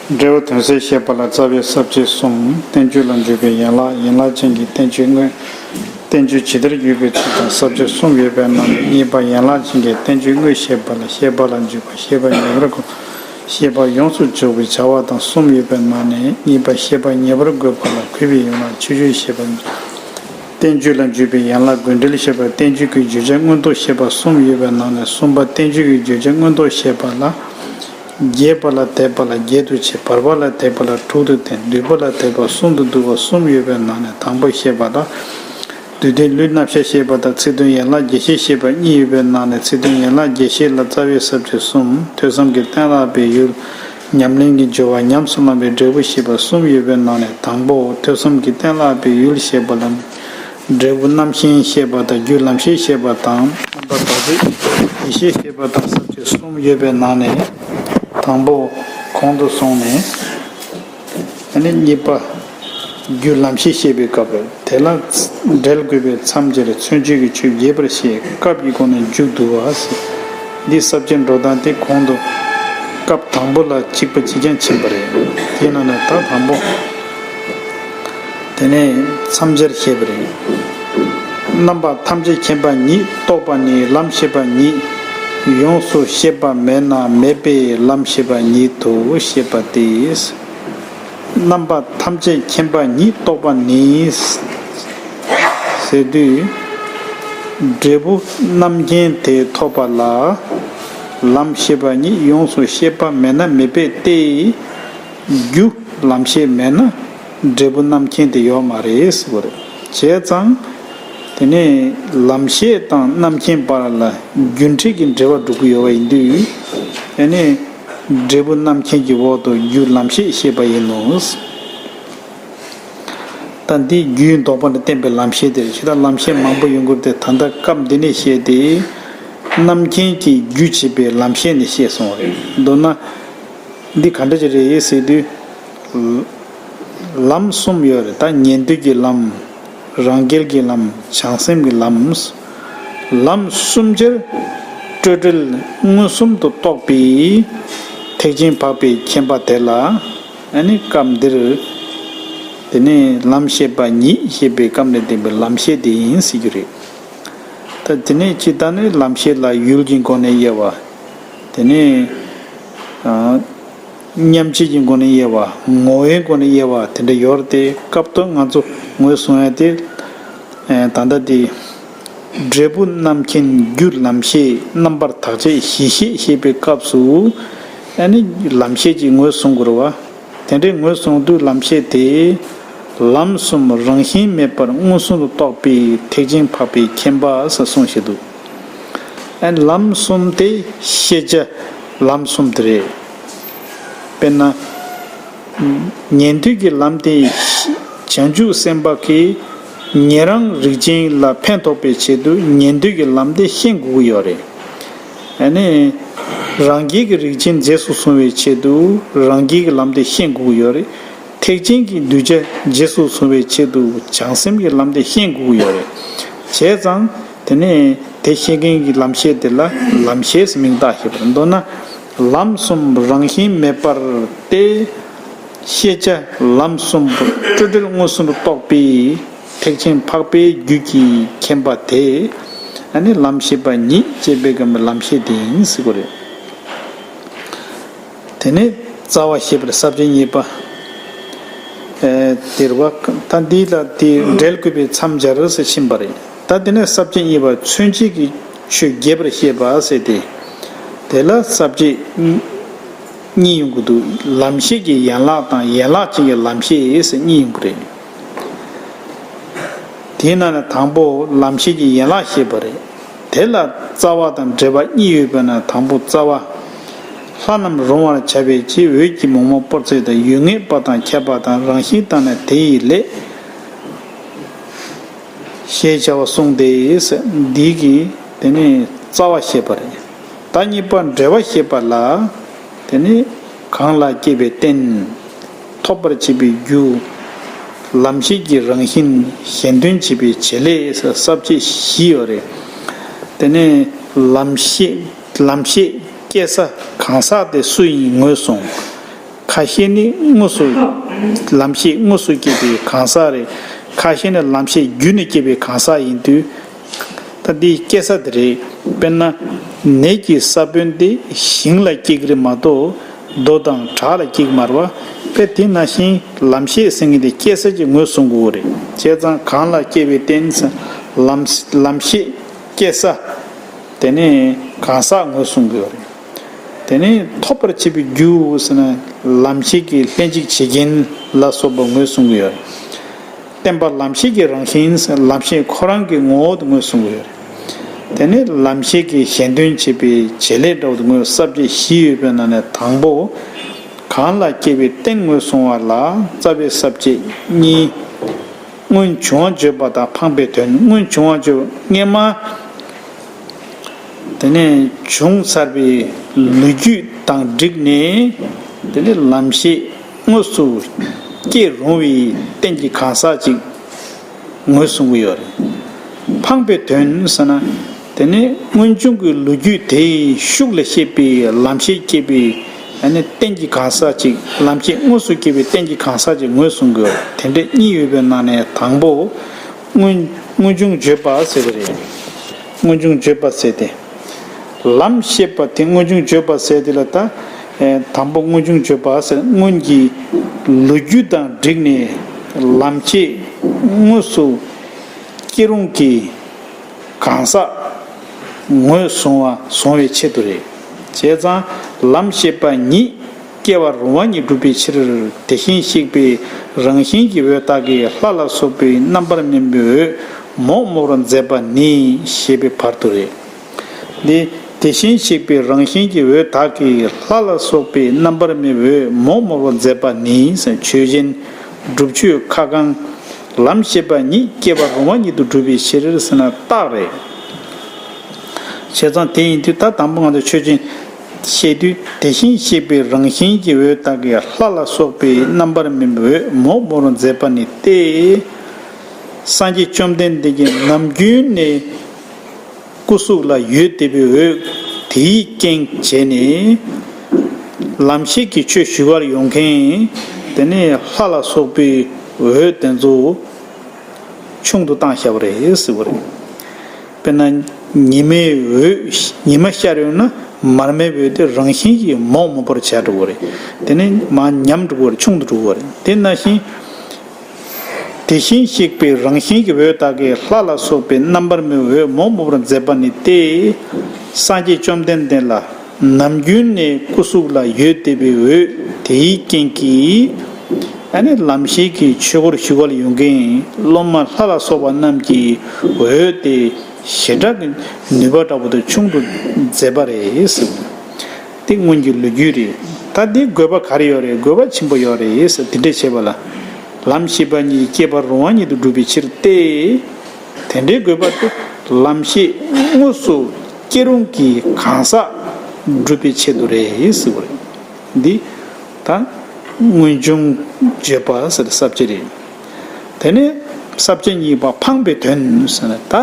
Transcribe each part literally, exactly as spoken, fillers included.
འབྲས་བུ་དོན་གསལ་བཤད་པ་ལ་རྩ་བའི་ས་བཅད་གསུམ། བསྟན་བཅོས་ལ་འཇུག་པའི་ཡན་ལག་ཡན་ལག་ཅན་གྱི་བསྟན་བཅོས་དངོས། བསྟན་བཅོས་ཇི་ལྟར་བརྒྱུད་པའི་ཚུལ་དང་ས་བཅད་གསུམ་ཡོད་པའི་ནང་ནས། གཉིས་པ་ཡན་ལག་ཅན་གྱི་བསྟན་བཅོས་དངོས་བཤད་པ་ལ་བཤད་པ་ལ་འཇུག་པ། བཤད་པ་ངེས་པར་དགོས། བཤད་པ་ཡོངས་སུ་འཇོག་པའི་བྱ་བ་དང་གསུམ་ཡོད་པའི་ནང་ནས། གཉིས་པ་བཤད་པ་ངེས་པར་དགོས་པ་ལ་གུས་པའི་ཡན་ལག་ཆོས་སྤྱོད་བཤད་པ། བསྟན་བཅོས་ལ་འཇུག་པའི་ཡན་ལག་དགོས་འབྲེལ་བཤད་པ། བསྟན་བཅོས་ཀྱི་བརྗོད་བྱ་མངོན་རྟོགས་བཤད་པ་གསུམ་ཡོད་པའི་ནང་ནས། གསུམ་པ་བསྟན་བཅོས་ཀྱི་བརྗོད་བྱ་མངོན་རྟོགས་བཤད་པ་ལ། རྒྱས་པ་ལ་དད་པ་ལ་བརྒྱད་དུ་ཕྱེ། བར་པ་ལ་དད་པ་ལ་དྲུག་ཏུ་བསྟན། སྡུད་པ་ལ་དད་པ་གསུམ་དུ་བསྡུ་བ་གསུམ་ཡོད་པའི་ནང་ནས། དང་པོ་བཤད་པ་ལ། བསྡུས་དོན་ལུས་རྣམ་གཞག་བཤད་པ་དང་ཚིག་དོན་ཡན་ལག་རྒྱས་བཤད་བཤད་པ་གཉིས་ཡོད་པའི་ནང་ནས། ཚིག་དོན་ཡན་ལག་རྒྱས་བཤད་ལ་རྩ་བའི་ས་བཅད་གསུམ། ཐོས་བསམ་གྱིས་གཏན་ལ་དབབ་པའི་ཡུལ། ཉམས་ལེན་གྱི་སྦྱོར་བ། ཉམས་སུ་བླང་བའི་འབྲས་བུ་བཤད་པ་གསུམ་ཡོད་པའི་ནང་ནས། དང་པོ་ཐོས་བསམ་གྱིས་གཏན་ལ་དབབ་པའི་ཡུལ་བཤད་པ་ལ། འབྲས་བུ་རྣམ་མཁྱེན་བཤད་པ་དང་། རྒྱུ་ལམ་ཤེས་བཤད་པ་དང་། རྣམ་པར་དག་པའི་ཡེ་ཤེས་བཤད་པ་དང་། ས་བཅད་གསུམ་ཡོད་པའི་ནང་ནས། དང་པོ་གོང་དུ་སོང་ནས། ཨ་ནི་གཉིས་པ། རྒྱུ་ལམ་ཤེས་བཤད་པའི་སྐབས་རེད། དེ་ལ་འབྲེལ་དགོས་པའི་མཚམས་སྦྱར་མཚོན་བྱེད་ཀྱི་ཆོས་རྒྱས་པར་བཤད། སྐབས་ཀྱི་སྒོ་ནས་མཇུག་བསྡུ་བ་ཟེར། འདིའི་ས་བཅད་འགྲོ་སྟངས་དེ་གོང་དུ། སྐབས་དང་པོ་ལ་གཅིག་པ་གཅིག་རྐྱང་ཕྱིན་པ་རེད། དེའི་ནང་ནས་ད་དང་པོ། དེ་ནས་མཚམས་སྦྱར་བཤད་པ་རེད། རྣམ་པ་ཐམས་ཅད་མཁྱེན་པ་ཉིད་རྟོགས་པ་ནི། ལམ་ཤེས་པ་ཉིད་ཡོངས་སུ་ཤེས་པ་མེད་ན། མེད་པས་ལམ་ཤེས་པ་ཉིད་དུ་ཤེས་པ་སྟེ། རྣམ་པ་ཐམས་ཅད་མཁྱེན་པ་ཉིད་རྟོགས་པ་ནི་ཟེར་དུས། འབྲས་བུ་རྣམ་མཁྱེན་དེ་ཐོབ་པ་ལ། ལམ་ཤེས་པ་ཉིད་ཡོངས་སུ་ཤེས་པ་མེད་ན། མེད་པས་ཏེ། རྒྱུ་ལམ་ཤེས་མེད་ན་འབྲས་བུ་རྣམ་མཁྱེན་དེ་ཡོད་མ་རེད་ཟེར་བ་རེད། བྱས་ཙང་། དེ་ནས་ལམ་ཤེས་དང་རྣམ་མཁྱེན་བར་ལ་རྒྱུ་འབྲས་ཀྱི་འབྲེལ་བ་འགྲོ་གི་ཡོད་པ་ཡིན་དུས། དེ་ནས་འབྲས་བུ་རྣམ་མཁྱེན་གྱི་འོག་ཏུ་རྒྱུ་ལམ་ཤེས་བཤད་པ་ཡིན་ནོ། ད་འདི་རྒྱུའི་ལྡོག་པ་ནས་བསྟན་པའི་ལམ་ཤེས་དེ་རེད། ཇི་ལྟར་ལམ་ཤེས་མང་པོ་ཡོང་གི་རེད་དེ། ད་ལྟ་སྐབས་འདི་ནས་བཤད་དེ། རྣམ་མཁྱེན་གྱི་རྒྱུ་བྱེད་པའི་ལམ་ཤེས་ནས་བཤད་སོང་བ་རེད། མདོར་ན། འདི་ག་འདྲ་ཅིག་རེད་ཟེར་དུས། ལམ་གསུམ་ཡོད་རེད། ད་ཉན་ཐོས་ཀྱི་ལམ། རང་རྒྱལ་གྱི་ལམ། བྱང་སེམས་ཀྱི་ལམ། ལམ་གསུམ་ཆར་སྤྲོས་བྲལ་མངོན་སུམ་དུ་རྟོགས་པའི་ཐེག་ཆེན་འཕགས་པའི་མཁྱེན་པ་དེ་ལ། ཨ་ནི་སྐབས་འདིར། དེ་ནས་ལམ་ཤེས་པ་ཉིད་ཞེས་པའི་སྐབས་ནས་བསྟན་པའི་ལམ་ཤེས་དེ་ཡིན་ཟེར་རྒྱུ་རེད། ད་དེ་ནས་ཇི་ལྟར་ནི་ལམ་ཤེས་ལ་ཡུལ་གྱི་སྒོ་ནས་དབྱེ་བ། དེ་ནས། ཨ། མཉམ་བྱེད་ཀྱི་སྒོ་ནས་དབྱེ་བ། ངོ་བོའི་སྒོ་ནས་དབྱེ་བ་དེ་འདྲ་ཡོད་རེད་དེ། སྐབས་ཐོག་ང་ཚོ་ངོས་བཟུང་ཡ་དེ། ཨེ། ད་ལྟ་དེ། འབྲས་བུ་རྣམ་མཁྱེན། རྒྱུ་ལམ་ཤེས། རྣམ་པར་དག་བྱེད་གཞི་ཤེས་ཞེས་པའི་སྐབས་སུ། ཨ་ནི་ལམ་ཤེས་ཀྱི་ངོས་བཟུང་དགོས་རེད་བ། དེ་འདྲའི་ངོས་བཟུང་དུས་ལམ་ཤེས་དེ། ལམ་གསུམ་རང་བཞིན་མེད་པར་མངོན་སུམ་དུ་རྟོགས་པའི་ཐེག་ཆེན་འཕགས་པའི་མཁྱེན་པ་ཟེར་གསུངས་བཞག་འདུག། ཨ། ལམ་གསུམ་དེ་ཤེས་བྱ་ལམ་གསུམ་དེ་རེད། དཔེར་ན། ཉན་ཐོས་ཀྱི་ལམ་དེ་བྱང་ཆུབ་སེམས་དཔའ་གིས་ཉན་རང་རིགས་ཅན་ལ་ཕན་ཐོགས་པའི་ཆེད་དུ་ཉན་ཐོས་ཀྱི་ལམ་དེ་ཤེས་དགོས་ཀྱི་ཡོད་རེད། ཨ་ནི། རང་རྒྱལ་གྱི་རིགས་ཅན་རྗེས་སུ་བཟུང་བའི་ཆེད་དུ་རང་རྒྱལ་གྱི་ལམ་དེ་ཤེས་དགོས་ཀྱི་ཡོད་རེད། ཐེག་ཆེན་གྱི་གདུལ་བྱ་རྗེས་སུ་བཟུང་བའི་ཆེད་དུ་བྱང་སེམས་ཀྱི་ལམ་དེ་ཤེས་དགོས་ཀྱི་ཡོད་རེད། བྱས་ཙང་། དེ་ནས་དེ་ཤེས་མཁན་གྱི་ལམ་ཤེས་དེ་ལ་ལམ་ཤེས་ཟེར་མིང་བཏགས་ཞེས་པར། མདོར་ན། ལམ་གསུམ་རང་བཞིན་མེད་པར་ཏེ། ཤེས་བྱ་ལམ་གསུམ་པོ་སྤྲོས་བྲལ་མངོན་སུམ་དུ་རྟོགས་པའི་ཐེག་ཆེན་འཕགས་པའི་རྒྱུད་ཀྱི་མཁྱེན་པ་དེ། ཨ་ནི་ལམ་ཤེས་པ་ཉིད་ཅེས་པའི་གམ་ལམ་ཤེས་དེ་ཡིན་ཟེར་གྱི་རེད། དེ་ནས་རྩ་བ་ཞེས་པར་ས་བཅད་གཉིས་པ། ཨེ། དེར་བ། ད་འདི་ལ་དེ་འབྲེལ་དགོས་པའི་མཚམས་སྦྱར་ཟེར་ཕྱིན་པ་རེད། ད་དེ་ནས་ས་བཅད་གཉིས་པ་མཚོན་བྱེད་ཀྱི་ཆོས་རྒྱས་པར་བཤད་པ་ཟེར་ཏེ། དེ་ལ་ས་བཅད་གཉིས་ཡོང་གི་འདུག། ལམ་ཤེས་ཀྱི་ཡན་ལག་དང་ཡན་ལག་ཅན་གྱི་ལམ་ཤེས་ཟེར་གཉིས་ཡོང་གི་རེད། དེའི་ནང་ནས་དང་པོ་ལམ་ཤེས་ཀྱི་ཡན་ལག་བཤད་པ་རེད། དེ་ལ་རྩ་བ་དང་འབྲེལ་བ་གཉིས་ཡོད་པའི་ནང་དང་པོ་རྩ་བ། ལྷ་རྣམས་རུང་བར་བྱ་བའི་ཕྱིར། འོད་ཀྱི་མོག་མོག་སྤོར་ཚད་དང་། ཡུལ་ངེས་པ་དང་ཁྱབ་པ་དང་། རང་བཞིན་དང་ནི་དེ་ཡི་ལས། ཞེས་བྱ་བ་གསུངས་ཏེ། འདི་གི་དེ་ནི་རྩ་བ་བཤད་པ་རེད། ད་གཉིས་པ་འབྲེལ་བ་བཤད་པ་ལ། དེ་ནི་གང་ལ་སྐྱེས་པའི་རྟེན། ཐོབ་པར་བྱེད་པའི་རྒྱུ། ལམ་ཤེས་ཀྱི་རང་བཞིན། གཞན་དོན་བྱེད་པའི་བྱེད་ལས་ཟེར་ས་བཅད་བཞི་ཡོད་རེད། དེ་ནས་ལམ་ཤེས་ལམ་ཤེས་སྐྱེ་ས་གང་ཟག་དེ་སུ་ཡིན་ངོས་བཟུང་། ཁ་ཤས་ནི་དངོས་སུ་ལམ་ཤེས་དངོས་སུ་སྐྱེས་པའི་གང་ཟག་རེད། ཁ་ཤས་ནི་ལམ་ཤེས་བརྒྱུད་ནས་སྐྱེས་པའི་གང་ཟག་ཡིན་དུས། ད་འདི་སྐྱེ་ས་དེ་རེད། དཔེར་ན། ནས་ཀྱི་ས་བོན་དེ་ཞིང་ལ་སྐྱེ་གི་རེད་མ་གཏོགས་རྡོ་དང་བྲག་ལ་སྐྱེ་གི་མ་རེད་བ། དཔེ་དེ་ནང་བཞིན་ལམ་ཤེས་ཟེར་མཁན་དེ་སྐྱེ་ས་ཅིག་ངོས་བཟུང་དགོས་རེད། བྱས་ཙང་གང་ལ་སྐྱེ་བའི་རྟེན་ཟེར། ལམ་ལམ་ཤེས་སྐྱེ་ས། དེ་ནས་གང་ཟག་ངོས་བཟུང་དགོས་རེད། དེ་ནས་ཐོབ་པར་བྱེད་པའི་རྒྱུ་ཟེར་ན། ལམ་ཤེས་ཀྱི་ལྷན་ཅིག་བྱེད་རྐྱེན་ལ་སོགས་པ་ངོས་བཟུང་གི་ཡོད་རེད། བརྟེན་པ་ལམ་ཤེས་ཀྱི་རང་བཞིན་ཟེར། ལམ་ཤེས་ཁོ་རང་གི་ངོ་བོ་དེ་ངོས་བཟུང་གི་ཡོད་རེད། དེ་ནས་ལམ་ཤེས་ཀྱི་གཞན་དོན་བྱེད་པའི་བྱེད་ལས་འདྲ་བོ་དེ་ངོས་ས་བཅད་བཞི་ཡོད་པའི་ནང་ནས་དང་པོ། གང་ལ་སྐྱེ་བའི་རྟེན་ངོས་བཟུང་བ་ལ་རྩ་བའི་ས་བཅད་གཉིས། སྔོན་བྱུང་བ་བརྗོད་པ་དང་འཕངས་པའི་དོན། སྔོན་བྱུང་བ་བརྗོད་པ་སྔས་མ། དེ་ནས་བྱུང་ཚར་བའི་ལོ་རྒྱུས་དང་བསྒྲིགས་ནས། དེ་ནས་ལམ་ཤེས་དངོས་སུ་སྐྱེ་རུང་བའི་རྟེན་གྱི་གང་ཟག་ཅིག་ངོས་བཟུང་གི་ཡོད་རེད། འཕངས་པའི་དོན་ཟེར་ན། དེ་ནས་སྔོན་བྱུང་གི་ལོ་རྒྱུས་དེའི་ཤུགས་ལ་བཤད་པའི་ལམ་ཤེས་སྐྱེས་པའི། ཨ་ནི་རྟེན་གྱི་གང་ཟག་ཅིག་ལམ་ཤེས་དངོས་སུ་སྐྱེས་པའི་རྟེན་གྱི་གང་ཟག་ཅིག་ངོས་བཟུང་དགོས། དེ་འདྲ་གཉིས་ཡོད་པའི་ནང་ནས་དང་པོ། སྔོན་སྔོན་བྱུང་བརྗོད་པ་ཟེར་བ་རེད། སྔོན་བྱུང་བརྗོད་པ་ཟེར་ཏེ། ལམ་ཤེས་པ་དེ་སྔོན་བྱུང་བརྗོད་པ་ཟེར་དེ་ལ་ད། ཨེ། དང་པོ་སྔོན་བྱུང་བརྗོད་པ་ཟེར། སྔོན་གྱི་ལོ་རྒྱུས་དང་བསྒྲིགས་ནས་ལམ་ཤེས་དངོས་སུ་སྐྱེ་རུང་གི་གང་ཟག་ངོས་བཟུང་བ་བཟུང་བའི་ཆེད་དུ་རེད། བྱས་ཙང་ལམ་ཤེས་པ་ཉིད་སྐྱེ་བར་རུང་བ་ཉིད་སྒྲུབ་པའི་ཕྱིར། དེ་བཞིན་གཤེགས་པའི་རང་བཞིན་གྱི་འོད་དག་གིས་ལྷ་ལ་སོགས་པའི་རྣམ་པར་སྨིན་པའི་འོད་མོག་མོག་པར་མཛད་པ་ནི་ཞེས་པའི་བར་དུ་རེད། འདི་དེ་བཞིན་གཤེགས་པའི་རང་བཞིན་གྱི་འོད་དག་གིས་ལྷ་ལ་སོགས་པའི་རྣམ་པར་སྨིན་པའི་འོད་མོག་མོག་པར་མཛད་པ་ནི་ཆོས་ཅན། སྒྲུབ་ཆོས་ཁ་བསྐང་། ལམ་ཤེས་པ་ཉིད་སྐྱེ་བར་རུང་བ་ཉིད་དུ་སྒྲུབ་པའི་ཕྱིར་ཟེར་ན་རྟགས་རེད། བྱས་ཙང་དེ་ཡིན་དུས་ད་དང་པོ་ང་ཚོ་ཆོས་ཅན་བཤད་དུས་དེ་བཞིན་གཤེགས་པའི་རང་བཞིན་གྱི་འོད་དག་གིས་ལྷ་ལ་སོགས་པའི་རྣམ་པར་སྨིན་པའི་འོད་མོག་མོག་པར་མཛད་པ་ནི་སྟེ། སངས་རྒྱས་བཅོམ་ལྡན་འདས་ཀྱིས་ནམ་རྒྱུན་ནས་སྐུ་གཟུགས་ལ་ཡོད་བསྡད་པའི་འོད་དེའི་རྐྱེན་བྱས་ནས། ལམ་ཤེས་ཀྱི་ཆོས་ཞུ་བར་ཡོང་མཁན་དེ་ནས་ལྷ་ལ་སོགས་པའི་འོད་དེ་ཚོ་ཆུང་དུ་བཏང་བཞག་པ་རེད་ཟེར་བ་རེད། དཔེར་ན། ཉི་མའི་འོད། ཉི་མ་ཤར་ཡོང་ན་མར་མེའི་འོད་དེ་རང་བཞིན་གྱིས་མོག་མོག་པར་ཆགས་འགྲོ་གི་རེད། དེ་ནས་མར་ཉམས་འགྲོ་གི་རེད། ཆུང་དུ་འགྲོ་གི་རེད། དེ་ནང་བཞིན། དེ་བཞིན་གཤེགས་པའི་རང་བཞིན་གྱི་འོད་དག་གིས་ལྷ་ལ་སོགས་པའི་རྣམ་པར་སྨིན་པའི་འོད་མོག་མོག་པར་མཛད་པ་ནི་སྟེ། སངས་རྒྱས་བཅོམ་ལྡན་འདས་ལ་ནམ་རྒྱུན་ནས་སྐུ་གཟུགས་ལ་ཡོད་བསྡད་པའི་འོད་དེའི་རྐྱེན་གྱིས། ཨ་ནི་ལམ་ཤེས་ཀྱི་ཆོས་སྐོར་ཞུ་བར་ཡོང་མཁན་སློབ་མ་ལྷ་ལ་སོགས་པ་རྣམས་ཀྱི་འོད་དེ་ཞེ་དྲག་གི་ནུས་པ་འདྲ་པོ་དེ་ཆུང་དུ་མཛད་པ་རེད་ཟེར། དེ་སྔོན་གྱི་ལོ་རྒྱུས་རེད། ད་འདི་དགོས་པ་ག་རེ་ཡོད་རེད། དགོས་པ་ཆེན་པོ་ཡོད་རེད་ཟེར། དེ་འདྲ་བྱས་པ་ལ། ལམ་ཤེས་པ་ཉིད་སྐྱེ་བར་རུང་བ་ཉིད་དུ་སྒྲུབ་པའི་ཕྱིར་ཏེ། དེ་འདྲའི་དགོས་པ་དེ་ལམ་ཤེས་དངོས་སུ་སྐྱེ་རུང་གི་གང་ཟག་སྒྲུབ་པའི་ཆེད་དུ་རེད་ཟེར་བ་རེད། འདི་ད་སྔོན་བྱུང་བརྗོད་པ་ཟེར་ས་བཅད་རེད། དེ་ནས་ས་བཅད་གཉིས་པ་འཕངས་པའི་དོན་ཟེར་ན། ད་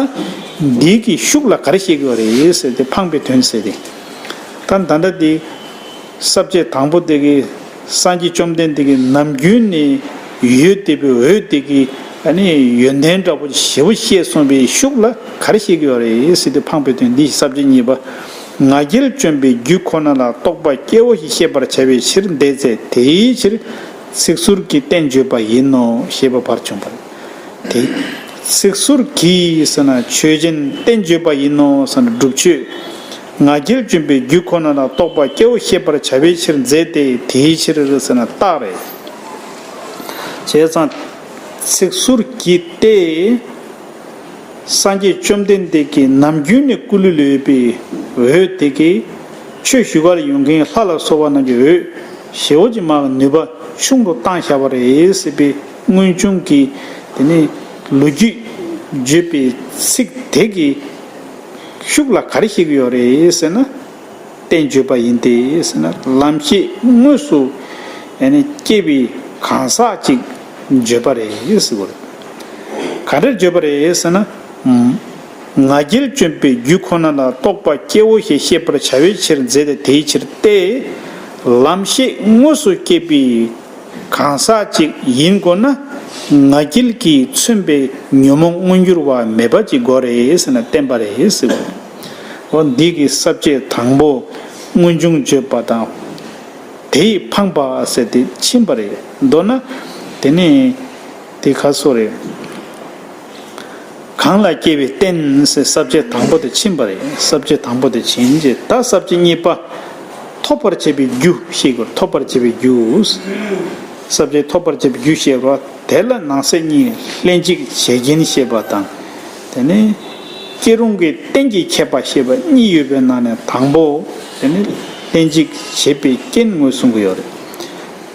འདི་གི་ཤུགས་ལ་ག་རེ་བཤད་ཀྱི་ཡོད་རེད་ཟེར་ཏེ། འཕངས་པའི་དོན་ཟེར་ཏེ། ད་ད་ལྟ་འདི་ས་བཅད་དང་པོ་དེ་གི་སངས་རྒྱས་བཅོམ་ལྡན་འདས་ཀྱིས་ནམ་རྒྱུན་ནས་ཡོད་བསྡད་པའི་འོད་དེ་གི་ཨ་ནི་ཡོན་ཏན་འདྲ་པོ་ཞེ་པོ་བཤད་སོང་བའི་ཤུགས་ལ་ག་རེ་བཤད་ཀྱི་ཡོད་རེད་ཟེར་ཏེ། འཕངས་པའི་དོན་འདི་ས་བཅད་གཉིས་པ། ང་རྒྱལ་བཅོམ་པའི་རྒྱུ་ཁོ་ན་ལ་རྟོག་པ་སྐྱེ་བོ་ཞེས་བཤད་པར་བྱ་བའི་ཕྱིར་མཛད་དེ། དེའི་ཕྱིར་ཚིག་ཟུར་གྱིས་རྟེན་བརྗོད་པ་ཡིན་ནོ་ཞེས་པ་བར་བྱུང་བ་རེད། དེ། ཚིག་ཟུར་གྱིས་ཟེར་ན་ཆོས་ཅན། རྟེན་བརྗོད་པ་ཡིན་ནོ་ཟེར་ན་སྒྲུབ་ཆོས། ང་རྒྱལ་བཅོམ་པའི་རྒྱུ་ཁོ་ན་ལ་རྟོག་པ་སྐྱེ་བོ་ཤེས་པར་བྱ་བའི་ཕྱིར་མཛད་དེ། དེའི་ཕྱིར་ཟེར་ན་རྟགས་རེད། བྱས་ཙང་ཚིག་ཟུར་གྱིས་ཏེ། སངས་རྒྱས་བཅོམ་ལྡན་འདས་ཀྱིས་ནམ་རྒྱུན་ནས་སྐུ་ལུས་ལ་ཡོད་པའི་འོད་དེ་གིས་ཆོས་ཞུ་བར་ཡོང་མཁན་ལྷ་ལ་སོགས་པ་རྣམས་ཀྱི་འོད་ཞེ་བོ་ཅིག་མར་ནུས་པ་ཆུང་དུ་བཏང་བཞག་པ་རེད་ཟེར་བའི་སྔོན་བྱུང་གི་དེ་ནས་ལོ་རྒྱུས་བརྗོད་པའི་ཚིག་དེ་གི་ཤུགས་ལ་ག་རེ་བཤད་ཀྱི་ཡོད་རེད་ཟེར་ན། རྟེན་བརྗོད་པ་ཡིན་ཏེ་ཟེར་ན། ལམ་ཤེས་དངོས་སུ་ཡ་ནི་སྐྱེ་བའི་གང་ཟག་ཅིག་བརྗོད་པ་རེད་ཟེར་བ་རེད། ག་འདྲར་བརྗོད་པ་རེད་ཟེར་ན། ང་རྒྱལ་བཅོམ་པའི་རྒྱུ་ཁོ་ན་ལ་རྟོག་པ་སྐྱེ་བོ་ཞེས་བཤད་པར་བྱ་བའི་ཕྱིར་མཛད་དེ། དེའི་ཕྱིར་ཏེ། ལམ་ཤེས་དངོས་སུ་སྐྱེས་པའི་གང་ཟག་ཅིག་ཡིན་དགོས་ན། ང་རྒྱལ་གྱིས་མཚོན་པའི་ཉོན་མོངས་མངོན་གྱུར་བ་མེད་པ་ཅིག་དགོས་རེད་ཟེར་ན་བསྟན་པ་རེད་ཟེར་བ་རེད། འོ་འདི་གི་ས་བཅད་དང་པོ་སྔོན་བྱུང་བརྗོད་པ་དང་། དེས་འཕངས་པ་ཟེར་ཏེ་ཕྱིན་པ་རེད། མདོར་ན་དེ་ནི་དེ་ག་སོ་རེད། གང་ལ་སྐྱེ་བའི་རྟེན་ཟེར་ས་བཅད་དང་པོ་དེ་ཕྱིན་པ་རེད། ས་བཅད་དང་པོ་དེ་ཕྱིན་རྗེས་ད་ས་བཅད་གཉིས་པ། ཐོབ་པར་བྱེད་པའི་རྒྱུ་ཞེས་དགོས། ཐོབ་པར་བྱེད་པའི་རྒྱུ། ས་བཅད་ཐོབ་པར་བྱེད་པའི་རྒྱུ་ཞེས་པ་དེ་ལ་ནང་གསེས་གཉིས་ལྷན་ཅིག་བྱེད་རྐྱེན་ཞེས་པ་དང་། དེ་ནས་སྐྱེ་རུང་གི་རྟེན་གྱི་ཁྱད་པར་ཞེས་པ་གཉིས་ཡོད་པའི་ནང་ནས་དང་པོ། དེ་ནི་ལྷན་ཅིག་བྱེད་པའི་རྐྱེན་ངོས་བཟུང་གི་ཡོད་རེད།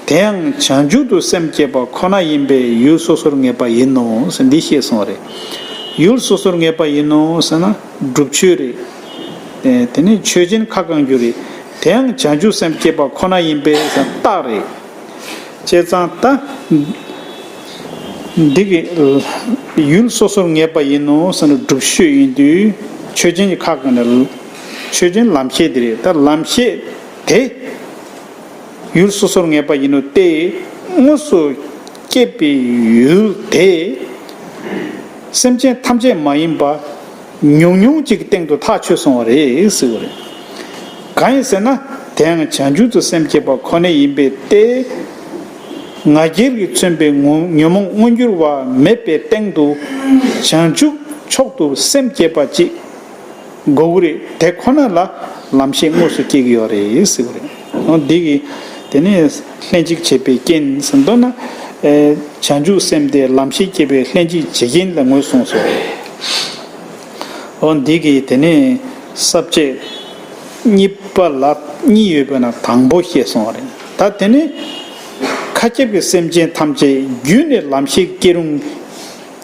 དེ་ཡང་བྱང་ཆུབ་ཏུ་སེམས་བསྐྱེད་པ་ཁོ་ན་ཡིན་པས་ཡུལ་སོ་སོར་ངེས་པ་ཡིན་ནོ་ཟེར་འདི་བཤད་སོང་བ་རེད། ཡུལ་སོ་སོར་ངེས་པ་ཡིན་ནོ་ཟེར་ན་སྒྲུབ་ཆོས་རེད། དེ་ནས་ཆོས་ཅན་ཁ་བསྐང་རྒྱུ་རེད། དེ་ཡང་བྱང་ཆུབ་སེམས་བསྐྱེད་པ་ཁོ་ན་ཡིན་པས་ཟེར་རྟགས་རེད། བྱས་ཙང་ད། འདི་གི་ཡུལ་སོ་སོར་ངེས་པ་ཡིན་ནོ་ཟེར་ན་སྒྲུབ་ཆོས་ཡིན་དུས་ཆོས་ཅན་གྱི་ཁ་བསྐང་ནས་ཆོས་ཅན་ལམ་ཤེས་དེ་རེད། ད་ལམ་ཤེས་དེ། ཡུལ་སོ་སོར་ངེས་པ་ཡིན་ནོ་སྟེ། དངོས་སུ་སྐྱེས་པའི་ཡུལ་དེ། སེམས་ཅན་ཐམས་ཅད་མ་ཡིན་པ། ཉུང་ཉུང་ཅིག་གི་སྟེང་དུ་ཐག་ཆོད་སོང་བ་རེད་ཟེར་བ་རེད། གང་ཡིན་ཟེར་ན། དེ་ཡང་བྱང་ཆུབ་ཏུ་སེམས་བསྐྱེད་པ་ཁོ་ན་ཡིན་པས་ཏེ། ང་རྒྱལ་གྱིས་མཚོན་པའི་ངོ་ཉོན་མོངས་མངོན་གྱུར་བ་མེད་པའི་སྟེང་དུ། བྱང་ཆུབ་མཆོག་ཏུ་སེམས་བསྐྱེད་པ་ཅིག་དགོས་ཀྱི་རེད། དེ་ཁོ་ན་ལ་ལམ་ཤེས་དངོས་སུ་སྐྱེ་གི་ཡོད་རེད་ཟེར་གི་རེད། འོ་འདི་གི་དེ་ནས་ལྷན་ཅིག་བྱེད་པའི་རྐྱེན་ཟེར་མདོར་ན། ཨེ་བྱང་ཆུབ་སེམས་དེ་ལམ་ཤེས་སྐྱེ་བའི་ལྷན་ཅིག་བྱེད་རྐྱེན་ལ་ངོས་བཟུང་སོ། འོ་འདི་གི་དེ་ནས་ས་བཅད་གཉིས་པ་ལ་གཉིས་ཡོད་པ་ན་དང་པོ་བཤད་སོང་བ་རེད། ད་དེ་ནས་མཁའ་ཁྱབ་ཀྱི་སེམས་ཅན་ཐམས་ཅད་རྒྱུད་ནས་ལམ་ཤེས་སྐྱེ་རུང་།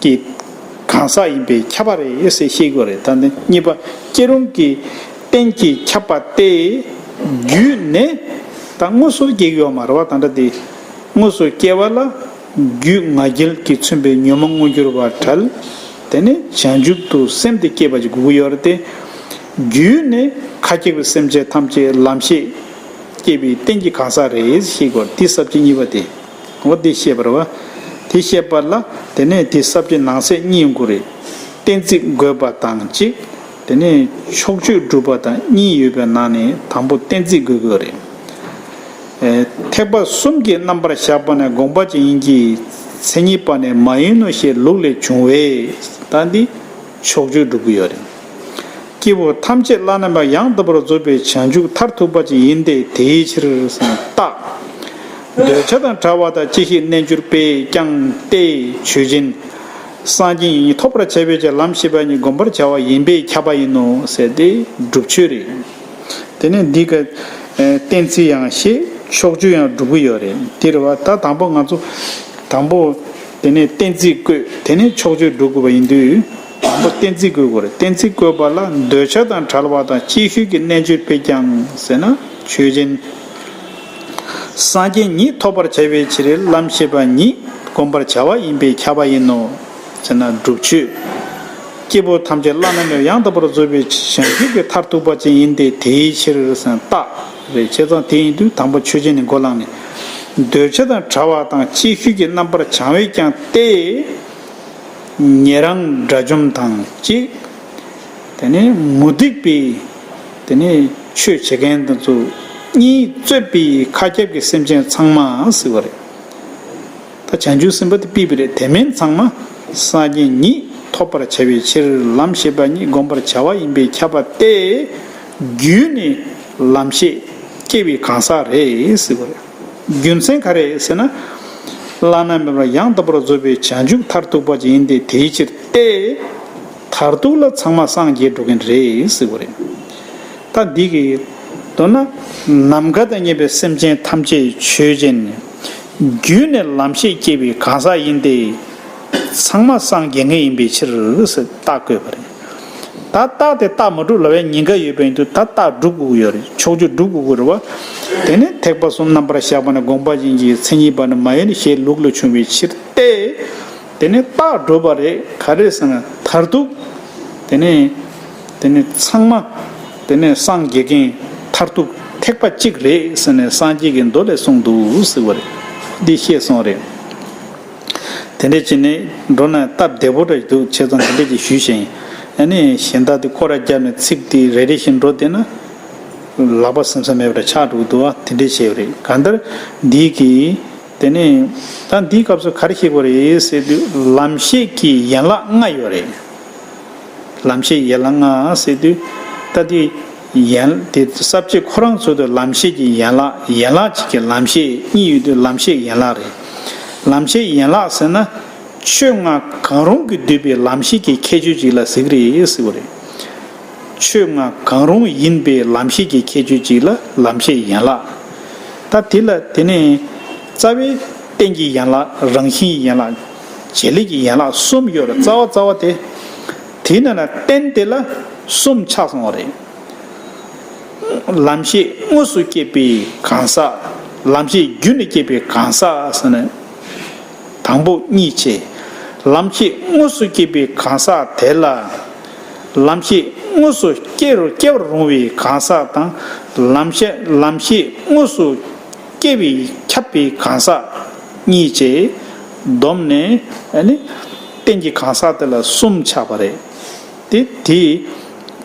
གི་གང་ཟག་ཡིན་པས་ཁྱབ་པ་རེད་ཟེར་ཤེས་དགོས་རེད། ད་ནི་གཉིས་པ་སྐྱེ་རུང་གི་རྟེན་གྱིས་ཁྱབ་པ་སྟེ། རྒྱུད་ནས་ད་དངོས་སུ་སྐྱེ་གི་ཡོད་མ་རེད་བ། ད་ལྟ་དེ་དངོས་སུ་སྐྱེ་བ་ལ་རྒྱུད་ང་རྒྱལ་གྱིས་མཚོན་པའི་ཉོན་མོངས་མངོན་གྱུར་བ་བྲལ། དེ་ནས་བྱང་ཆུབ་ཏུ་སེམས་དེ་སྐྱེས་པ་ཅིག་དགོས་ཀྱི་ཡོད་རེད་དེ། རྒྱུད་ནས་མཁའ་ཁྱབ་ཀྱི་སེམས་ཅན་ཐམས་ཅད་ལམ་ཤེས་སྐྱེ་བའི་རྟེན་གྱི་གང་ཟག་རེད་ཤེས་དགོས་རེད། དེ་ས་བཅད་གཉིས་པ་དེ། འོ་དེ་བཤད་པ་རེད་བ། དེ་བཤད་པ་ལ་དེ་ནས་དེ་ས་བཅད་ནང་གསེས་གཉིས་ཡོང་གི་རེད། གཏན་ཚིགས་དགོས་པ་དང་གཅིག་དེ་ནས་ཕྱོགས་ཆོས་སྒྲུབ་པ་དང་གཉིས་ཡོད་པའི་ནང་ནས་དང་པོ་གཏན་ཚིགས་དགོས་ཀྱི་རེད། ཨེ་ཐེག་པ་གསུམ་གྱི་རྣམ་པར་བཞག་པ་ནས་དགོངས་པ་ཅན་ཡིན་གྱི། མཚན་ཉིད་པ་ནས་མ་ཡིན་ནོ་ཞེས་ལུགས་ལས་བྱུང་བས། ད་འདི་ཕྱོགས་ཆོས་སྒྲུབ་ཀྱི་ཡོད་རེད། སྐྱེས་བུ་ཐམས་ཅད་བླ་ན་མེད་པ་ཡང་དག་པར་རྫོགས་པའི་བྱང་ཆུབ་མཐར་ཐུག་པ་ཅིག་ཡིན་ཏེ། དེའི་ཕྱིར་ཟེར་ན་རྟགས། འདོད་ཆགས་དང་བྲལ་བ་དང་བཅད་ཤེས་རྣལ་འབྱོར་པས་ཀྱང་སྟེ་ཆོས་ཅན། སངས་རྒྱས་ཉིད་ཐོབ་པར་བྱ་བའི་ཕྱིར་ལམ་ཤེས་པ་ཉིད་བསྒོམ་པར་བྱ་བ་ཡིན་པས་ཁྱབ་པ་ཡིན་ནོ་ཟེར་ཏེ་སྒྲུབ་ཆོས་རེད། དེ་ནས་འདི་ག་གཏན་ཚིགས་ཡང་ཤེས་ཕྱོགས་ཆོས་ཡང་སྒྲུབ་ཀྱི་ཡོད་རེད། དེ་རེད་བ། ད་དང་པོ་ང་ཚོ་དང་པོ་དེ་ནས་གཏན་ཚིགས་བཀོད། དེ་ནས་ཕྱོགས་ཆོས་སྒྲུབ་དགོས་པ་ཡིན་དུས། དང་པོ་གཏན་ཚིགས་བཀོད་དགོས་རེད། གཏན་ཚིགས་བཀོད་པ་ལ་འདོད་ཆགས་དང་བྲལ་བ་དང་བཅད་ཤེས་ཀྱི་རྣལ་འབྱོར་པས་ཀྱང་ཟེར་ན་ཆོས་ཅན། སངས་རྒྱས་ཉིད་ཐོབ་པར་བྱ་བའི་ཕྱིར་ལམ་ཤེས་པ་ཉིད་བསྒོམ་པར་བྱ་བ་ཡིན་པས་ཁྱབ་པ་ཡིན་ནོ་ཟེར་ན་སྒྲུབ་ཆོས། སྐྱེས་བུ་ཐམས་ཅད་བླ་ན་མེད་པ་ཡང་དག་པར་རྫོགས་པའི་བྱང་ཆུབ་ཀྱི་མཐར་ཐུག་པ་ཅན་ཡིན་ཏེ། དེའི་ཕྱིར་ཟེར་ན་རྟགས་རེད། བྱས་ཙང་དེ་ཡིན་དུས་དང་པོ་ཆོས་ཅན་ནི་མགོ་ལངས་ནས། འདོད་ཆགས་དང་བྲལ་བ་དང་བཅད་ཤེས་ཀྱི་རྣམ་པར་བྱང་བས་ཀྱང་སྟེ། ཉན་རང་དགྲ་བཅོམ་དང་གཅིག་དེ་ནས་མུ་སྟེགས་པའི་དེ་ནས་ཆོས་བྱེད་མཁན་དེ་ཚོ་གཉིས་གཙོས་པའི་མཁའ་ཁྱབ་ཀྱི་སེམས་ཅན་ཚང་མ་ཟེར་བ་རེད། ད་བྱང་ཆུབ་སེམས་དཔའ་དེ་ཕུད་པ་རེད། དེ་མིན་ཚང་མ་སངས་རྒྱས་ཉིད་ཐོབ་པར་བྱ་བའི་ཕྱིར་ལམ་ཤེས་པ་ཉིད་བསྒོམ་པར་བྱ་བ་ཡིན་པས་ཁྱབ་པ་སྟེ། རྒྱུད་ནས་ལམ་ཤེས་སྐྱེ་བའི་གང་ཟག་རེད་ཟེར་བ་རེད། རྒྱུ་མཚན་ག་རེ་ཟེར་ན། བླ་ན་མེད་པ་ཡང་དག་པར་རྫོགས་པའི་བྱང་ཆུབ་མཐར་ཐུག་པ་ཅིག་ཡིན་ཏེ། དེའི་ཕྱིར་ཏེ། མཐར་ཐུག་ལ་ཚང་མ་སངས་རྒྱས་འགྲོ་མཁན་རེད་ཟེར་བ་རེད། ད་འདི་གི་མདོར་ན་ནམ་མཁའ་དང་མཉམ་པའི་སེམས་ཅན་ཐམས་ཅད་ཆོས་ཅན། རྒྱུད་ནས་ལམ་ཤེས་སྐྱེ་བའི་གང་ཟག་ཡིན་ཏེ། ཚང་མ་སངས་རྒྱས་མཁན་ཡིན་པའི་ཕྱིར་ཟེར་རྟགས་བཀོད་པ་རེད། ད་རྟགས་དེ་རྟགས་མ་གྲུབ་ལབ་པའི་ཉེན་ཁ་ཡོད་པ་ཡིན་དུས། ད་རྟགས་སྒྲུབ་དགོས་ཀྱི་ཡོད་རེད། ཕྱོགས་ཆོས་སྒྲུབ་དགོས་ཀྱི་རེད་བ། དེ་ནི་ཐེག་པ་གསུམ་རྣམ་པར་བཞག་པ་ནས་དགོངས་པ་ཅན་གྱི། མཚན་ཉིད་པ་ནས་མ་ཡིན་ནོ་ཞེས་ལུགས་ལ་བྱུང་བའི་ཕྱིར་ཏེ། དེ་ནི་རྟགས་སྒྲུབ་པ་རེད། ག་རེ་ཟེར་ན་མཐར་ཐུག་དེ་ནི་དེ་ནི་ཚང་མ་དེ་ནི་སངས་རྒྱས་མཁན་མཐར་ཐུག་ཐེག་པ་གཅིག་རེད་ཟེར་ནས་སངས་རྒྱས་ཀྱི་མདོ་ལས་གསུངས་འདུག་ཟེར་བ་རེད། འདི་བཤད་སོང་རེད། དེ་འདྲས་བྱས་ནས་འགྲོ་ན་སྟབས་བདེ་པོ་འདྲ་འདུག་བྱས་ཙང་དེ་འདྲས་ཀྱི་ཞུས་ཤིང་། ཨ་ནི་གཞན་དག་དེ་སྐོར་ར་བརྒྱབ་ནས་ཚིག་དེ་རེ་རེ་བཞིན་འགྲོ་བསྡད་ན། ལག་པ་ཟིན་ས་མེད་པ་འདྲ་ཆགས་འགྲོ་གི་འདུག་བ། དེ་འདྲས་བྱས་པ་རེད། གང་ལྟར་འདི་གི། དེ་ནས་ད་འདིའི་སྐབས་སུ་ག་རེ་བཤད་དགོས་རེད་ཟེར་དུས་ལམ་ཤེས་ཀྱི་ཡན་ལག་ལྔ་ཡོད་རེད། ལམ་ཤེས་ཡན་ལག་ལྔ་ཟེར་དུས་ད་དེ་ཡན་དེ་ས་བཅད་ཁོ་རང་ཚོ་དུ་ལམ་ཤེས་ཀྱི་ཡན་ལག་ཡན་ལག་གཅིག་གི་ལམ་ཤེས་གཉིས་ཡོད་དུས་ལམ་ཤེས་ཡན་ལག་རེད། ལམ་ཤེས་ཡན་ལག་ཟེར་ན་ཆོས་ལྔ་གང་རུང་གིས་བསྡུས་པའི་ལམ་ཤེས་ཀྱི་ཁྱད་ཆོས་གཅིག་ལ་ཟེར་གི་རེད་ཟེར་བ་རེད། ཆོས་ལྔ་གང་རུང་ཡིན་པའི་ལམ་ཤེས་ཀྱི་ཁྱད་ཆོས་གཅིག་ལ་ལམ་ཤེས་ཡན་ལག་ད་དེ་ལ་དེ་ནས་རྩ་བའི་རྟེན་གྱི་ཡན་ལག་རང་བཞིན་ཡན་ལག་བྱེད་ལས་ཀྱི་ཡན་ལག་གསུམ་ཡོད་རེད། རྩ་བ་རྩ་བ་དེ། དེའི་ནང་ལ་རྟེན་དེ་ལ་གསུམ་ཆགས་སོང་བ་རེད། ལམ་ཤེས་དངོས་སུ་སྐྱེས་པའི་གང་ཟག་ལམ་ཤེས་བརྒྱུད་ནས་སྐྱེས་པའི་གང་ཟག་ཟེར་ནས། དང་པོ་གཉིས་བྱས། ལམ་ཤེས་དངོས་སུ་སྐྱེས་པའི་གང་ཟག་དེ་ལ། ལམ་ཤེས་དངོས་སུ་སྐྱེ་རུ་སྐྱེ་བར་རུང་བའི་གང་ཟག་དང་། ལམ་ཤེས་ལམ་ཤེས་དངོས་སུ་སྐྱེ་བའི་ཁྱབ་པའི་གང་ཟག་གཉིས་བྱས། བསྡོམས་ནས་ཨ་ནི་རྟེན་གྱི་གང་ཟག་དེ་ལ་གསུམ་ཆགས་པ་རེད། དེ་དེ་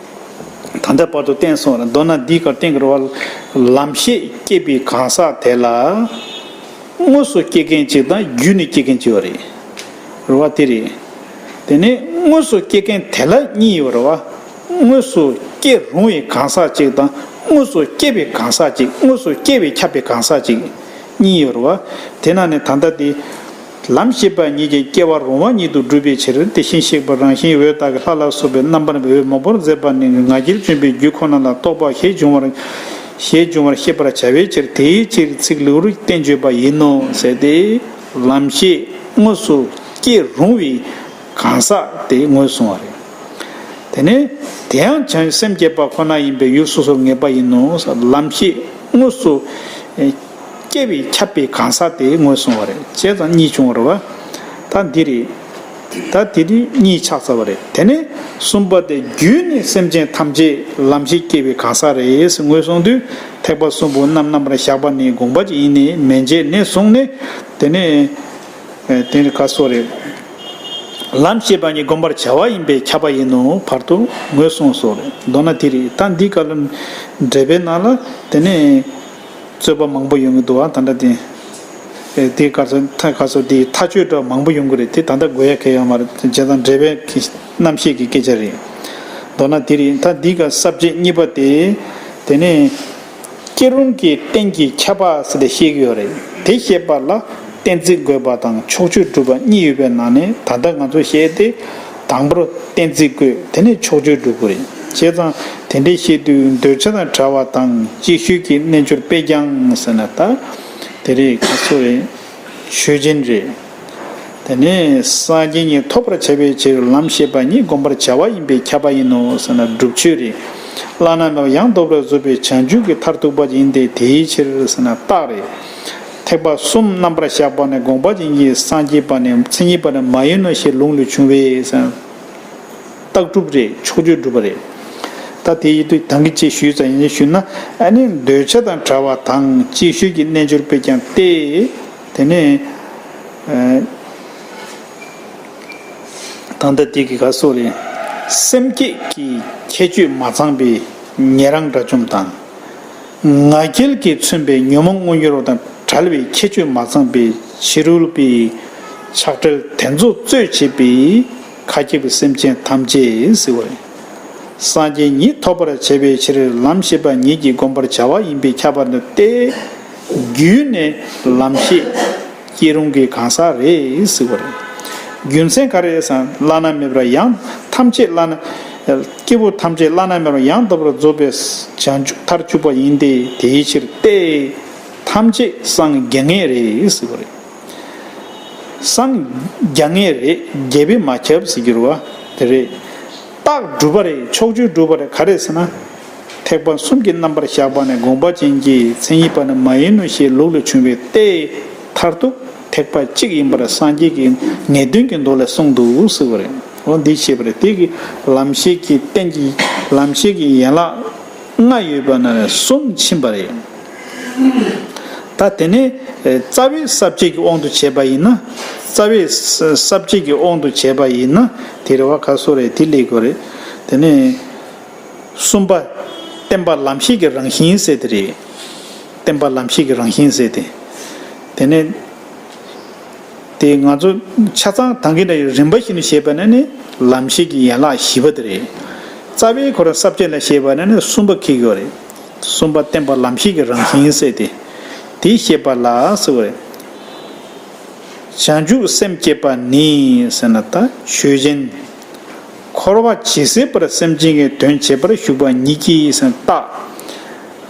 ད་ལྟ་བར་དུ་བསྟན་སོང་རེད། མདོར་ན་འདིའི་སྐབས་བསྟན་གྱི་རེད་བ། ལམ་ཤེས་སྐྱེས་པའི་གང་ཟག་དེ་ལ། དངོས་སུ་སྐྱེ་མཁན་གཅིག་དང་བརྒྱུད་ནས་སྐྱེ་མཁན་གཅིག་ཡོད་རེད། རེད་བ། དེ་རེད། དེ་ནས་དངོས་སུ་སྐྱེ་མཁན་དེ་ལ་གཉིས་ཡོད་རེད་བ། དངོས་སུ་སྐྱེ་རུང་བའི་གང་ཟག་གཅིག་དང་དངོས་སུ་སྐྱེ་བའི་གང་ཟག་གཅིག་དངོས་སུ་སྐྱེ་བས་ཁྱབ་པའི་གང་ཟག་གཅིག་གཉིས་ཡོད་རེད་བ། དེ་ནང་ནས་ད་ལྟ་དེ། ལམ་ཤེས་པ་ཉིད་ཀྱིས་སྐྱེ་བ་རུང་བ་ཉིད་དུ་སྒྲུབ་པའི་ཕྱིར། དེ་བཞིན་གཤེགས་པ་རང་བཞིན་འོད་དག་གི་ལྷ་ལ་སོགས་པའི་རྣམ་པར་འོད་མང་པོར་མཛད་པ་ནི་ང་རྒྱལ་བཅོམ་པའི་རྒྱུད་ཁོ་ན་ལ་རྟོག་པ་ཞེས་འབྱུང་བར། ཞེས་འབྱུང་བར་ཤེས་པར་བྱ་བའི་ཕྱིར། དེའི་ཕྱིར་ཚིག་ལེའུར་བསྟན་བརྗོད་པ་ཡིན་ནོ་ཟེར་ཏེ། ལམ་ཤེས་དངོས་སུ་སྐྱེ་རུང་བའི་གང་ཟག་དེ་ངོས་བཟུང་བ་རེད། དེ་ནས་དེ་ཡང་བྱང་སེམས་བསྐྱེད་པ་ཁོ་ན་ཡིན་པས་ཡུལ་སོ་སོར་ངེས་པ་ཡིན་ནོ། ལམ་ཤེས་དངོས་སུ་སྐྱེ་བས་ཁྱབ་པའི་གང་ཟག་དེ་ངོས་བཟུང་བ་རེད། བྱས་ཙང་གཉིས་བྱུང་བ་རེད་བ། ད་འདི་རེད། ད་དེ་དུས་གཉིས་ཆགས་ཚར་བ་རེད། དེ་ནས་གསུམ་པ་དེ་བརྒྱུད་ནས་སེམས་ཅན་ཐམས་ཅད་ལམ་ཤེས་སྐྱེ་བའི་གང་ཟག་རེད་ངོས་བཟུང་དུས། ཐེག་པ་གསུམ་པོ་རྣམ་རྣམ་པར་གཞག་པ་ནི་དགོངས་པ་ཅན་ཡིན་ནི་མན་ཆད་ནས་བཟུང་ནས། དེ་ནས་དེ་ནི་ག་སོགས་རེད། ལམ་ཤེས་པ་ཉིད་བསྒོམ་པར་བྱ་བ་ཡིན་པས་ཁྱབ་པ་ཡིན་ནོ་བར་དུ་ངོས་བཟུང་སོགས་རེད། མདོར་ན་དེ་རེད། ད་འདི་ག་ལ་འགྲེལ་པའི་ནང་ལ་དེ་ནས་རྩོད་པ་མང་པོ་ཡོང་གི་འདུག་བ། ད་ལྟ་དེ་དེ་ག་ཚོད་ཐ་ག་ཚོད་དེ་ཐག་གཅོད་འདྲ་མང་པོ་ཡོང་གི་རེད། དེ་ད་ལྟ་དགོས་ཡ་གལ་ཡོད་མ་རེད། བྱས་ཙང་འགྲེལ་པའི་གི་རྣམ་བཤད་ཀྱི་སྐད་ཆ་རེད། མདོར་ན་དེ་རེད། ད་འདི་ག་ས་བཅད་གཉིས་པ་དེ་དེ་ནས། སྐྱེ་རུང་གི་རྟེན་གྱི་ཁྱབ་པ་ཟེར་ཏེ་བཤད་ཀྱི་ཡོད་རེད། དེ་བཤད་པ་ལ་གཏན་ཚིགས་དགོས་པ་དང་ཕྱོགས་ཆོས་སྒྲུབ་པ་གཉིས་ཡོད་པའི་ནང་ནས་ད་ལྟ་ང་ཚོ་བཤད་དེ། དང་པོར་གཏན་ཚིགས་དགོས། དེ་ནས་ཕྱོགས་ཆོས་སྒྲུབ་དགོས་རེད། བྱས་ཙང་དེ་འདྲའི་བཤད་དུས་འདོད་ཆགས་དང་བྲལ་བ་དང་ཅིག་ཤོས་ཀྱི་རྣལ་འབྱོར་པས་ཀྱང་ཟེར་ན་ད་དེ་རེད། ག་ཚོད་རེད། ཆོས་ཅན་རེད། དེ་ནས་སངས་རྒྱས་ཉིད་ཐོབ་པར་བྱ་བའི་ཕྱིར་ལམ་ཤེས་པ་ཉིད་བསྒོམ་པར་བྱ་བ་ཡིན་པས་ཁྱབ་པ་ཡིན་ནོ་ཟེར་ན་སྒྲུབ་ཆོས་རེད། བླ་ན་མེད་པ་ཡང་དག་པར་རྫོགས་པའི་བྱང་ཆུབ་ཀྱི་མཐར་ཐུག་པ་ཡིན་ཏེ་དེའི་ཕྱིར་ཟེར་ན་རྟགས་རེད། ཐེག་པ་གསུམ་རྣམ་པར་གཞག་པ་ནི་དགོངས་པ་ཅན་གྱི་སངས་རྒྱས་པ་ནི་མཚན་ཉིད་པ་ནི་མ་ཡིན་ནོ་ཞེས་ལུང་ལས་བྱུང་བས་ཟེར། རྟགས་སྒྲུབ་རེད། ཕྱོགས་ཆོས་སྒྲུབ་པ་རེད། ད་དེ་ཡིན་དུས་ད་གིན་ཅིག་ཞུས་ཙང་ཡིན་ཞུས་ན་ཨ་ནི་འདོད་ཆགས་དང་བྲལ་བ་དང་ཅིག་ཤོས་ཀྱི་རྣལ་འབྱོར་པས་ཀྱང་སྟེ། དེ་ནས་ཨ་ད་ལྟ་དེ་གི་ག་སོགས་རེད། སེམས་བསྐྱེད་ཀྱི་ཁྱད་ཆོས་མ་ཚང་པའི་ཉན་རང་དགྲ་བཅོམ་དང་། ང་རྒྱལ་གྱིས་མཚོན་པའི་ཉོན་མོངས་དངོས་འགྱུར་དང་བྲལ་བའི་ཁྱད་ཆོས་མ་ཚང་པའི་ཕྱི་རོལ་པའི་ཆགས་བྲལ་དེ་ཚོ་རྩོད་བྱེད་པའི་མཁའ་ཁྱབ་པའི་སེམས་ཅན་ཐམས་ཅད་ཟེར་བ་རེད། སངས་རྒྱས་ཉིད་ཐོབ་པར་བྱ་བའི་ཕྱིར་ལམ་ཤེས་པ་ཉིད་ཀྱིས་བསྒོམ་པར་བྱ་བ་ཡིན་པས་ཁྱབ་པ་ནི་སྟེ། བརྒྱུད་ནས་ལམ་ཤེས་སྐྱེ་རུང་གི་གང་ཟག་རེད་ཟེར་བ་རེད། རྒྱུ་མཚན་ག་རེ་ཟེར་ན་བླ་ན་མེད་པར་ཡང་ཐམས་ཅད་བླ་ན། སྐྱེ་བོ་ཐམས་ཅད་བླ་ན་མེད་པར་ཡང་དག་པར་རྫོགས་པའི་བྱང་ཆུབ་མཐར་གྱུར་པ་ཡིན་ཏེ་དེའི་ཕྱིར་ཏེ། ཐམས་ཅད་སངས་རྒྱ་ངེས་རེད་ཟེར་བ་རེད། སངས་རྒྱ་ངེས་རེད། རྒྱལ་པོས་མ་ཁྱབ་ཟེར་གྱི་རེད་བ། དེ་རེད། རྟགས་སྒྲུབ་པ་རེད། ཕྱོགས་ཆོས་སྒྲུབ་པ་རེད། ག་རེ་ཟེར་ན། ཐེག་པ་གསུམ་གྱི་རྣམ་པར་གཞག་པ་ནི་དགོངས་པ་ཅན་གྱི་མཚན་ཉིད་པ་ནི་མ་ཡིན་ནོ་ཞེས་ལུགས་ལས་བྱུང་བའི་ཏེ། མཐར་ཐུག་ཐེག་པ་གཅིག་ཡིན་པར་སངས་རྒྱས་ཀྱིས་ངེས་དོན་གྱི་མདོ་ལས་གསུངས་འདུག་ཟེར་བ་རེད། འོ་འདི་ཤེས་པ་རེད། དེ་གི་ལམ་ཤེས་ཀྱི་རྟེན་གྱི་ལམ་ཤེས་ཀྱི་ཡན་ལག་ལྔ་ཡོད་པ་ན་གསུམ་ཕྱིན་པ་རེད། ད་དེ་ནས་རྩ་བའི་ས་བཅད་ཀྱི་དབང་དུ་བྱས་པ་ཡིན་ན། རྩ་བའི་ས་བཅད་ཀྱི་དབང་དུ་བྱས་པ་ཡིན་ན། དེ་རེད་བ། ག་སོ་རེད། དེ་ལས་དགོས་རེད། དེ་ནས་གསུམ་པ། བརྟེན་པ་ལམ་ཤེས་ཀྱི་རང་བཞིན་ཟེར་དེ་རེད། བརྟེན་པ་ལམ་ཤེས་ཀྱི་རང་བཞིན་ཟེར་དེ། དེ་ནས་དེ་ང་ཚོ་ཆ་ཚང་ད་གིན་ནས་རིམ་པ་བཞིན་དུ་བཤད་པ་ན་ནི་ལམ་ཤེས་ཀྱི་ཡན་ལག་བཞི་པ་དེ་རེད། རྩ་བའི་ཁོ་རང་ས་བཅད་ལ་བཤད་པ་ན་ནི་གསུམ་པ་འཁེལ་གྱི་ཡོད་རེད། གསུམ་པ་བརྟེན་པ་ལམ་ཤེས་ཀྱི་རང་བཞིན་ཟེར་དེ། དེ་བཤད་པ་ལ་ཟེར་བ་རེད། བྱང་ཆུབ་སེམས་བསྐྱེད་པ་ནི་ཟེར་ན་ད་ཆོས་ཅན། འཁོར་བ་ཇི་སྲིད་པར་སེམས་ཅན་གྱི་དོན་བྱེད་པར་ཞུགས་པ་ཉིད་ཀྱིས་ཟེར་ན་རྟག་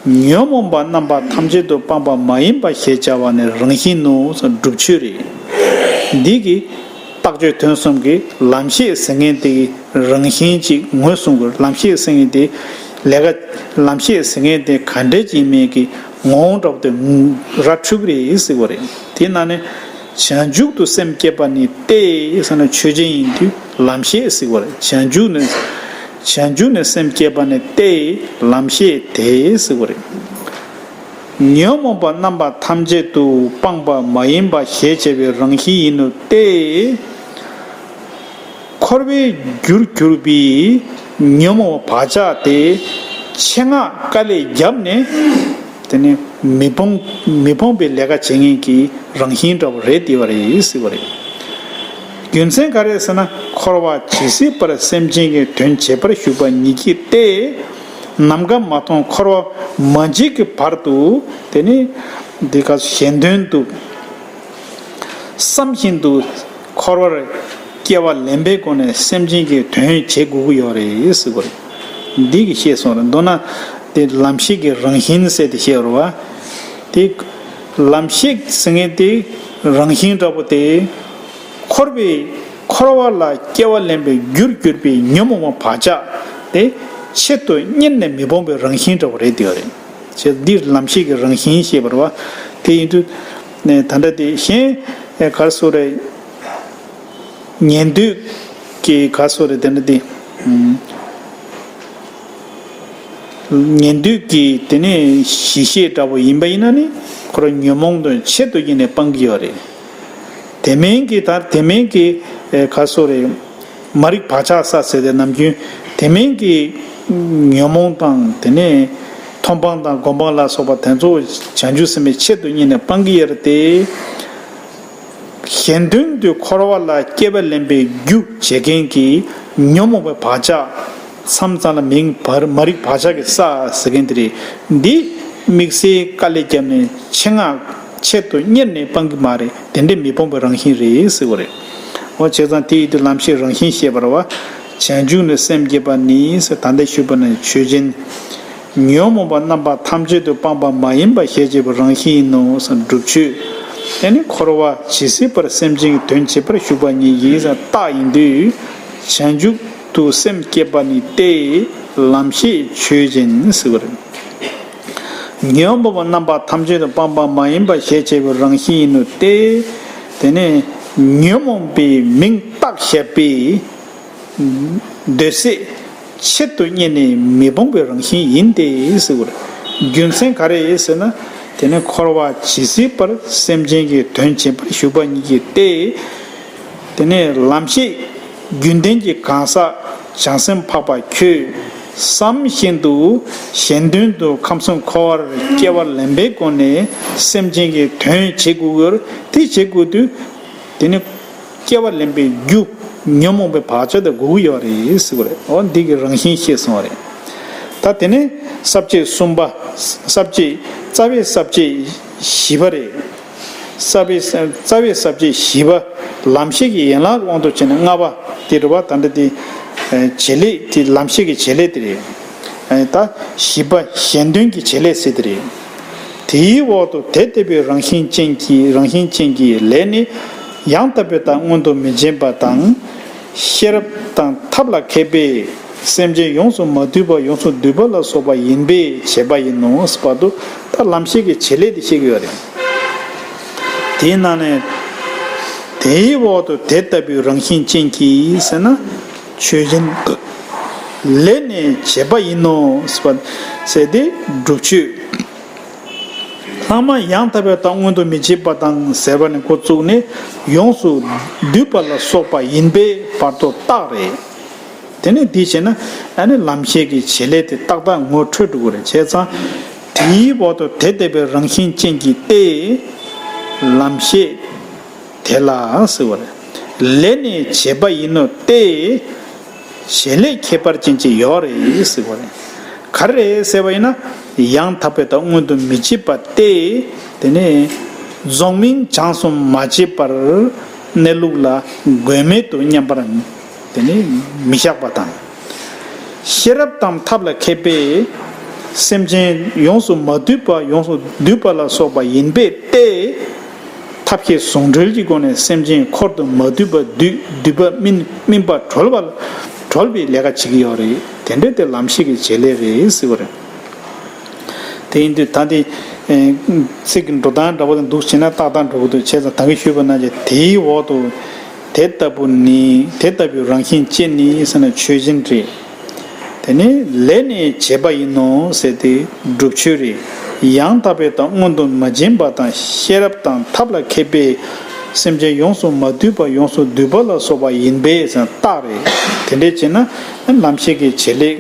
ཉོན་མོངས་པ་རྣམ་པ་ཐམས་ཅད་དུ་སྤངས་པ་མ་ཡིན་པ་ཞེས་བྱ་བ་ནི་རང་བཞིན་ནོ། སྒྲུབ་ཆོས་རེད། འདི་གི་རྟགས་ཆོས་དོན་གསུམ་གྱི་ལམ་ཤེས་ཟེར་མཁན་དེ་གི་རང་བཞིན་ཅིག་ངོས་བཟུང་དགོས། ལམ་ཤེས་ཟེར་མཁན་དེ་ལས་ཀ་ལམ་ཤེས་ཟེར་མཁན་དེ་ག་འདྲ་ཅིག་མིན་གྱི་ངོ་བོ་འདྲ་པོ་དེ་ར་འཕྲོད་ཀྱི་རེད་ཟེར་བ་རེད། དེ་ན་ནི་བྱང་ཆུབ་ཏུ་སེམས་བསྐྱེད་པ་ནི་སྟེ་ཟེར་ན་ཆོས་ཅན་ཡིན་དུས་ལམ་ཤེས་ཟེར་བ་རེད། བྱང་ཆུབ་ནི་བྱང་ཆུབ་ནི་སེམས་བསྐྱེད་པ་ནི་སྟེ་ལམ་ཤེས་དེ་ཟེར་བ་རེད། ཉོན་མོངས་པ་རྣམ་པ་ཐམས་ཅད་དུ་སྤངས་པ་མ་ཡིན་པ་ཞེས་བྱ་བའི་རང་བཞིན་ཡིན་ནོ་སྟེ། འཁོར་བའི་རྒྱུར་གྱུར་པའི་ཉོན་མོངས་པ་བག་ཆགས་དེ་ཆེད་མངགས་དཀའ་ལས་བརྒྱབ་ནས་དེ་ནི་མི་སྤོང་མི་སྤོང་པའི་ལས་ཀ་བྱེད་མཁན་གྱི་རང་བཞིན་འདྲ་བོ་རེད་དེ་བ་རེད་ཟེར་བ་རེད། རྒྱུ་མཚན་ག་རེ་ཟེར་ན། འཁོར་བ་ཇི་སྲིད་པར་སེམས་ཅན་གྱི་དོན་བྱེད་པར་ཞུགས་པ་ཉིད་ཀྱིས་ཏེ། ནམ་མཁའ་མ་མཐོང་འཁོར་བ་མ་མཇལ་གྱི་བར་དུ་དེ་ནི་འདི་ག་གཞན་དོན་དུ་བསམ་བཞིན་དུ་འཁོར་བར་སྐྱེ་བ་ལེན་པའི་སྒོ་ནས་སེམས་ཅན་གྱི་དོན་བྱེད་དགོས་ཀྱི་ཡོད་རེད་ཟེར་བ་རེད། འདི་གི་བཤད་སོང་རེད། མདོར་ན་དེ་ལམ་ཤེས་ཀྱི་རང་བཞིན་ཟེར་དེ་བཤད་རེད་བ། དེ་ལམ་ཤེས་ཟེར་མཁན་དེ་རང་བཞིན་འདྲ་པོ་དེ། འཁོར་བའི་འཁོར་བ་ལ་སྐྱེ་བ་ལེན་པའི་རྒྱུར་གྱུར་པའི་ཉོན་མོངས་པ་བག་ཆགས་དེ་ཆེད་དུ་གཉེར་ནས་མི་སྤོང་བའི་རང་བཞིན་འདྲ་བོ་རེད་དེ་ཡོད་རེད། ཅེས་འདིར་ལམ་ཤེས་ཀྱི་རང་བཞིན་ཞེས་པ་རེད་བ། དེ་ཡིན་དུས་ནས་ད་ལྟ་དེ་གཞན་ག་རེ་ཟེར་རེད། ཉན་ཐོས་ཀྱི་ག་རེ་ཟེར་རེད། དེ་འདྲ་དེ་ཉན་ཐོས་ཀྱི་དེ་ནས་གཞི་ཤེས་འདྲ་བོ་ཡིན་པ་ཡིན་ན་ནི་ཁོ་རང་ཉོན་མོངས་དོན་ཆེད་དུ་ཡིན་ནས་སྤང་གི་ཡོད་རེད། དེ་མིན་གྱི་ད་དེ་མིན་གྱི་ཨེ་ག་རེ་ཟེར་རེད། མ་རིག་བག་ཆགས་ས་ཟེར་ཏེ་ནམ་རྒྱུན་དེ་མིན་གྱི་ཉོན་མོངས་དང་དེ་ནས་མཐོང་སྤང་དང་སྒོམ་སྤང་ལ་སོགས་པ་དེ་ཚོ་བྱང་ཆུབ་སེམས་དཔའི་ཆེད་དུ་གཉེར་ནས་སྤང་གི་ཡོད་རེད་དེ། གཞན་དོན་དུ་འཁོར་བ་ལ་སྐྱེ་བ་ལེན་པའི་རྒྱུ་བྱེད་མཁན་གྱི་ཉོན་མོངས་པའི་བག་ཆགས། མཚམས་མཚམས་ལ་མིང་བར་མ་རིག་བག་ཆགས་ཀྱི་ས་ཟེར་མཁན་དེ་རེད། འདི་དམིགས་བསལ་དཀའ་ལས་བརྒྱབ་ནས་ཆེད་མངགས་ཆེད་དུ་གཉེར་ནས་སྤང་གི་མ་རེད། དེ་འདྲའི་མི་སྤོང་བའི་རང་བཞིན་རེད་ཟེར་བ་རེད། འོ་བྱས་ཙང་དེ་ཡིན་དུས་ལམ་ཤེས་རང་བཞིན་ཞེས་པ་རེད་བ། བྱང་ཆུབ་ནི་སེམས་བསྐྱེད་པ་ནི་ཟེར་ད་ལྟ་ཞུས་པ་ནི་ཆོས་ཅན། ཉོན་མོངས་པ་རྣམ་པ་ཐམས་ཅད་དུ་སྤངས་པ་མ་ཡིན་པ་ཞེས་བྱ་བའི་རང་བཞིན་ཡིན་ནོ་ཟེར་སྒྲུབ་ཆོས། དེ་ནི་འཁོར་བ་ཇི་སྲིད་པར་སེམས་ཅན་གྱི་དོན་བྱེད་པར་ཞུགས་པ་ཉིད་ཡིན་ཟེར་རྟགས་ཡིན་དུས། བྱང་ཆུབ་ཏུ་སེམས་བསྐྱེད་པ་ནི་སྟེ། ལམ་ཤེས་ཆོས་ཅན་ཟེར་བ་རེད། ཉོན་མོངས་པ་རྣམ་པ་ཐམས་ཅད་དུ་སྤངས་པ་མ་ཡིན་པ་ཞེས་བྱ་བའི་རང་བཞིན་ཡིན་ནོ་སྟེ། དེ་ནི་ཉོན་མོངས་པའི་མིང་བཏགས་བཞག་པའི་འདོད་སྲེད་ཆེད་དུ་གཉེར་ནས་མི་སྤོང་བའི་རང་བཞིན་ཡིན་ཏེ་ཟེར་བ་རེད། རྒྱུ་མཚན་ག་རེ་ཟེར་ན། དེ་ནི་འཁོར་བ་ཇི་སྲིད་པར་སེམས་ཅན་གྱི་དོན་བྱེད་པར་ཞུགས་པ་ཉིད་ཀྱིས་ཏེ། དེ་ནས་ལམ་ཤེས་རྒྱུན་ལྡན་གྱི་གང་ཟག་བྱང་སེམས་འཕགས་པ་ཁྱོད་བསམ་བཞིན་དུ་གཞན་དོན་དུ་ཁམས་གསུམ་འཁོར་བར་སྐྱེ་བ་ལེན་པའི་སྒོ་ནས་སེམས་ཅན་གྱི་དོན་བྱེད་དགོས་ཀྱི་ཡོད་རེད། དེ་བྱེད་དགོས་དུས་དེ་ནི་སྐྱེ་བ་ལེན་པའི་རྒྱུ་ཉོན་མོངས་པའི་བག་ཆགས་དེ་དགོས་ཀྱི་ཡོད་རེད་ཟེར་བ་རེད། འོ་འདི་གི་རང་བཞིན་ཤེས་སོང་བ་རེད། ད་དེ་ནས་ས་བཅད་གསུམ་པ། ས་བཅད་རྩ་བའི་ས་བཅད་བཞི་པ་རེད། རྩ་བའི་ས་རྩ་བའི་ས་བཅད་བཞི་པ་ལམ་ཤེས་ཀྱི་ཡན་ལག་དབང་དུ་བྱས་ནས་ལྔ་པ་དེ་རེད་བ། ད་འདྲ་དེ་བྱེད་ལས་དེ་ལམ་ཤེས་ཀྱི་བྱེད་ལས་དེ་རེད། ད་བཞི་པ་གཞན་དོན་གྱི་བྱེད་ལས་ཟེར་དེ་རེད། དེའི་འོག་ཏུ་དེ་ལྟ་བུའི་རང་བཞིན་ཅན་གྱི་རང་བཞིན་ཅན་གྱི་ལས་ནི་ཡང་དག་པའི་དང་མངོན་དུ་མི་འབྱེད་པ་དང་། ཤེས་རབ་དང་ཐབས་ལ་མཁས་པས། སེམས་ཅན་ཡོངས་སུ་མ་འདུས་པ་ཡོངས་སུ་འདུས་པ་ལ་སོགས་པ་ཡིན་པས་བྱས་པ་ཡིན་ནོ་ཟེར་བར་དུ་ད་ལམ་ཤེས་ཀྱི་བྱེད་ལས་དེ་བཤད་ཀྱི་ཡོད་རེད། དེའི་ནང་ནས་དེའི་འོག་ཏུ་དེ་ལྟ་བུའི་རང་བཞིན་ཅན་གྱིས་ཟེར་ན་ཆོས་ཅན། ལས་ནི་བྱས་པ་ཡིན་ནོ་ཟེར་བ། ཟེར་ཏེ་སྒྲུབ་ཆོས། ལྷག་མ་ཡང་དག་པའི་མཐའ་མངོན་དུ་མི་བྱེད་པ་དང་ཟེར་བ་ནས་འགོ་བཙུགས་ནས་ཡོངས་སུ་བསྡུས་པ་ལ་སོགས་པ་ཡིན་པས་བར་དུ་རྟགས་རེད། དེ་ནས་འདི་བྱས་ན་ཨ་ནི་ལམ་ཤེས་ཀྱི་བྱེད་ལས་དེ་ཏག་ཏག་ངོ་འཕྲོད་འགྲོ་གི་རེད། བྱས་ཙང་དེའི་འོག་ཏུ་དེ་ལྟ་བུའི་རང་བཞིན་ཅན་གྱི་སྟེ། ལམ་ཤེས་དེ་ལ་ཟེར་བ་རེད། ལས་ནི་བྱེད་པ་ཡིན་ནོ་སྟེ། བྱེད་ལས་ཁྱད་པར་ཅན་ཅིག་ཡོད་རེད་ཟེར་བ་རེད། ག་རེ་རེད་ཟེར་བ་ཡིན་ན། ཡང་དག་པའི་མཐའ་མངོན་དུ་མི་བྱེད་པ་སྟེ། དེ་ནས་རྫོགས་སྨིན་བྱང་སུ་མ་བྱས་པར་གནས་ལུགས་ལ་དགོས་མེད་དུ་མཉམ་པར་དེ་ནི་མི་བཞག་པ་དང་། ཤེས་རབ་དང་ཐབས་ལ་མཁས་པས་སེམས་ཅན་ཡོངས་སུ་མ་བསྡུས་པ་ཡོངས་སུ་བསྡུས་པ་ལ་སོགས་པ་ཡིན་པས་ཏེ། ཐབས་ཤེས་ཟུང་འབྲེལ་གྱི་སྒོ་ནས་སེམས་ཅན་འཁོར་དུ་མ་བསྡུས་པ་བསྡུས། བསྡུས་པ་སྨིན། སྨིན་པ་གྲོལ་བ་གྲོལ་བའི་ལས་ཀ་བྱེད་ཀྱི་ཡོད་རེད། དེ་འདྲ་དེ་ལམ་ཤེས་ཀྱི་བྱེད་ལས་རེད་ཟེར་བ་རེད། དེ་ཡིན་དུས་ད་འདི་ཚིག་གི་འགྲོ་སྟངས་འདྲ་པོ་དང་འདུག་བྱས་ན་ཏག་ཏག་འགྲོ་གི་འདུག་བྱས་ཙང་ད་གིན་ཞུས་པ་ནང་བཞིན་དེའི་འོག་ཏུ་དེ་ལྟ་བུ་ནི་དེ་ལྟ་བུའི་རང་བཞིན་ཅན་ནི་ཟེར་ན་ཆོས་ཅན་རེད། དེ་ནི་ལས་ནི་བྱེད་པ་ཡིན་ནོ་ཟེར་ཏེ་སྒྲུབ་ཆོས་རེད། ཡང་དག་པའི་མཐའ་མངོན་དུ་མ་བྱེད་པ་དང་ཤེས་རབ་དང་ཐབས་ལ་མཁས་པས་སེམས་ཅན་ཡོངས་སུ་མ་བསྡུས་པ་ཡོངས་སུ་བསྡུས་པ་ལ་སོགས་པ་ཡིན་པས་ཟེར་ན་རྟགས་རེད། དེ་འདྲ་བྱས་ན་ལམ་ཤེས་ཀྱི་བྱེད་ལས་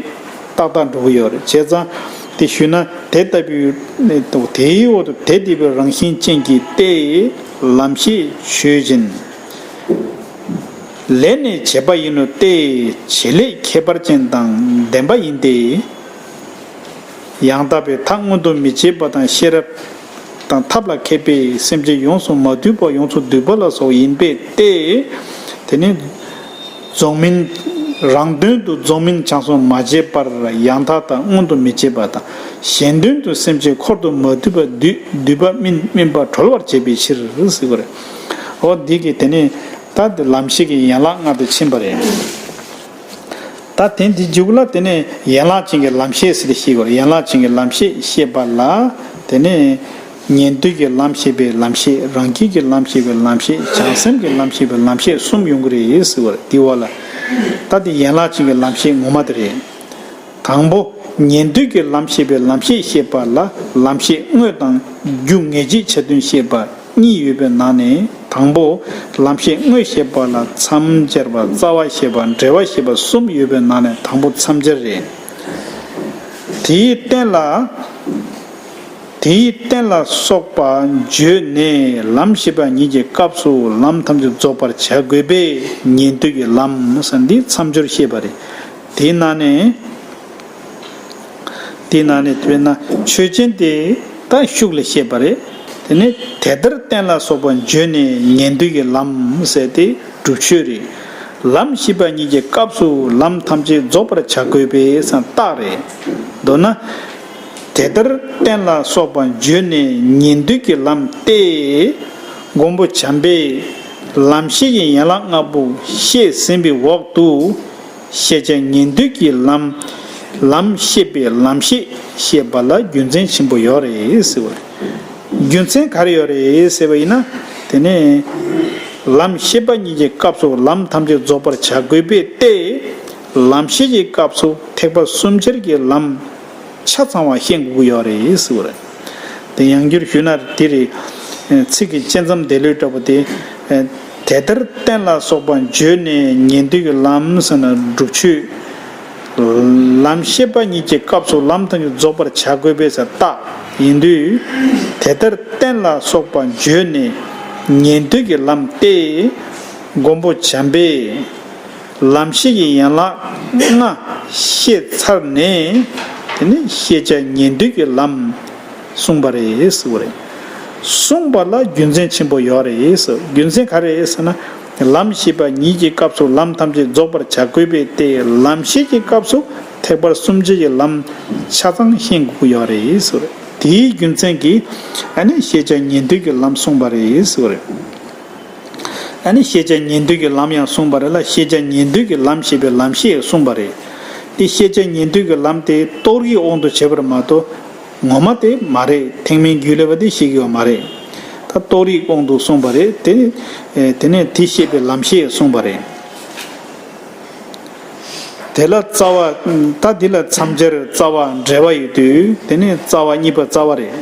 ཏག་ཏག་འགྲོ་གི་ཡོད་རེད། བྱས་ཙང་དེ་ཞུས་ན་དེ་ལྟ་བུའི་དེའི་འོག་ཏུ་དེ་ལྟ་བུའི་རང་བཞིན་ཅན་གྱི་སྟེ་ལམ་ཤེས་ཆོས་ཅན། ལས་ནི་བྱེད་པ་ཡིན་ནོ་སྟེ། བྱེད་ལས་ཁྱད་པར་ཅན་དང་ལྡན་པ་ཡིན་ཏེ། ཡང་དག་པའི་མཐའ་མངོན་དུ་མི་བྱེད་པ་དང་ཤེས་རབ་དང་ཐབས་ལ་མཁས་པས་སེམས་ཅན་ཡོངས་སུ་མ་བསྡུས་པ་ཡོངས་སུ་བསྡུས་པ་ལ་སོགས་ཡིན་པས་ཏེ། དེ་ནི་རྫོགས་སྨིན། རང་དོན་དུ་རྫོགས་སྨིན་བྱང་སུ་མ་བྱས་པར་ཡང་དག་དང་མངོན་དུ་མི་བྱེད་པ་དང་གཞན་དོན་དུ་སེམས་ཅན་འཁོར་དུ་མ་བསྡུས་པ་བསྡུས། བསྡུས་པ་སྨིན། སྨིན་པ་གྲོལ་བར་བྱེད་པའི་ཕྱིར་ཟེར་བ་རེད། འོ་འདི་གི་དེ་ནི་ད་འདི་ལམ་ཤེས་ཀྱི་ཡན་ལག་ལྔ་དེ་ཕྱིན་པ་རེད། ད་དེ་འདི་མཇུག་ལ་དེ་ནས་ཡན་ལག་ཅན་གྱི་ལམ་ཤེས་ཟེར་ཏེ་ཤེས་དགོས་རེད། ཡན་ལག་ཅན་གྱི་ལམ་ཤེས་ཤེས་པ་ལ་དེ་ནས་ཉན་ཐོས་ཀྱི་ལམ་ཤེས་པའི་ལམ་ཤེས། རང་རྒྱལ་གྱི་ལམ་ཤེས་པའི་ལམ་ཤེས། བྱང་སེམས་ཀྱི་ལམ་ཤེས་པའི་ལམ་ཤེས་གསུམ་ཡོང་གི་རེད་ཟེར་བ་རེད། དེ་བ་ལ་ད་དེ་ཡན་ལག་ཅན་གྱི་ལམ་ཤེས་ངོ་མ་དེ་རེད། དང་པོ་ཉན་ཐོས་ཀྱི་ལམ་ཤེས་པའི་ལམ་ཤེས་ཤེས་པ་ལ་ལམ་ཤེས་དངོས་དང་རྒྱུ་ངེས་འབྱེད་ཆ་མཐུན་ཤེས་པ་གཉིས་ཡོད་པའི་ནང་ནས། དང་པོ་ལམ་ཤེས་དངོས་ཤེས་པ་ལ་མཚམས་སྦྱར་བ། རྩ་བ་ཤེས་པ། འབྲེལ་བ་ཤེས་པ་གསུམ་ཡོད་པའི་ནང་ནས་དང་པོ་མཚམས་སྦྱར་རེད། དེའི་རྟེན་ལ། དེའི་རྟེན་ལ་སོགས་པ་བརྗོད་ནས་ལམ་ཤེས་པ་ཉིད་ཀྱི་སྐབས་སུ་ལམ་ཐམས་ཅད་རྫོགས་པར་བྱ་དགོས་པས་ཉན་ཐོས་ཀྱི་ལམ་ཟེར་འདི་མཚམས་སྦྱོར་བཤད་པ་རེད། དེའི་ནང་ནས། དེའི་ནང་ནས་དཔེར་ན་ཆོས་ཅན་དེ་ད་ཤུགས་ལ་བཤད་པ་རེད། དེ་ནས་དེ་ལྟར་གཏན་ལ་སོགས་པ་བརྗོད་ནས་ཉན་ཐོས་ཀྱི་ལམ་ཟེར་ཏེ་སྒྲུབ་ཆོས་རེད། ལམ་ཤེས་པ་ཉིད་ཀྱི་སྐབས་སུ་ལམ་ཐམས་ཅད་རྫོགས་པར་བྱ་དགོས་པས་ཟེར་རྟགས་རེད། མདོར་ན། དེ་ལྟར་གཏན་ལ་སོགས་པ་བརྗོད་ནས་ཉན་ཐོས་ཀྱི་ལམ་སྟེ། མགོན་པོ་བྱམས་པས་ལམ་ཤེས་ཀྱི་ཡན་ལག་ལྔ་པོ་བཤད་ཟིན་པའི་འོག་ཏུ། ཤེས་བྱ་ཉན་ཐོས་ཀྱི་ལམ། ལམ་ཤེས་པའི་ལམ་ཤེས་ཤེས་པ་ལ་རྒྱུ་མཚན་ཆེན་པོ་ཡོད་རེད་ཟེར་བ་རེད། རྒྱུ་མཚན་ག་རེ་ཡོད་རེད་ཟེར་བ་ཡིན་ན། དེ་ནས་ལམ་ཤེས་པ་ཉིད་ཀྱི་སྐབས་སུ་ལམ་ཐམས་ཅད་རྫོགས་པར་བྱ་དགོས་པས་ཏེ། ལམ་ཤེས་ཀྱི་སྐབས་སུ་ཐེག་པ་གསུམ་ཆར་གྱི་ལམ་ཆ་ཚང་བ་ཤེས་དགོས་ཀྱི་ཡོད་རེད་ཟེར་བ་རེད། དེ་ཡང་བསྒྱུར་ཞུས་ན་དེ་རེད། ཚིག་གི་བཅད་མཚམས་འདས་ལོས་འདྲ་པོ་དེ། དེ་ལྟར་གཏན་ལ་སོགས་པ་བརྗོད་ནས་ཉན་ཐོས་ཀྱི་ལམ་ཟེར་ན་སྒྲུབ་ཆོས། ལམ་ཤེས་པ་ཉིད་ཀྱི་སྐབས་སུ་ལམ་ཐམས་ཅད་རྫོགས་པར་བྱ་དགོས་པས་ཟེར་རྟགས་ཡིན་དུས། དེ་ལྟར་གཏན་ལ་སོགས་པ་བརྗོད་ནས་ཉན་ཐོས་ཀྱི་ལམ་སྟེ། མགོན་པོ་བྱམས་པས་ལམ་ཤེས་ཀྱི་ཡན་ལག་ལྔ་བཤད་ཚར་ནས། དེ་ནས་ཤེས་བྱ་ཉན་ཐོས་ཀྱི་ལམ། གསུངས་པ་རེད་ཟེར་བ་རེད། གསུངས་པ་ལ་རྒྱུ་མཚན་ཆེན་པོ་ཡོད་རེད་ཟེར། རྒྱུ་མཚན་ག་རེ་རེད་ཟེར་ན། ལམ་ཤེས་པ་ཉིད་ཀྱི་སྐབས་སུ་ལམ་ཐམས་ཅད་རྫོགས་པར་བྱ་དགོས་པས་ཏེ། ལམ་ཤེས་ཀྱི་སྐབས་སུ་ཐེག་པ་གསུམ་ཆར་གྱི་ལམ་ཆ་ཚང་ཤེས་དགོས་ཀྱི་ཡོད་རེད་ཟེར་བ་རེད། དེའི་རྒྱུ་མཚན་གྱིས་ཨ་ནི་ཤེས་བྱ་ཉན་ཐོས་ཀྱི་ལམ་གསུངས་པ་རེད་ཟེར་བ་རེད། ཨ་ནི་ཤེས་བྱ་ཉན་ཐོས་ཀྱི་ལམ་ཡང་གསུངས་པ་རེད་ལ། ཤེས་བྱ་ཉན་ཐོས་ཀྱི་ལམ་ཞེས་པའི་ལམ་ཤེས་གསུངས་པ་རེད། དེ་ཤེས་བྱ་ཉན་ཐོས་ཀྱི་ལམ་དེ་རྟོགས་རིགས་དབང་དུ་བྱས་པར་མ་གཏོགས། ངོ་མ་དེ་མ་རེད། ཐེག་དམན་རྒྱུད་བླ་མ་དེ་ཤེས་ཀྱི་ཡོད་མ་རེད། ད་རྟོགས་རིགས་དབང་དུ་གསུངས་པ་རེད་དེ། དེ་ནས་དེ་ཤེས་པའི་ལམ་ཤེས་གསུངས་པ་རེད། དེ་ལ་རྩ་བ། ད་འདི་ལ་མཚམས་སྦྱར་རྩ་བ་འབྲེལ་བ་ཡོད་དུས་དེ་ནི་རྩ་བ་གཉིས་པ་རྩ་བ་རེད།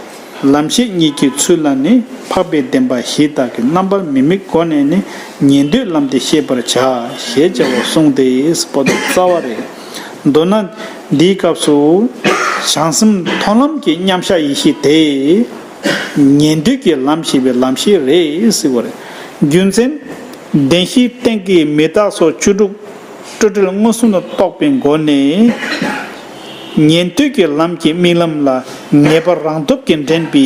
ལམ་ཤེས་གཉིས་ཀྱི་ཚུལ་ལ་ནི་འཕགས་པའི་བདེན་པ་བཞི་དག་གི་རྣམ་པར་མི་དམིགས་སྒོ་ནས་ནི་ཉན་ཐོས་ལམ་དེ་ཤེས་པར་བྱ་ཞེས་བྱ་བ་གསུངས་ཏེ་པོ་ཏོ་རྩ་བ་རེད། མདོར་ན་འདིའི་སྐབས་སུ་བྱང་སེམས་མཐོང་ལམ་གྱི་མཉམ་གཞག་ཡེ་ཤེས་དེ། ཉན་ཐོས་ཀྱི་ལམ་ཞེས་པའི་ལམ་ཤེས་རེད་ཟེར་བ་རེད། རྒྱུ་མཚན། བདེན་བཞིའི་སྟེང་གི་མི་རྟག་སོགས་བཅུ་དྲུག་སྤྲོས་བྲལ་མངོན་སུམ་དུ་རྟོགས་པའི་སྒོ་ནས། ཉན་ཐོས་ཀྱི་ལམ་གྱི་དམིགས་ལམ་ལ་ངེས་པ་རང་སྟོབས་ཀྱིས་འདྲེན་པའི་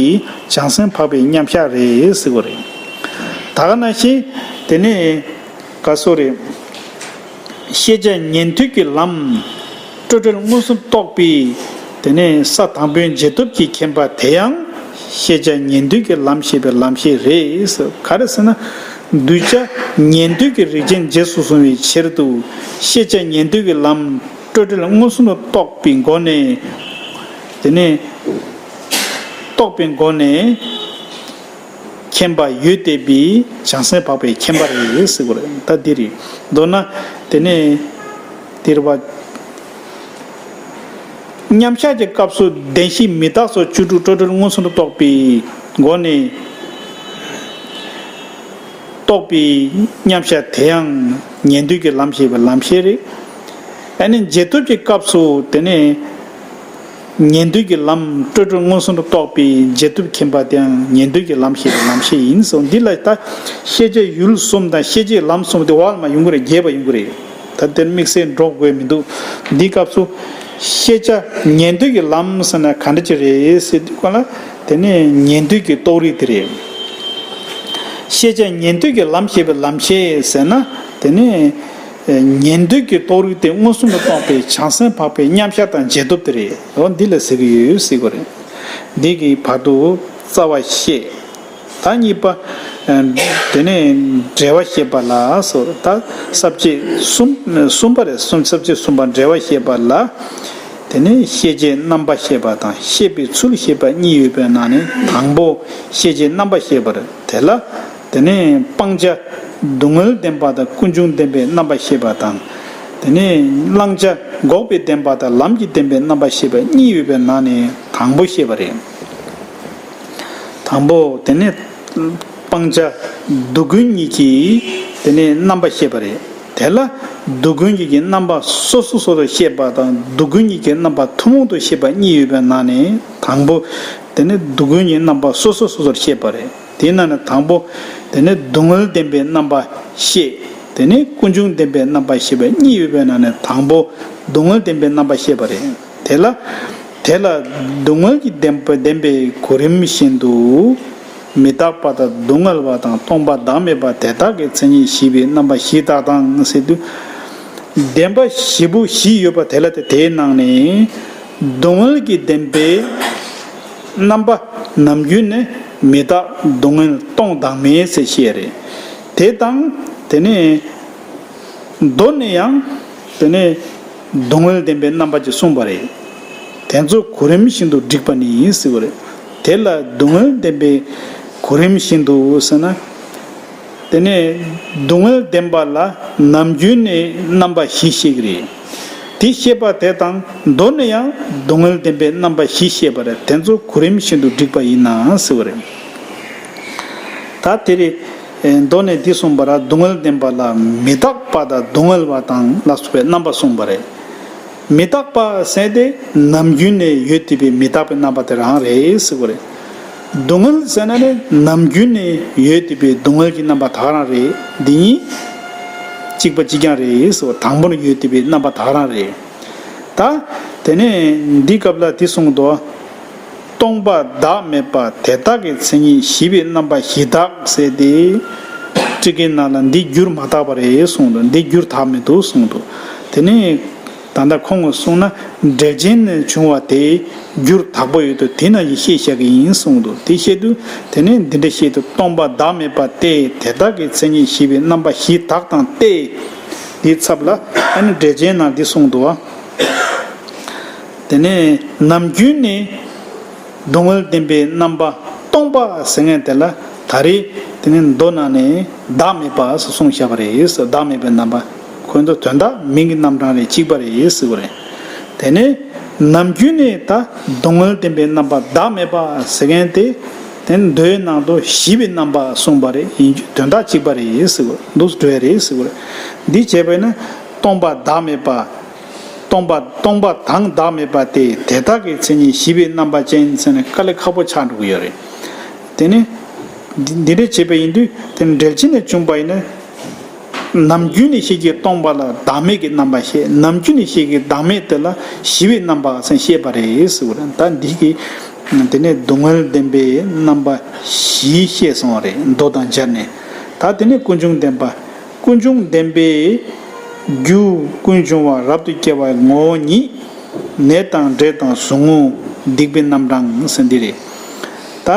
བྱང་སེམས་འཕགས་པའི་མཉམ་གཞག་རེད་ཟེར་བ་རེད། ད་ག་ནང་བཞིན་དེ་ནས་ག་སོ་རེད། ཤེས་བྱ་ཉན་ཐོས་ཀྱི་ལམ་སྤྲོས་བྲལ་མངོན་སུམ་རྟོགས་པའི་དེ་ནས་ས་དང་པོའི་རྗེས་ཐོབ་ཀྱི་མཁྱེན་པ་དེ་ཡང་ཤེས་བྱ་ཉན་ཐོས་ཀྱི་ལམ་ཞེས་པའི་ལམ་ཤེས་རེད། ག་རེ་ཟེར་ན། གདུལ་བྱ་ཉན་ཐོས་ཀྱི་རིགས་ཅན་རྗེས་སུ་བཟུང་བའི་ཕྱིར་དུ་ཤེས་བྱ་ཉན་ཐོས་ཀྱི་ལམ་སྤྲོས་བྲལ་མངོན་སུམ་དུ་རྟོགས་པའི་སྒོ་ནས། དེ་ནས་རྟོགས་པའི་སྒོ་ནས། མཁྱེན་པ་ཡོད་བསྡད་པའི་བྱང་སེམས་འཕགས་པའི་མཁྱེན་པ་རེད་ཟེར་དགོས་རེད། ད་འདི་རེད། མདོར་ན་དེ་ནས་དེ་རེད་བ། མཉམ་གཞག་གི་སྐབས་སུ་བདེན་བཞི་མི་རྟག་སོགས་བཅུ་དྲུག་སྤྲོས་བྲལ་མངོན་སུམ་དུ་རྟོགས་པའི་སྒོ་ནས་རྟོགས་པའི་མཉམ་གཞག་དེ་ཡང་ཉན་ཐོས་ཀྱི་ལམ་ཞེས་པའི་ལམ་ཤེས་རེད། ཨ་ནི་རྗེས་ཐོབ་ཀྱི་སྐབས་སུ་དེ་ནས། ཉན་ཐོས་ཀྱི་ལམ་སྤྲོས་བྲལ་མངོན་སུམ་དུ་རྟོགས་པའི་རྗེས་ཐོབ་མཁྱེན་པ་དེའང་ཉན་ཐོས་ཀྱི་ལམ་ཞེས་པའི་ལམ་ཤེས་ཡིན་གསུངས། འདི་ལ་ད་ཤེས་བྱའི་ཡུལ་གསུམ་དང་ཤེས་བྱའི་ལམ་གསུམ་དེ་འོག་ལ་མ་ཡོང་གི་རེད། རྒྱས་པ་ཡོང་གི་རེད། ད་དེར་དམིགས་བསལ་འགྲོ་དགོས་མི་འདུག་འདིའི་སྐབས་སུ་ཤེས་བྱ་ཉན་ཐོས་ཀྱི་ལམ་ཟེར་ན་ག་འདྲ་ཅིག་རེད་ཟེར་དུས་ག་ལ་དེ་ནས་ཉན་ཐོས་ཀྱི་རྟོགས་རིགས་དེ་རེད། ཤེས་བྱ་ཉན་ཐོས་ཀྱི་ལམ་ཞེས་པའི་ལམ་ཤེས་ཟེར་ན་དེ་ནས། ཉན་ཐོས་ཀྱི་རྟོགས་རིགས་དེ་མངོན་སུམ་དུ་རྟོགས་པའི་བྱང་སེམས་འཕགས་པའི་མཉམ་གཞག་དང་རྗེས་ཐོབ་དེ་རེད། འོ་འདི་ལ་ཟེར་གྱི་ཡོད་ཟེར་གྱི་རེད། འདི་གི་བར་དུ་རྩ་བ་བཤད། ད་གཉིས་པ། དེ་ནས་འབྲེལ་བ་བཤད་པ་ལ་སོ། ད་ས་བཅད་གསུམ་གསུམ་པ་རེད། གསུམ་ས་བཅད་གསུམ་པ་འབྲེལ་བ་བཤད་པ་ལ། དེ་ནས་ཤེས་བྱའི་རྣམ་པ་བཤད་པ་དང་ཤེས་པའི་ཚུལ་བཤད་པ་གཉིས་ཡོད་པའི་ནང་ནས་དང་པོ་ཤེས་བྱའི་རྣམ་པ་བཤད་པ་རེད། དེ་ལ། དེ་ནས་སྤང་བྱ་སྡུག་བསྔལ་བདེན་པ་དང་ཀུན་འབྱུང་བདེན་པའི་རྣམ་པ་ཤེས་པ་དང་། དེ་ནས་བླང་བྱ་འགོག་པའི་བདེན་པ་དང་ལམ་གྱི་བདེན་པའི་རྣམ་པ་ཤེས་པ་གཉིས་ཡོད་པའི་ནང་ནས་དང་པོ་ཤེས་པ་རེད། དང་པོ་དེ་ནས་སྤང་བྱ་སྡུག་ཀུན་གཉིས་ཀྱི་དེ་ནས་རྣམ་པ་ཤེས་པ་རེད། དེ་ལ་སྡུག་ཀུན་གཉིས་ཀྱི་རྣམ་པ་སོ་སོ་སོ་སོར་ཤེས་པ་དང་སྡུག་ཀུན་གཉིས་ཀྱི་རྣམ་པ་ཐུན་མོང་དུ་ཤེས་པ་གཉིས་ཡོད་པའི་ནང་ནས་དང་པོ་དེ་ནས་སྡུག་ཀུན་གཉིས་རྣམ་པ་སོ་སོ་སོ་སོར་ཤེས་པ་རེད། དེའི་ནང་ནས་དང་པོ། དེ་ནས་སྡུག་བསྔལ་བདེན་པའི་རྣམ་པ་ཤེས། དེ་ནས་ཀུན་འབྱུང་བདེན་པའི་རྣམ་པ་ཤེས་པའི་གཉིས་ཡོད་པའི་ནང་ནས་དང་པོ་སྡུག་བསྔལ་བདེན་པའི་རྣམ་པ་ཤེས་པ་རེད། དེ་ལ། དེ་ལ་སྡུག་བསྔལ་གྱི་བདེན་པ་བདེན་པའི་གོ་རིམ་བཞིན་དུ། མི་རྟག་པ་དང་སྡུག་བསྔལ་བ་དང་སྟོང་པ་བདག་མེད་པ་དེ་དག་གི་མཚན་ཉིད་བཞི་པའི་རྣམ་པ་བཞི་དག་དང་ཟེར་དུས། བདེན་པ་བཞི་པོ་བཞི་ཡོད་པ་དེ་ལ་དེ་དེའི་ནང་ནས་སྡུག་བསྔལ་གྱི་བདེན་པའི་རྣམ་པ་ནམ་རྒྱུན་ནས་མི་རྟག་སྡུག་བསྔལ་སྟོང་བདག་མེད་ཟེར་བཤད་རེད། དེ་དང་དེ་ནས་མདོ་ནས་ཡང་དེ་ནས་སྡུག་བསྔལ་བདེན་པའི་རྣམ་པ་ཅིག་གསུངས་པ་རེད། དེ་ཚོ་གོ་རིམ་བཞིན་དུ་བསྒྲིགས་པ་ནི་ཡིན་ཟེར་བ་རེད། དེ་ལ་སྡུག་བསྔལ་བདེན་པའི་གོ་རིམ་བཞིན་དུ་ཟེར་ན། དེ་ནས་སྡུག་བསྔལ་བདེན་པ་ལ་ནམ་རྒྱུན་ནས་རྣམ་པ་བཞི་བཤད་ཀྱི་རེད། དེ་བཤད་པ་དེ་དང་མདོ་ནས་ཡང་སྡུག་བསྔལ་བདེན་པའི་རྣམ་པ་བཞི་བཤད་པ་རེད། དེ་ཚོ་གོ་རིམ་བཞིན་དུ་བསྒྲིགས་པ་ཡིན་ན་ཟེར་བ་རེད། ད་དེ་རེད། མདོ་ནས་འདི་གསུངས་པ་ར། སྡུག་བསྔལ་བདེན་པ་ལ་མི་རྟག་པ་དང་སྡུག་བསྔལ་བ་དང་ལ་སོགས་པའི་རྣམ་པ་གསུངས་པ་རེད། མི་རྟག་པ་ཟེར་དེ་ནམ་རྒྱུན་ནས་ཡོད་བསྡད་པའི་མི་རྟག་པའི་རྣམ་པ་དེ་རང་རེད་ཟེར་བ་རེད། སྡུག་བསྔལ་ཟེར་ན་ནི་ནམ་རྒྱུན་ནས་ཡོད་བསྡད་པའི་སྡུག་བསྔལ་གྱི་རྣམ་པ་དག་རང་རེད། འདི་གཉིས་གཅིག་པ་གཅིག་རྐྱང་རེད་ཟེར་བ། དང་པོ་ནས་ཡོད་བསྡད་པའི་རྣམ་པ་དག་རང་རེད། ད་དེ་ནས་འདི་སྐབས་ལ་འདི་གསུངས་འདུག་སྟོང་པ་བདག་མེད་པ་དེ་དག་གི་མཚན་ཉིད་བཞི་པའི་རྣམ་པ་བཞི་དག་ཟེར་ཏེ། ཊཱི་ཀའི་ནང་ལ་འདི་འགྱུར་མ་དག་པ་རེད་གསུངས་འདུག་འདི་འགྱུར་དག་མི་འདུག་གསུངས་འདུག་དེ་ནས་ད་ལྟ་ཁོང་གིས་གསུངས་ན། འགྲེལ་ཆེན་ནས་བྱུང་བ་དེ་འགྱུར་དག་པོ་ཡོད་དུ་དེ་ན་ཡི་ཤེས་བཞག་གི་ཡིན་གསུངས་འདུག་དེ་བཤད་དུས་དེ་ནས་འདི་འདྲ་བཤད་དུ། སྟོང་པ་བདག་མེད་པ་སྟེ་དེ་དག་གི་མཚན་ཉིད་བཞི་པའི་རྣམ་པ་བཞི་དག་དང་སྟེ། འདིའི་ཚབ་ལ་ཨ་ནི་འགྲེལ་ཆེན་ནང་འདི་གསུངས་འདུག་དེ་ནས་ནམ་རྒྱུན་ནི་སྡུག་བསྔལ་བདེན་པའི་རྣམ་པ་སྟོང་པ་ཟེར་མཁན་དེ་ལ་ད་རེས་དེ་ནས་མདོ་ནང་ནས་བདག་མེད་པ་གསུངས་བཞག་པ་རེད། བདག་མེད་པའི་རྣམ་པ། ཁོ་ཚོ་དོན་དག་མིང་གི་རྣམ་གྲངས་རེད་གཅིག་པ་རེད་ཟེར་བ་རེད། དེ་ནས་ནམ་རྒྱུན་ནས་ད་སྡུག་བསྔལ་བདེན་པའི་རྣམ་པ་བདག་མེད་པ་ཟེར་མཁན་དེ། དེ་མདོའི་ནང་དུ་ཞི་བའི་རྣམ་པ་གསུངས་པ་རེད། ཡིན་རྒྱུ་དོན་དག་གཅིག་པ་རེད་ཟེར་བ་འདུག་འགྲོ་ཡ་རེད་ཟེར་བ་རེད། འདི་བྱས་པས་ན་སྟོང་པ་བདག་མེད་པ། སྟོང་པ་སྟོང་པ་དང་བདག་མེད་པ་སྟེ་དེ་དག་གི་མཚན་ཉིད་ཞི་བའི་རྣམ་པ་ཅན་ཟེར་ནས་དཀའ་ལས་ཁག་པོ་ཆགས་འགྲོ་གི་ཡོད་རེད། དེ་ནི་འདི་འདི་འདྲ་བྱས་པ་ཡིན་དུས་དེ་ནི་འགྲེལ་ཆེན་ནས་བྱུང་པ་ཡིན་ན། ནམ་རྒྱུན་ནས་ཤེས་ཀྱི་སྟོང་པ་ལ་བདག་མེད་ཀྱི་རྣམ་པ་བཤད། ནམ་རྒྱུན་ནས་ཤེས་ཀྱི་བདག་མེད་དེ་ལ་ཞི་བའི་རྣམ་པ་ཟེར་བཤད་པ་རེད་ཟེར་བ་རེད། ད་འདི་གི་དེ་ནས་སྡུག་བསྔལ་བདེན་པའི་རྣམ་པ་བཞི་བཤད་སོང་བ་རེད། མདོ་དང་སྦྱར་ནས། ད་དེ་ནས་ཀུན་འབྱུང་བདེན་པ། ཀུན་འབྱུང་བདེན་པའི་རྒྱུ་ཀུན་འབྱུང་བ་རབ་ཏུ་སྐྱེ་བའི་ངོ་བོ་ཉིད། ནད་དང་འབྲས་དང་ཟུག་རྔུ་སྡིག་པའི་རྣམ་གྲངས་ཟེར་འདི་རེད། ད་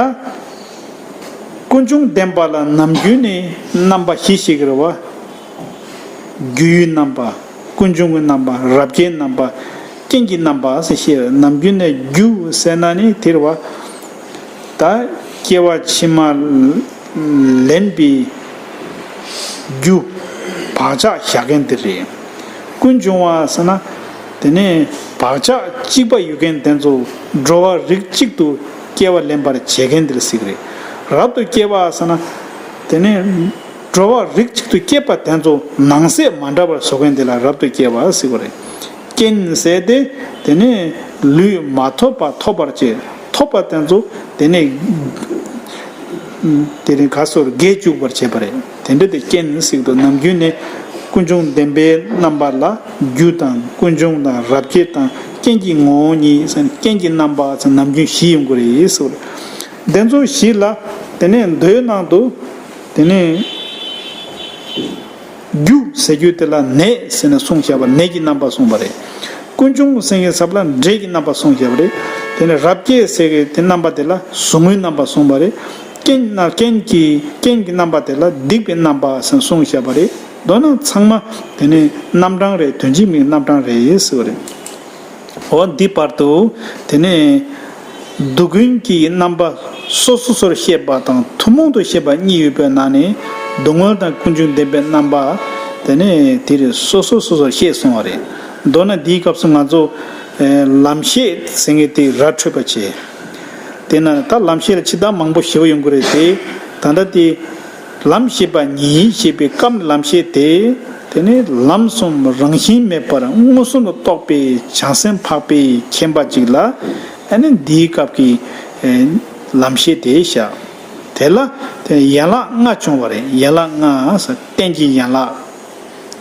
ཀུན་འབྱུང་བདེན་པ་ལ་ནམ་རྒྱུན་ནས་རྣམ་པ་བཞི་ཞིག་རེད་བ། རྒྱུའི་རྣམ་པ། ཀུན་འབྱུང་གི་རྣམ་པ། རབ་དཀའི་རྣམ་པ། རྐྱེན་གྱི་རྣམ་པ་ཟེར་བཤད། ནམ་རྒྱུན་ནས་རྒྱུ་ཟེར་ན་ནི་དེ་རེད་བ། ད་སྐྱེ་བ་ཕྱི་མ་ལེན་པའི་རྒྱུ་བག་ཆགས་བཞག་མཁན་དེ་རེད། ཀུན་འབྱུང་བ་ཟེར་ན་དེ་ནས་བག་ཆགས་གཅིག་པ་ཡོད་མཁན་དེ་ཚོ་འགྲོ་བ་རིགས་གཅིག་ཏུ་སྐྱེ་བ་ལེན་པར་བྱེད་མཁན་དེ་ལ་ཟེར་གི་རེད། རབ་ཏུ་སྐྱེ་བ་ཟེར་ན་དེ་ནས་འགྲོ་བ་རིགས་གཅིག་ཏུ་སྐྱེས་པ་དེ་ཚོ་ནང་གསེས་མ་འདྲ་བར་བཟོ་མཁན་དེ་ལ་རབ་ཏུ་སྐྱེ་བ་ཟེར་གི་རེད། རྐྱེན་ཟེར་ཏེ་དེ་ནས་ལུས་མ་ཐོབ་པ་ཐོབ་པར་བྱེད། ཐོབ་པ་དེ་ཚོ་དེ་ནས་དེ་རིང་ག་སོར་རྒས་བཅུག་པར་བྱེད་པ་རེད། དེ་འདྲ་དེ་རྐྱེན་ཟེར་དུས་ནམ་རྒྱུན་ནས་ཀུན་འབྱུང་བདེན་པའི་རྣམ་པ་ལ་རྒྱུ་དང་ཀུན་འབྱུང་དང་རབ་དཀའི་དང་རྐྱེན་གྱི་ངོ་བོ་ཉིད་ཟེར་རྐྱེན་གྱི་རྣམ་པ་ཟེར་ནམ་རྒྱུན་བཞི་ཡོང་གི་རེད་ཟེར་བ་རེད། དེ་ཚོ་བཞི་ལ་དེ་ནས་མདོའི་ནང་དུ་དེ་ནས། རྒྱུ་ཟེར་རྒྱུ་དེ་ལ་ནད་ཟེར་ནས་གསུངས་བཞག་པ། ནད་ཀྱི་རྣམ་པ་གསུངས་པ་རེད། ཀུན་འབྱུང་ཟེར་མཁན་ཟབ་ལ་འབྲས་ཀྱི་རྣམ་པ་གསུངས་བཞག་པ་རེད། དེ་ནས་རབ་དཀའི་ཟེར་མཁན་དེ་རྣམ་པ་དེ་ལ་ཟུག་རྔུའི་རྣམ་པ་གསུངས་པ་རེད། རྐྱེན་ན་རྐྱེན་གྱི་རྐྱེན་གྱི་རྣམ་པ་དེ་ལ་སྡིག་པའི་རྣམ་པ་ཟེར་གསུངས་བཞག་པ་རེད། མདོར་ན་ཚང་མ་དེ་ནི་རྣམ་གྲངས་རེད། དོན་གཅིག་མིན་རྣམ་གྲངས་རེད་ཟེར་བ་རེད། འོ་འདི་བར་དུ་དེ་ནས་སྡུག་ཀུན་གྱི་རྣམ་པ་སོ་སོ་སོར་བཤད་པ་དང་ཐུན་མོང་དུ་བཤད་པ་གཉིས་ཡོད་པའི་ནང་ནས་སྡུག་བསྔལ་དང་ཀུན་འབྱུང་བདེན་པའི་རྣམ་པ་དེ་ནས་དེ་རེད། སོ་སོ་སོ་སོར་བཤད་སོང་བ་རེད། མདོར་ན་འདིའི་སྐབས་སུ་ང་ཚོ་ལམ་ཤེས་ཟེར་མཁན་དེ་ར་འཕྲོད་པ་བྱས། དེ་ན་ད་ལམ་ཤེས་ལ་ཕྱི་ཟླ་མང་པོ་ཞེ་པོ་ཡོང་གི་རེད་དེ། ད་ལྟ་དེ། ལམ་ཤེས་པ་ཉིད་ཞེས་པའི་སྐབས་ལམ་ཤེས་དེ། དེ་ནི་ལམ་གསུམ་རང་བཞིན་མེད་པར་མངོན་སུམ་དུ་རྟོགས་པའི་བྱང་སེམས་འཕགས་པའི་མཁྱེན་པ་ཅིག་ལ་ཨ་ནི་འདིའི་སྐབས་ཀྱི་ལམ་ཤེས་དེ་བཞག་དེ་ལ་དེ་ཡན་ལག་ལྔ་བྱུང་བ་རེད། ཡན་ལག་ལྔ་ཟེར་རྟེན་གྱི་ཡན་ལག་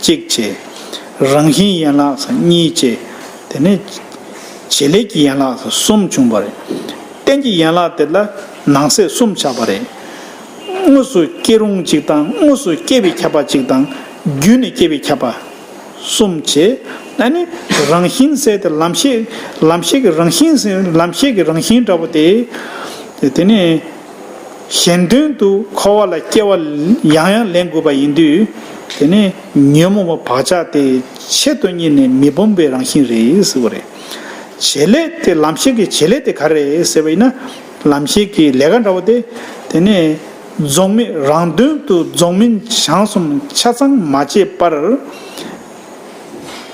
གཅིག་བྱས། རང་བཞིན་ཡན་ལག་ཟེར་གཉིས་བྱས། དེ་ནི་བྱེད་ལས་ཀྱི་ཡན་ལག་ཟེར་གསུམ་བྱུང་བ་རེད། རྟེན་གྱི་ཡན་ལག་དེ་ལ་ནང་གསེས་གསུམ་ཆགས་པ་རེད། དངོས་སུ་སྐྱེ་རུང་གཅིག་དང་དངོས་སུ་སྐྱེ་བའི་ཁྱབ་པ་གཅིག་དང་བརྒྱུད་ནས་སྐྱེ་བའི་ཁྱབ་པ་གསུམ་བྱས། ཨ་ནི་རང་བཞིན་ཟེར་དེ་ལམ་ཤེས་ལམ་ཤེས་ཀྱི་རང་བཞིན་ཟེར་ལམ་ཤེས་ཀྱི་རང་བཞིན་འདྲ་པོ་དེ། དེ་ནི་གཞན་དོན་དུ་འཁོར་བ་ལ་སྐྱེ་བ་ཡང་ཡང་ལེན་དགོས་པ་ཡིན་དུས། དེ་ནི་ཉོན་མོངས་པ་བག་ཆགས་དེ་ཆེད་དུ་གཉེར་ནས་མི་སྦོམ་པའི་རང་བཞིན་རེད་ཟེར་བ་རེད། བྱེད་ལས་དེ་ལམ་ཤེས་ཀྱི་བྱེད་ལས་དེ་ག་རེ་རེད་ཟེར་བ་ཡིན་ན། ལམ་ཤེས་ཀྱི་ལས་ཀ་འདྲ་བོ་དེ། དེ་ནས་རྫོགས་སྨིན་རང་དོན་དུ་རྫོགས་སྨིན་བྱང་གསུམ་ཆ་ཚང་མ་བྱས་པར།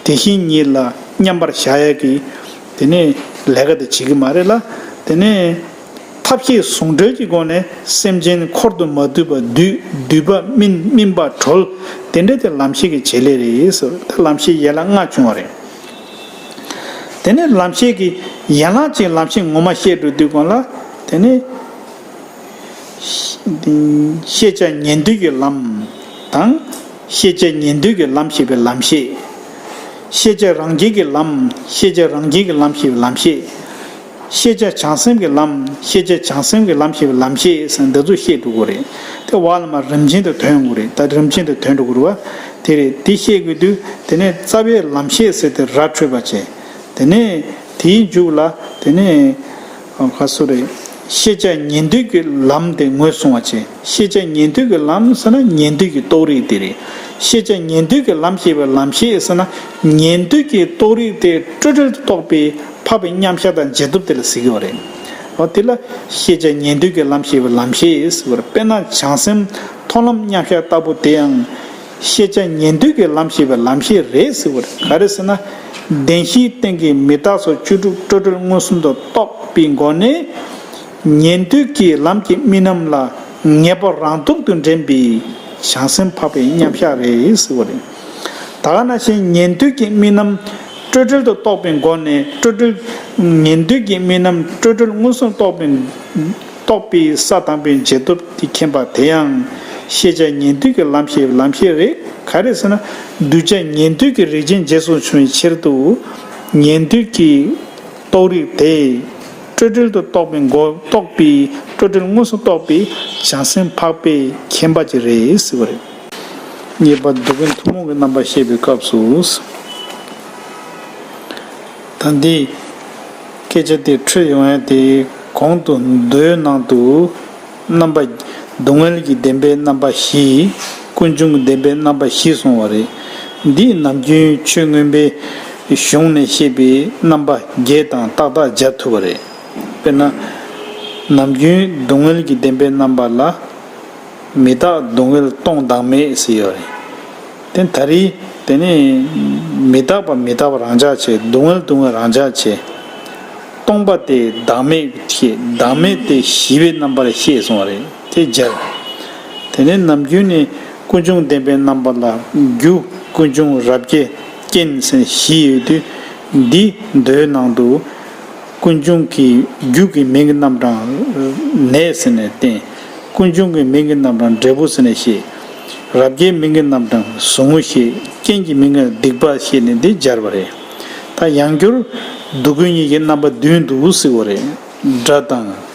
དེ་བཞིན་ཉིད་ལ་མཉམ་པར་བཞག་ཡས་ཀྱི་དེ་ནས་ལས་ཀ་དེ་བྱེད་ཀྱི་མ་རེད་ལ། དེ་ནས་ཐབས་ཤེས་ཟུང་འབྲེལ་གྱི་སྒོ་ནས་སེམས་ཅན་འཁོར་དུ་མ་འདུས་པ་འདུས། འདུས་པ་སྨིན། སྨིན་པ་གྲོལ། དེ་འདྲ་དེ་ལམ་ཤེས་ཀྱི་བྱེད་ལས་རེད་ཟེར། དེ་ལམ་ཤེས་ཡན་ལག་ལྔ་བྱུང་བ་རེད། དེ་ནས་ལམ་ཤེས་ཀྱི་ཡན་ལག་ཅིག་ལམ་ཤེས་ངོ་མ་བཤད་འགྲོ་དུས་སྒང་ལ། དེ་ནས་ཤེས་བྱ་ཉན་ཐོས་ཀྱི་ལམ་དང་། ཤེས་བྱ་ཉན་ཐོས་ཀྱི་ལམ་ཞེས་པའི་ལམ་ཤེས། ཤེས་བྱ་རང་རྒྱལ་གྱི་ལམ། ཤེས་བྱ་རང་རྒྱལ་གྱི་ལམ་ཞེས་པའི་ལམ་ཤེས། ཤེས་བྱ་བྱང་སེམས་ཀྱི་ལམ། ཤེས་བྱ་བྱང་སེམས་ཀྱི་ལམ་ཞེས་པའི་ལམ་ཤེས་ཟེར་འདི་ཚོ་བཤད་འགྲོ་གི་རེད། དེ་བར་ལ་མར་རིམ་བྱོན་དུ་ཐོན་དགོས་རེད། ད་རིམ་བྱོན་དུ་ཐོན་འགྲོ་གི་རེད་བ། དེ་རེད། དེ་བཤད་དགོས་དུས་དེ་ནས་རྩ་བའི་ལམ་ཤེས་ཟེར་དེ་ར་འཕྲོད་པ་བྱས། དེ་ནས་དེའི་མཇུག་ལ་དེ་ནས་ག་སོ་རེད། ཤེས་བྱ་ཉན་ཐོས་ཀྱི་ལམ་དེ་ངོས་བཟུང་བ་བྱས། ཤེས་བྱ་ཉན་ཐོས་ཀྱི་ལམ་ཟེར་ན་ཉན་ཐོས་ཀྱི་རྟོགས་རིགས་དེ་རེད། ཤེས་བྱ་ཉན་ཐོས་ཀྱི་ལམ་ཞེས་པའི་ལམ་ཤེས་ཟེར་ན་ཉན་ཐོས་ཀྱི་རྟོགས་རིགས་དེ་སྤྲོས་བྲལ་དུ་རྟོགས་པའི་འཕགས་པའི་མཉམ་གཞག་དང་འབྱེད་སྟོབས་དེ་ལ་ཟེར་གྱི་ཡོད་རེད། འོ་དེ་ལ་ཤེས་བྱ་ཉན་ཐོས་ཀྱི་ལམ་ཞེས་པའི་ལམ་ཤེས་ཟེར་བ་རེད། དཔེར་ན་བྱང་སེམས་མཐོང་ལམ་མཉམ་གཞག་ལྟ་བུ་དེ་ཡང་ ཤེས་བྱ་ཉན་ཐོས་ཀྱི་ལམ་ཞེས་པའི་ལམ་ཤེས་རེད་ཟེར་བ་རེད། ག་རེ་ཟེར་ན། བདེན་བཞིའི་སྟེང་གི་མི་རྟག་སོགས་བཅུ་དྲུག་སྤྲོས་བྲལ་མངོན་སུམ་དུ་རྟོགས་པའི་སྒོ་ནས། ཉན་ཐོས་ཀྱི་ལམ་གྱི་དམིགས་རྣམ་ལ་ངེས་པ་རང་སྟོབས་ཀྱིས་འདྲེན་པའི་བྱང་སེམས་འཕགས་པའི་མཉམ་གཞག་རེད་ཟེར་བ་རེད། ད་ག་ནང་བཞིན་ཉན་ཐོས་ཀྱི་དམིགས་རྣམ་སྤྲོས་བྲལ་དུ་རྟོགས་པའི་སྒོ་ནས་སྤྲོས་བྲལ། ཉན་ཐོས་ཀྱི་དམིགས་རྣམ་སྤྲོས་བྲལ་མངོན་སུམ་རྟོགས་པའི་རྟོགས་པའི་ས་དང་པོའི་རྗེས་ཐོབ་དེ་མཁྱེན་པ་དེ་ཡང་ཤེས་བྱ་ཉན་ཐོས་ཀྱི་ལམ་ཞེས་ལམ་ཤེས་རེད། ག་རེ་ཟེར་ན། གདུལ་བྱ་ཉན་ཐོས་ཀྱི་རིགས་ཅན་རྗེས་སུ་བྱུང་བའི་ཕྱིར་དུ། ཉན་ཐོས་ཀྱི་རྟོགས་རིགས་དེ་སྤྲོས་བྲལ་དུ་རྟོགས་པའི་སྒོ་རྟོགས་པའི་སྤྲོས་བྲལ་མངོན་སུམ་རྟོགས་པའི་བྱང་སེམས་འཕགས་པའི་མཁྱེན་པ་ཅིག་རེད་ཟེར་བ་རེད། གཉིས་པ་སྡུག་བསྔལ་ཐུན་མོང་གི་རྣམ་པ་བཤད་པའི་སྐབས་སུ། ད་འདི་སྐད་ཆ་དེ་འཕྲོས་ཡོང་ཡ་དེ་གོང་དུ་མདོའི་ནང་དུ་རྣམ་པ། སྡུག་བསྔལ་གྱི་བདེན་པའི་རྣམ་པ་བཞི། ཀུན་འབྱུང་གི་བདེན་པའི་རྣམ་པ་བཞི་གསུངས་པ་རེད། འདིས་ནམ་རྒྱུན་ཆོས་མངོན་པའི་གཞུང་ནས་བཤད་པའི་རྣམ་པ་བརྒྱད་དང་ཏག་ཏག་སྦྱར་ཐུབ་པ་རེད། དཔེར་ན། ནམ་རྒྱུན་སྡུག་བསྔལ་གྱི་བདེན་པའི་རྣམ་པ་ལ། མི་རྟག་སྡུག་བསྔལ་སྟོང་བདག་མེད་ཟེར་ཡོད་རེད། དེ་ད་རེས་དེ་ནི་མི་རྟག་པ་མི་རྟག་པ་རང་འཇགས་བྱས། སྡུག་བསྔལ་སྡུག་བསྔལ་རང་འཇགས་བྱས། སྟོང་པ་དེ་བདག་མེད་བཤད། བདག་མེད་དེ་ཞི་བའི་རྣམ་པར་བཤད་གསུངས་པ་རེད། དེ་སྦྱར། དེ་ནས་ནམ་རྒྱུན་ནི་ཀུན་འབྱུང་བདེན་པའི་རྣམ་པ་ལ་རྒྱུ། ཀུན་འབྱུང་། རབ་བསྐྱེད། རྐྱེན་ཟེར་བཞི་ཡོད་དུས། འདི་མདོའི་ནང་དུ། ཀུན་འབྱུང་གི་རྒྱུ་གི་མིང་གི་རྣམ་གྲངས་ནད་ཟེར་ནས་བསྟན། ཀུན་འབྱུང་གི་མིང་གི་རྣམ་གྲངས་འབྲས་བུ་ཟེར་ནས་བཤད། རབ་བསྐྱེད་མིང་གི་རྣམ་གྲངས་ཟུག་རྔུ་བཤད། རྐྱེན་གྱི་མིང་གི་སྡིག་པ་བཤད་ནས་འདི་སྦྱར་བ་རེད། ད་ཡང་བསྐྱར་སྡུག་ཀུན་གཉིས་ཀྱི་རྣམ་པ་བདུན་འདུག་ཟེར་བ་རེད། དགྲ་དང་།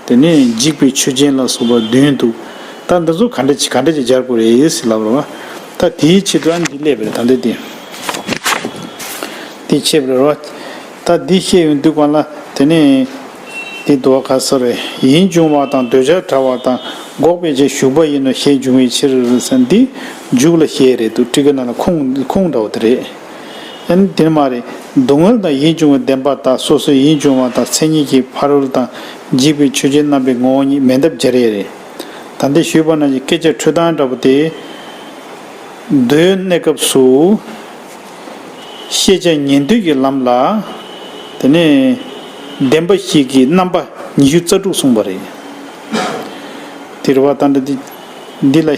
དེ་ནས་འཇིགས་པའི་ཆོས་ཅན་ལ་སོགས་པ་བདུན་འདུག་ད་འདི་ཚོ་ག་འདྲ་ཅིག་ག་འདྲ་ཅིག་སྦྱར་དགོས་རེད་ཟེར་ལབ་རོགས། ད་དེའི་ཆེད་དུ་ཨ་འདི་སླེབས་པ་རེད། ད་འདི་དེ། དེ་ཆེད་པ་རེད་རོ། ད་འདི་བཤད་ཡོང་དུས་གང་ལ་དེ་ནས། དེ་དུ་བ་ག་ས་རེད། ཡིད་འབྱུང་བ་དང་འདོད་ཆགས་བྲལ་བ་དང་འགོག་པའི་ཕྱིར་ཞུགས་པ་ཡིན་ནོ་ཞེས་འབྱུང་བའི་ཕྱིར་ཟེར། འདི་མཇུག་ལ་བཤད་རེད་འདུག་ཊཱི་ཀ་ནང་ལ་ཁུངས་ཁུངས་འདྲ་བོ་དེ་རེད། ཨ་ནི་དེ་མ་རེད། སྡུག་བསྔལ་དང་ཡིད་འབྱུང་བའི་བདེན་པ་དག་སོ་སོའི་ཡིད་འབྱུང་བ་དང་མཚན་ཉིད་ཀྱི་ཕ་རོལ་དང་འཇིགས་པའི་ཆོས་ཅན་རྣམ་པའི་ངོ་བོ་ཉིད་མེད་ཐབས་སྦྱར་ཡས་རེད། ད་ལྟ་ཞུས་པ་ནང་བཞིན་སྐད་ཆ་འཕྲོས་སྟངས་འདྲ་པོ་དེ། མདོའི་གནས་སྐབས་སུ། ཤེས་བྱ་ཉན་ཐོས་ཀྱི་ལམ་ལ། དེ་ནས་བདེན་པ་བཞི་གི་རྣམ་པ་ཉི་ཤུ་རྩ་དྲུག་གསུངས་པ་རེད། དེ་རེད་བ། ད་ལྟ་འདི་འདི་ལ་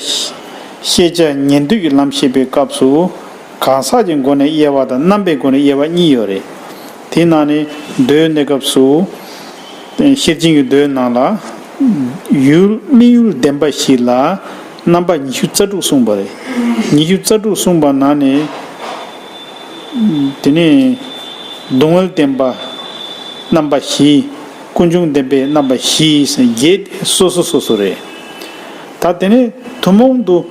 ཤེས་བྱ་ཉན་ཐོས་ཀྱི་ལམ་བཤད་པའི་སྐབས་སུ། གང་ཟག་གི་སྒོ་ནས་དབྱེ་བ་དང་རྣམ་པའི་སྒོ་ནས་དབྱེ་བ་གཉིས་ཡོད་རེད། དེའི་ནང་ནས་མདོའི་གནས་སྐབས་སུ། ཤེར་ཕྱིན་གྱི་མདོའི་ནང་ལ། ཡུལ་དམིགས་ཡུལ་བདེན་པ་བཞི་ལ་རྣམ་པ་ཉི་ཤུ་རྩ་དྲུག་གསུངས་པ་རེད། ཉི་ཤུ་རྩ་དྲུག་གསུངས་པ་ནང་ནས། དེ་ནས་སྡུག་བསྔལ་བདེན་པ་རྣམ་པ་བཞི། ཀུན་འབྱུང་བདེན་པའི་རྣམ་པ་བཞི་ཟེར་བརྒྱད་དེ་སོ་སོ་སོ་སོ་རེད། ད་དེ་ནས་ཐུན་མོང་དུ།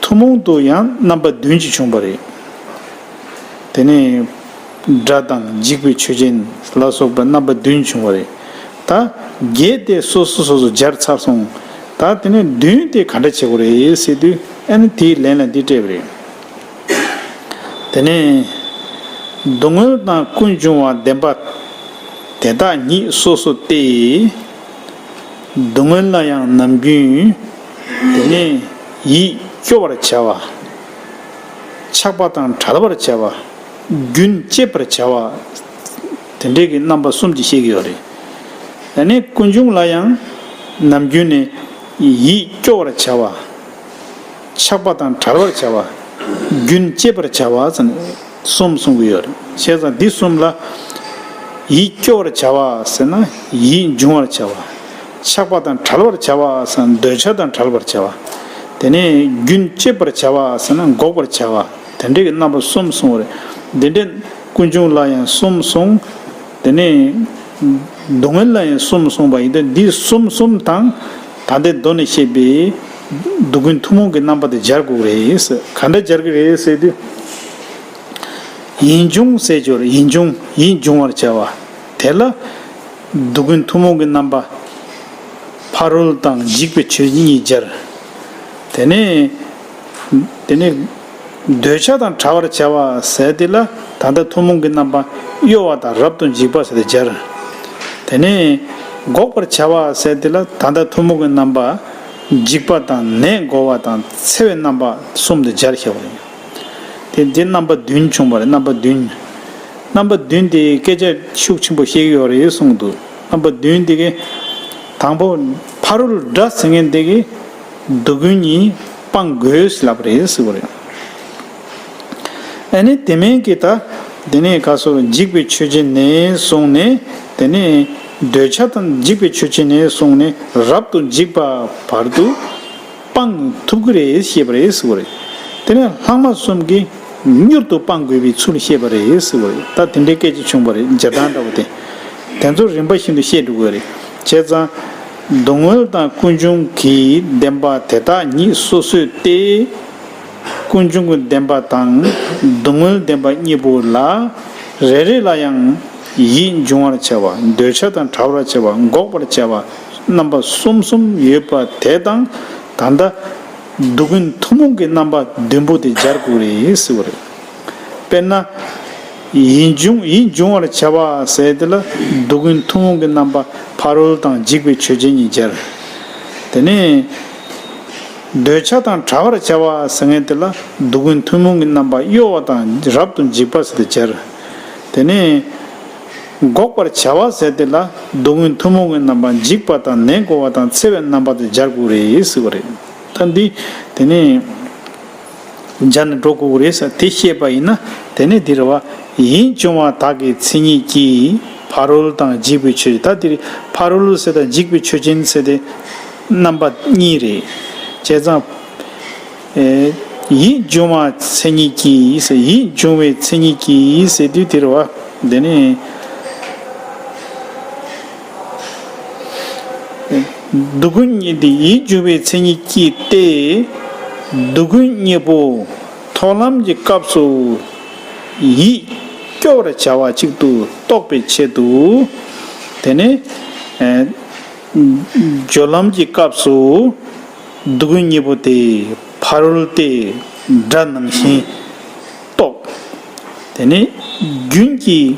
ཐུན་མོང་དུ་ཡང་རྣམ་པ་བདུན་ཅིག་བྱུང་བ་རེད། དེ་ནས་དགྲ་དང་འཇིགས་པའི་ཆོས་ཅན་ལ་སོགས་པ་རྣམ་པ་བདུན་བྱུང་བ་རེད། ད་བརྒྱད་དེ་སོ་སོ་སོ་སོ་སྦྱར་ཚར་སོང་། ད་དེ་ནས་བདུན་དེ་ག་འདྲ་བྱེད་དགོས་རེད་ཟེར་དུས་ཨ་ནི་དེའི་ལན་ལ་འདི་སྤྲད་པ་རེད། དེ་ནས་སྡུག་བསྔལ་དང་ཀུན་འབྱུང་བ་བདེན་པ་དེ་དག་ཉིད་སོ་སོ་སྟེ། སྡུག་བསྔལ་ལ་ཡང་ནམ་རྒྱུན་དེ་ནས་ཡིད་སྐྱོ་བར་བྱ་བ། ཆགས་པ་དང་བྲལ་བར་བྱ་བ། རྒྱུན་བཅད་པར་བྱ་བ། དེ་འདྲའི་གི་རྣམ་པ་གསུམ་གྱིས་བཤད་ཀྱི་ཡོད་རེད། དེ་ནས་ཀུན་འབྱུང་ལ་ཡང་ནམ་རྒྱུན་ནས་ཡིད་སྐྱོ་བར་བྱ་བ། ཆགས་པ་དང་བྲལ་བར་བྱ་བ། རྒྱུན་བཅད་པར་བྱ་བ་ཟེར་ནས་གསུམ་གསུང་གི་ཡོད་རེད། བྱས་ཙང་འདི་གསུམ་ལ། ཡིད་སྐྱོ་བར་བྱ་བ་ཟེར་ན་ཡིད་འབྱུང་བར་བྱ་བ། ཆགས་པ་དང་བྲལ་བར་བྱ་བ་ཟེར་ན་འདོད་ཆགས་དང་བྲལ་བར་བྱ་བ། དེ་ནས་རྒྱུན་བཅད་པར་བྱ་བ་ཟེར་ན་འགོག་པར་བྱ་བ། དེ་འདྲའི་གི་རྣམ་པ་གསུམ་གསུང་བ་རེད། འདི་འདྲའི་ཀུན་འབྱུང་ལ་ཡང་གསུམ་གསུངས། དེ་ནས་སྡུག་བསྔལ་ལ་ཡང་གསུམ་གསུངས་པ་ཡིན་དུས་འདི་གསུམ་གསུམ་དང་ད་ལྟའི་མདོ་ནས་བཤད་པའི་སྡུག་ཀུན་ཐུན་མོང་གི་རྣམ་པ་དེ་སྦྱར་དགོས་རེད་ཟེར། ག་འདྲ་སྦྱར་གི་རེད་ཟེར་དུས། ཡིད་འབྱུང་ཟེར་གྱི་ཡོད་རེད། ཡིད་འབྱུང་། ཡིད་འབྱུང་བར་བྱ་བ། དེ་ལ་སྡུག་ཀུན་ཐུན་མོང་གི་རྣམ་པ། ཕ་རོལ་དང་འཇིགས་པའི་ཆོས་གཉིས་སྦྱར། དེ་ནས། དེ་ནས། འདོད་ཆགས་དང་བྲལ་བར་བྱ་བ་ཟེར་དེ་ལ་ད་ལྟ་ཐུན་མོང་གི་རྣམ་པ་གཡོ་བ་དང་རབ་ཏུ་འཇིགས་པ་ཟེར་ཏེ་སྦྱར། དེ་ནས་འགོག་པར་བྱ་བ་ཟེར་དེ་ལ་ད་ལྟ་ཐུན་མོང་གི་རྣམ་པ་ འཇིགས་པ་དང་ནད་འགོ་བ་དང་འཚེ་བའི་རྣམ་པ་གསུམ་དེ་སྦྱར་བཞག་པ་རེད། དེ་འདི་རྣམ་པ་བདུན་བྱུང་བ་རེད། རྣམ་པ་བདུན། རྣམ་པ་བདུན་དེ་སྐད་ཆ་ཤུགས་ཆེན་པོ་བཤད་ཀྱི་ཡོད་རེད་གསུངས་འདུག་རྣམ་པ་བདུན་དེ་གི་དང་པོ་ཕ་རོལ་དགྲ་ཟེར་མཁན་དེ་གི་སྡུག་ཀུན་གཉིས་སྤང་དགོས་ལབ་རེད་ཟེར་བ་རེད། ཨ་ནི་དེ་མིན་གྱི་ད་དེ་ནས་ག་སོ་འཇིགས་པའི་ཆོས་ཅན་ནས་བཟུང་ནས་དེ་ནས་འདོད་ཆགས་དང་འཇིགས་པའི་ཆོས་ཅན་ནས་བཟུང་ནས་རབ་ཏུ་འཇིགས་པ་བར་དུ་སྤང་ཐུབ་ཀྱི་རེད་ཞེས་པ་རེད་ཟེར་བ་རེད། དེ་ནས་ལྷག་མ་གསུམ་གྱིས་མྱུར་དུ་སྤང་དགོས་པའི་ཚུལ་བཤད་པ་རེད་ཟེར་བ་རེད། ད་དེ་འདྲའི་སྐད་ཆ་བྱུང་བ་རེད། འཇའ་ཐང་འདྲ་བོ་དེ། དེ་ཚོ་རིམ་པ་བཞིན་དུ་བཤད་འགྲོ་གི་རེད། བྱས་ཙང་སྡུག་བསྔལ་དང་ཀུན་འབྱུང་གི་བདེན་པ་དེ་དག་ཉིད་སོ་སོས་ཏེ། ཀུན་འབྱུང་གི་བདེན་པ་དང་སྡུག་བསྔལ་བདེན་པ་གཉིས་པོ་ལ་རེ་རེ་ལ་ཡང་ཡིད་འབྱུང་བར་བྱ་བ། འདོད་ཆགས་དང་བྲལ་བར་བྱ་བ། འགོག་པར་བྱ་བ། རྣམ་པ་གསུམ་གསུམ་ཡོད་པ་དེ་དང་། ད་ལྟ་སྡུག་ཀུན་ཐུན་མོང་གི་རྣམ་པ་བདུན་པོ་དེ་སྦྱར་དགོས་རེད་ཟེར་བ་རེད། དཔེར་ན། ཡིད་འབྱུང་ཡིད་འབྱུང་བར་བྱ་བ་ཟེར་དེ་ལ་སྡུག་ཀུན་ཐུན་མོང་གི་རྣམ་པ་ཕ་རོལ་དང་འཇིགས་པའི་ཆོས་ཅན་གཉིས་སྦྱར། དེ་ནས་འདོད་ཆགས་དང་བྲལ་བར་བྱ་བ་ཟེར་མཁན་དེ་ལ་སྡུག་ཀུན་ཐུན་མོང་གི་རྣམ་པ་གཡོ་བ་དང་རབ་ཏུ་འཇིགས་པ་ཟེར་ཏེ་སྦྱར། དེ་ནས་འགོག་པར་བྱ་བ་ཟེར་དེ་ལ་སྡུག་ཀུན་ཐུན་མོང་གི་རྣམ་པ་འཇིགས་པ་དང་ནད་འགོ་བ་དང་འཚེ་བའི་རྣམ་པ་དེ་སྦྱར་དགོས་རེད་ཟེར་བ་རེད། ད་འདི་དེ་ནས། སྦྱར་ནས་འགྲོ་དགོས་ཀྱི་རེད་ཟེར་དེ་བཤད་པ་ཡིན་ན། དེ་ནས་འདི་རེད་བ། ཡིད་འབྱུང་བ་དག་གི་མཚན་ཉིད་ཀྱིས་ཕ་རོལ་དང་འཇིགས་པའི་ཆོས་ཅན། ད་འདིར་ཕ་རོལ་ཟེར་དང་འཇིགས་པའི་ཆོས་ཅན་ཟེར་དེ་རྣམ་པ་གཉིས་རེད། བྱས་ཙང་། ཨེ། ཡིད་འབྱུང་བ་མཚན་ཉིད་ཀྱིས་ཟེར། ཡིད་འབྱུང་བའི་མཚན་ཉིད་ཀྱིས་ཟེར་དུས་འདི་རེད་བ། དེ་ནས། སྡུག་ཀུན་གཉིས་ཏེ། ཡིད་འབྱུང་བའི་མཚན་ཉིད་ཀྱིས་ཏེ། སྡུག་ཀུན་གཉིས་པོ་མཐོང་ལམ་གྱི་སྐབས་སུ་ཡིད་སྐྱོ་བར་བྱ་བ་གཅིག་ཏུ་རྟོགས་པའི་ཆེད་དུ། དེ་ནས་སྦྱོར་ལམ་གྱི་སྐབས་སུ་སྡུག་ཀུན་གཉིས་པོ་དེ་ཕ་རོལ་ཏེ་དགྲ་ནང་བཞིན་རྟོགས། དེ་ནས་རྒྱུན་གྱིས་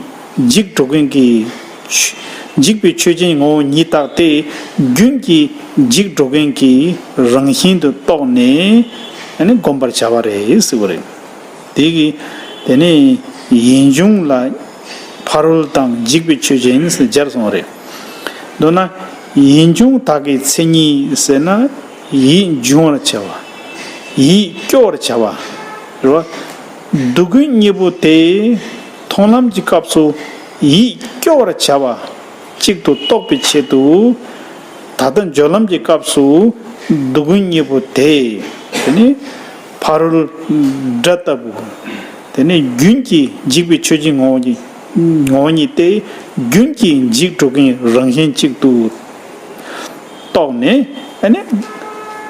འཇིག་འགྲོ་མཁན་གྱི་ཆོས། འཇིག་པའི་ཆོས་ཅན་ངོ་བོ་ཉིད་བརྟགས་ཏེ། རྒྱུན་གྱིས་འཇིག་འགྲོ་མཁན་གྱི་རང་བཞིན་དུ་རྟོགས་ནས་ཨ་ནི་བསྒོམ་པར་བྱ་བ་རེད་ཟེར་བ་རེད། དེ་གི་དེ་ནས་ཡིད་འབྱུང་ལ་ཕ་རོལ་དང་འཇིག་པའི་ཆོས་ཅན་ཟེར་སྦྱར་སོང་བ་རེད། མདོར་ན་ཡིད་འབྱུང་དག་གི་མཚན་ཉིད་ཟེར་ན་ཡིད་འབྱུང་བར་བྱ་བ། ཡིད་སྐྱོ་བར་བྱ་བ། རེད་བ། སྡུག་ཀུན་གཉིས་པོ་དེ་མཐོང་ལམ་གྱི་སྐབས་སུ་ཡིད་སྐྱོ་བར་བྱ་བ་གཅིག་ཏུ་རྟོགས་པའི་ཆེད་དུ། ད་ལྟ་སྦྱོར་ལམ་གྱི་སྐབས་སུ་སྡུག་ཀུན་གཉིས་པོ་དེ། དེ་ནི་ཕ་རོལ་དགྲ་ལྟ་བུ། དེ་ནི་རྒྱུན་གྱི་འཇིག་པའི་ཆོས་ཅན་ངོ་བོ་ཉིད། ངོ་བོ་ཉིད་དེ་རྒྱུན་གྱི་འཇིག་འགྲོ་མཁན་རང་བཞིན་གཅིག་ཏུ་རྟོགས་ནས་ཨ་ནི་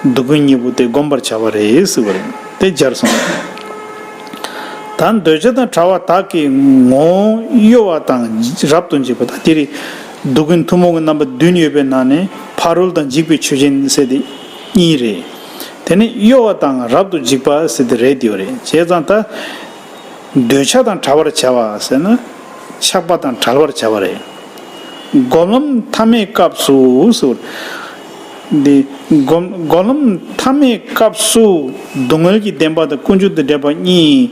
སྡུག་ཀུན་གཉིས་པོ་དེ་བསྒོམ་པར་བྱ་བ་རེད་ཟེར་བ་རེད། དེ་སྦྱར་སོང་། ད་འདོད་ཆགས་དང་བྲལ་བ་དག་གི་ངོ་བོ་གཡོ་བ་དང་རབ་ཏུ་འཇིགས་པ། ད་དེ་རེད། སྡུག་ཀུན་ཐུན་མོང་གི་རྣམ་པ་བདུན་ཡོད་པའི་ནང་ནས་ཕ་རོལ་དང་འཇིགས་པའི་ཆོས་ཅན་ཟེར་དེ་གཉིས་རེད། དེ་ནས་གཡོ་བ་དང་རབ་ཏུ་འཇིགས་པ་ཟེར་དེ་རེད། དེ་ཡོད་རེད། བྱས་ཙང་ད། འདོད་ཆགས་དང་བྲལ་བར་བྱ་བ་ཟེར་ན། ཆགས་པ་དང་བྲལ་བར་བྱ་བ་རེད། སྒོམ་ལམ་ཐ་མའི་སྐབས་སུ་ཟེར། འདི་སྒོམ་སྒོམ་ལམ་ཐ་མའི་སྐབས་སུ་སྡུག་བསྔལ་གྱི་བདེན་པ་དང་ཀུན་འབྱུང་དང་བྲལ་བ་གཉིས་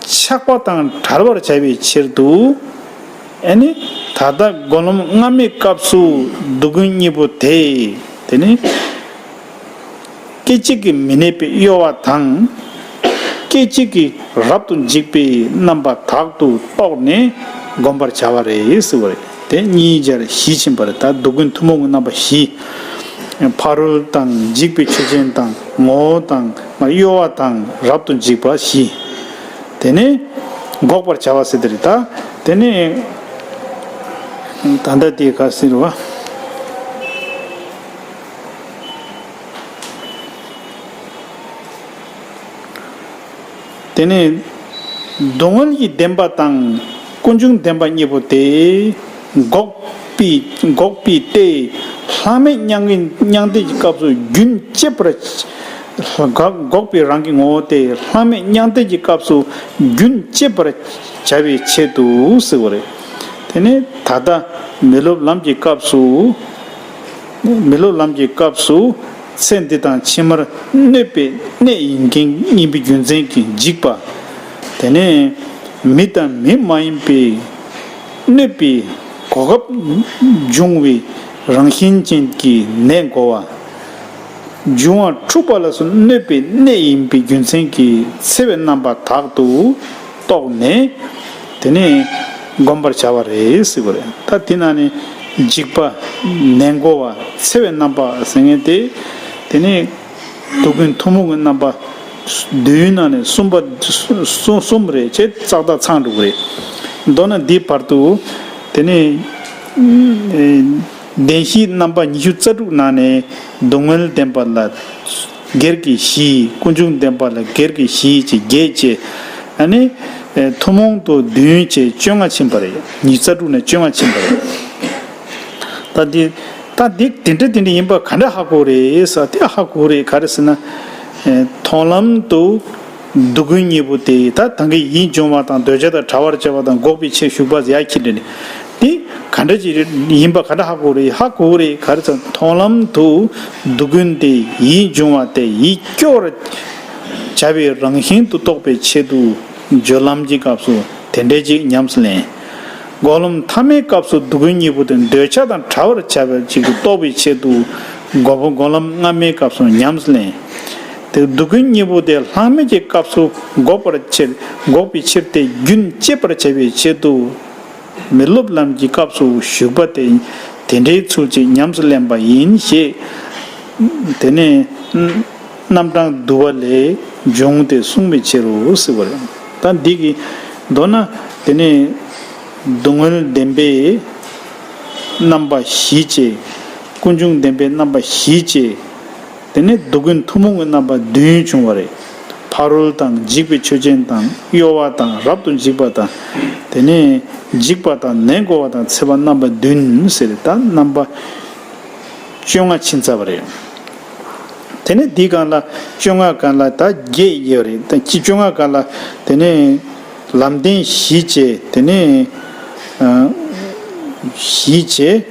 ཆགས་པ་དང་བྲལ་བར་བྱ་བའི་ཕྱིར་དུ། ཨ་ནི་ད་ལྟ་སྒོམ་ལམ་སྔ་མའི་སྐབས་སུ་སྡུག་ཀུན་གཉིས་པོ་དེ། དེ་ནི། སྐད་ཅིག་གིས་མི་གནས་པའི་གཡོ་བ་དང་། སྐད་ཅིག་གིས་རབ་ཏུ་འཇིག་པའི་རྣམ་པ་དག་ཏུ་རྟོགས་ནས་བསྒོམ་པར་བྱ་བ་རེད་ཟེར་བ་རེད། དེ་གཉིས་སྦྱར་བཞི་ཕྱིན་པ་རེད། ད་སྡུག་ཀུན་ཐུན་མོང་གི་རྣམ་པ་བཞི། ཕ་རོལ་དང་འཇིག་པའི་ཆོས་ཅན་དང་ངོ་བོ་དང་གཡོ་བ་དང་རབ་ཏུ་འཇིག་པ་བཞི། དེ་ནས་འགོག་པར་བྱ་བ་ཟེར་དེ་རེད། ད་དེ་ནས་ད་ལྟ་དེ་ག་ཟེར་བ། དེ་ནས་སྡུག་བསྔལ་གྱི་བདེན་པ་དང་ཀུན་འབྱུང་བདེན་པ་གཉིས་པོ་དེ་འགོག་པའི་འགོག་པའི་ལྟས་ལྷག་མེད་མྱང་གི་མྱང་འདས་ཀྱི་སྐབས་སུ་རྒྱུན་བཅད་པར། འགོག་པའི་རང་གི་ངོ་བོ་དེ་ལྷག་མེད་མྱང་འདས་ཀྱི་སྐབས་སུ་རྒྱུན་བཅད་པར་བྱ་བའི་ཆེད་དུ་ཟེར་བ་རེད། དེ་ནས་ད་ལྟ་མི་སློབ་ལམ་གྱི་སྐབས་སུ། མི་སློབ་ལམ་གྱི་སྐབས་སུ་ ཚེ་འདི་དང་ཕྱི་མར་གནོད་པའི་གནས་ཡིན་མཁན་ཡིན་པའི་རྒྱུ་མཚན་གྱིས་འཇིགས་པ། དེ་ནས་མི་དང་མི་མ་ཡིན་པའི་གནོད་པའི་གོ་སྐབས་འབྱུང་བའི་རང་བཞིན་ཅན་གྱི་ནད་འགོ་བ། འབྱུང་བ་འཁྲུགས་པ་ལ་སོགས་གནོད་པའི་གནས་ཡིན་པའི་རྒྱུ་མཚན་གྱིས་འཚེ་བའི་རྣམ་པ་དག་ཏུ་རྟོགས་ནས། དེ་ནས་བསྒོམ་པར་བྱ་བ་རེད་ཟེར་བ་རེད། ད་དེ་ན་ནི་འཇིགས་པ། ནད་འགོ་བ། འཚེ་བའི་རྣམ་པ་ཟེར་མཁན་དེ། དེ་ནས་སྡུག་ཀུན་ཐུན་མོང་གི་རྣམ་པ་བདུན་ནང་ནས་གསུམ་པ། གསུམ་གསུམ་རེད་བྱས་ཙག་ཏག་ཚང་འགྲོ་གི་རེད། མདོར་ན་འདི་བར་དུ། དེ་ནས་བདེན་བཞིའི་རྣམ་པ་ཉི་ཤུ་རྩ་དྲུག་ནང་ནས་སྡུག་བསྔལ་བདེན་པ་ལ་སྒེར་གྱི་བཞི། ཀུན་འབྱུང་བདེན་པ་ལ་སྒེར་གྱི་བཞི་བྱས་བརྒྱད་བྱས། ཨ་ནི་ཐུན་མོང་དུ་བདུན་བྱས་བཅོ་ལྔ་ཕྱིན་པ་རེད། ཉི་ཤུ་རྩ་དྲུག་ནས་བཅོ་ལྔ་ཕྱིན་པ་རེད། ད་འདི། ད་འདི་དེ་འདྲ་དེ་འདྲ་ཡིན་པ་ག་འདྲ་ཧ་གོ་རེད་ཟེར། དེ་ཧ་གོ་རེད། ག་རེ་ཟེར་ན། མཐོང་ལམ་དུ་སྡུག་ཀུན་གཉིས་པོ་དེ་ད་ད་གིན་ཡིད་འབྱུང་བ་དང་འདོད་ཆགས་དང་བྲལ་བར་བྱ་བ་དང་འགོག་པའི་ཕྱིར་ཞུགས་པ་ཟེར་ཡ་ཁྱེར་འདྲ་ནི། དེ་ག་འདྲ་ཅིག་རེད། ཡིན་པ་ག་འདྲ་ཧ་གོ་རེད། ཧ་གོ་རེད། ག་རེ་ཟེར། མཐོང་ལམ་དུ་སྡུག་ཀུན་དེ་ཡིད་འབྱུང་བ་དེ་ཡིད་སྐྱོ་བར་བྱ་བའི་རང་བཞིན་དུ་རྟོགས་པའི་ཆེད་དུ་སྦྱོར་ལམ་གྱི་སྐབས་སུ་དེ་འདྲའི་ཅིག་ཉམས་སུ་ལེན། འགོག་ལམ་ཐ་མའི་སྐབས་སུ་སྡུག་ཀུན་གཉིས་པོ་དེ་འདོད་ཆགས་དང་བྲལ་བར་བྱ་བའི་ཆེད་དུ་རྟོགས་པའི་ཆེད་དུ་འགོག་པ། འགོག་ལམ་སྔ་མའི་སྐབས་སུ་ཉམས་སུ་ལེན། དེ་སྡུག་ཀུན་གཉིས་པོ་དེ་ལྷག་མེད་ཀྱི་སྐབས་སུ་འགོག་པར་ཕྱིར། འགོག་པའི་ཕྱིར་དེ་རྒྱུན་བཅད་པར་བྱ་བའི་ཆེད་དུ། མི་སློབ་ལམ་གྱི་སྐབས་སུ་ཞུགས་པ་སྟེ། དེ་འདྲའི་ཚུལ་གྱིས་ཉམས་སུ་ལེན་པ་ཡིན་ཞེས། དེ་ནས་རྣམ་གྲངས་བསྡུ་བ་ལས་འབྱུང་སྟེ་གསུངས་པའི་ཕྱིར་རོ་ཟེར་བ་རེད། ད་འདི་གི་མདོར་ན་དེ་ནས་སྡུག་བསྔལ་བདེན་པའི་རྣམ་པ་བཞི་བྱས། ཀུན་འབྱུང་བདེན་པའི་རྣམ་པ་བཞི་བྱས། དེ་ནས་སྡུག་ཀུན་ཐུན་མོང་གི་རྣམ་པ་བདུན་བྱུང་བ་རེད། ཕ་རོལ་དང་། འཇིགས་པའི་ཆོས་ཅན་དང་། གཡོ་བ་དང་། རབ་ཏུ་འཇིགས་པ་དང་། དེ་ནས་འཇིགས་པ་དང་། ནད་འགོ་བ་དང་། འཚེ་བ་རྣམ་པ་བདུན་ཟེར། ད་རྣམ་པ་བཅོ་ལྔ་ཕྱིན་ཚར་བ་རེད། དེ་ནས་འདིའི་སྒང་ལ་བཅོ་ལྔ་སྒང་ལ་ད་བརྒྱད་ཡོད་རེད། ད་ཅི་བཅོ་ལྔ་སྒང་ལ་དེ་ནས་ལམ་བདེན་བཞི་བྱས། དེ་ནས་ཨ་བཞི་བྱས།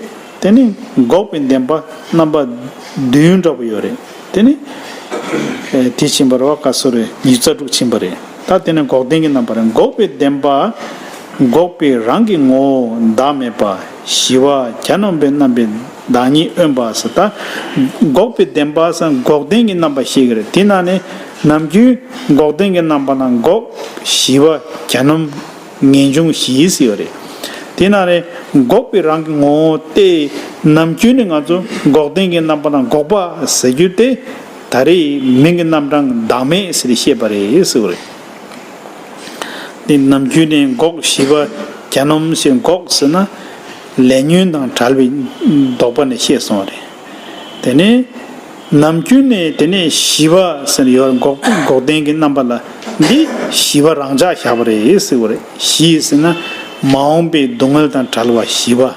དེ་ནི་འགོག་པའི་བདེན་པ་རྣམ་པ་བདུན་འདྲ་པོ་ཡོད་རེད། དེ་ནི་ཨེ་དེ་ཕྱིན་པ་རེད་བ། ག་སོ་རེད། ཉི་ཤུ་རྩ་དྲུག་ཕྱིན་པ་རེད། ད་དེ་ནི་འགོག་བདེན་གྱི་རྣམ་པ་རེད། འགོག་པའི་བདེན་པ། འགོག་པའི་རང་གི་ངོ་བོ་བདག་མེད་པ། ཞི་བ། གྱ་ནོམ་པའི་རྣམ་པའི་བདག་ཉིད་དབེན་པ་ཟེར། ད་འགོག་པའི་བདེན་པ་ཟེར་འགོག་བདེན་གྱི་རྣམ་པ་བཤད་ཀྱི་རེད། དེ་ནང་ནས་ནམ་རྒྱུན་འགོག་བདེན་གྱི་རྣམ་པ་ན་འགོག་ཞི་བ། གྱ་ནོམ། ངེས་འབྱུང་བཞི་ཟེར་ཡོད་རེད། དེ་ན་རེ་འགོག་པའི་རང་གི་ངོ་བོ་སྟེ། ནམ་རྒྱུན་ནི་ང་ཚོ་འགོག་བདེན་གྱི་རྣམ་པ་དང་འགོག་པ་ཟེར་རྒྱུ་དེ་ད་རེས་མིང་གི་རྣམ་གྲངས་བདག་མེད་ཟེར་ཏེ་བཤད་པ་རེད་ཟེར་བ་རེད། དེ་ནམ་རྒྱུན་ནི་འགོག་ཞི་བ་གྱ་ནོམ་ཞེས་འགོག་ཟེར་ན། ལས་ཉོན་དང་བྲལ་བའི་ལྡོག་པ་ནས་བཤད་སོང་བ་རེད། དེ་ནས་ནམ་རྒྱུན་ནས་དེ་ནས་ཞི་བ་ཟེར་ཡོད། འགོག་འགོག་བདེན་གྱི་རྣམ་པ་ལ་འདི་ཞི་བ་རང་འཇགས་བཞག་པ་རེད་ཟེར་བ་རེད། ཞི་ཟེར་ན་མ་འོངས་པའི་སྡུག་བསྔལ་དང་བྲལ་བ་ཞི་བ།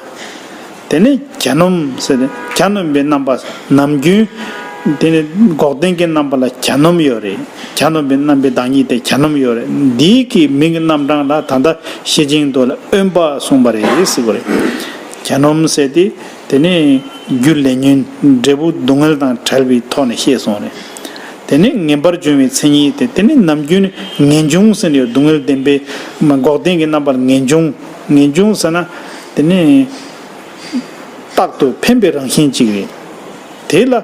དེ་ནས་གྱ་ནོམ་ཟེར་ཏེ་གྱ་ནོམ་པའི་རྣམ་པ་ནམ་རྒྱུན་དེ་ནས་འགོག་བདེན་གྱི་རྣམ་པ་ལ་གྱ་ནོམ་ཡོད་རེད། གྱ་ནོམ་པའི་རྣམ་པའི་བདག་ཉིད་དེ་གྱ་ནོམ་ཡོད་རེད། འདིའི་གི་མིང་གི་རྣམ་གྲངས་ལ་ད་ལྟ་ཤེར་ཕྱིན་མདོ་ལ་དབེན་པ་གསུངས་པ་རེད་ཟེར་བ་རེད། གྱ་ནོམ་ཟེར་ཏེ། དེ་ནས་རྒྱུ་ལས་ཉོན་འབྲས་བུ་སྡུག་བསྔལ་དང་བྲལ་བའི་ཐོག་ནས་བཤད་སོང་རེད། དེ་ནས་ངེས་པར་འབྱུང་བའི་མཚན་ཉིད་དེ། དེ་ནས་ནམ་རྒྱུན་ངེས་འབྱུང་ཟེར་ནས་ཡོད། སྡུག་བསྔལ་བདེན་པའི་འགོག་བདེན་གྱི་རྣམ་པར་ངེས་འབྱུང་། ངེས་འབྱུང་ཟེར་ན་དེ་ནས་རྟག་ཏུ་འཕེན་པའི་རང་བཞིན་གཅིག་རེད། དེ་ལ་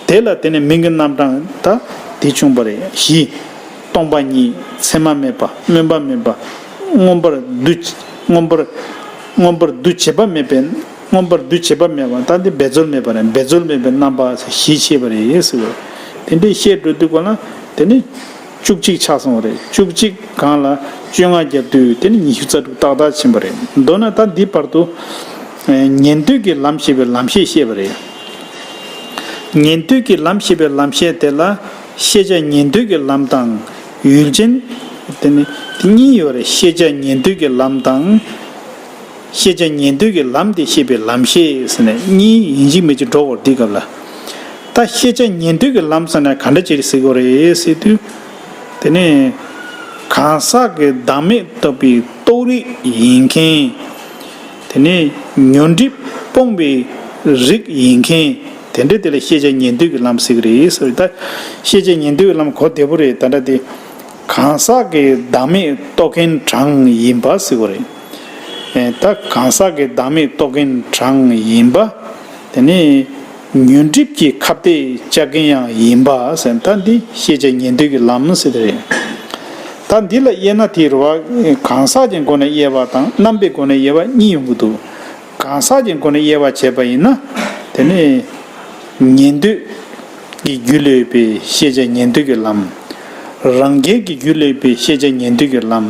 དེ་ལ་དེ་ནས་མིང་གི་རྣམ་གྲངས་ད་དེ་བྱུང་པ་རེད། བཞི། སྟོང་པ་ཉིད། མཚན་མ་མེད་པ། སྨོན་པ་མེད་པ། མངོན་པར་འདུ། མངོན་པར། མངོན་པར་འདུ་བྱེད་པ་མེད་པའི། མངོན་པར་འདུ་བྱེད་པ་མེད་པ། ད་འདི་འབད་རྩོལ་མེད་པ་རེད། འབད་རྩོལ་མེད་པའི་རྣམ་པ་ཟེར་བཞི་བྱས་པ་རེད་ཟེར་བ། དེ་འདྲའི་བཤད་འགྲོ་དུས་གོ་ན་དེ་ནི་བཅུ་གཅིག་ཆགས་སོང་བ་རེད། བཅུ་གཅིག་སྒང་ལ་བཅོ་ལྔ་བརྒྱབ་དུས་དེ་ནི་ཉི་ཤུ་རྩ་དྲུག་ཏག་ཏག་ཕྱིན་པ་རེད། མདོར་ན་ད་འདི་བར་དུ་ཉན་ཐོས་ཀྱི་ལམ་ཞེས་པའི་ལམ་ཤེས་བཤད་པ་རེད། ཉན་ཐོས་ཀྱི་ལམ་ཞེས་པའི་ལམ་ཤེས་དེ་ལ་ཤེས་བྱ་ཉན་ཐོས་ཀྱི་ལམ་དང་ཡུལ་ཅན། དེ་ནི་དེ་གཉིས་ཡོད་རེད། ཤེས་བྱ་ཉན་ཐོས་ཀྱི་ལམ་དང་། ཤེས་བྱ་ཉན་ཐོས་ཀྱི་ལམ་དེ་ཤེས་པའི་ལམ་ཤེས་ཟེར་ནས་གཉིས་ཡིན་གཅིག་མིན་གཅིག་འགྲོ་བར་འདི་སྐབས་ལ། ད་ཤེས་བྱ་ཉན་ཐོས་ཀྱི་ལམ་ཟེར་ན་ག་འདྲ་ཅིག་ཟེར་དགོས་རེད་ཟེར་དུས། དེ་ནི་གང་ཟག་གི་བདག་མེད་རྟོགས་པའི་རྟོགས་རིགས་ཡིན་མཁན། དེ་ནས་ཉོན་སྒྲིབ་སྤོང་བའི་རིགས་ཡིན་མཁན། དེ་འདྲའི་དེ་ལ་ཤེས་བྱ་ཉན་ཐོས་ཀྱི་ལམ་ཟེར་གྱི་རེད་ཟེར། ད་ཤེས་བྱ་ཉན་ཐོས་ཀྱི་ལམ་གོ་བདེ་པོ་རེད། ད་ལྟ་དེ་གང་ཟག་གི་བདག་མེད་རྟོགས་མཁན་གྲངས་ཡིན་པ་ཟེར་གྱི་རེད། ཨེ། ད་གང་ཟག་གི་བདག་མེད་རྟོགས་མཁན་གྲངས་ཡིན་པ། དེ་ནས་ཉོན་སྒྲིབ་ཀྱི་ཁ་གཏད་བཅག་མཁན་ཡང་ཡིན་པ་ཟེར། ད་འདི་ཤེས་བྱ་ཉན་ཐོས་ཀྱི་ལམ་ཟེར་དེ་རེད། ད་འདི་ལ་དབྱེ་ན་དེ་རེད་བ། གང་ཟག་གི་སྒོ་ནས་དབྱེ་བ་དང་རྣམ་པའི་སྒོ་ནས་དབྱེ་བ་གཉིས་ཡོང་གི་འདུག། གང་ཟག་གི་སྒོ་ནས་དབྱེ་བ་བྱས་པ་ཡིན་ན། དེ་ནས་ཉན་ཐོས་ཀྱི་རྒྱུད་ལ་ཡོད་པའི་ཤེས་བྱ་ཉན་ཐོས་ཀྱི་ལམ། རང་རྒྱལ་གྱི་རྒྱུད་ལ་ཡོད་པའི་ཤེས་བྱ་ཉན་ཐོས་ཀྱི་ལམ།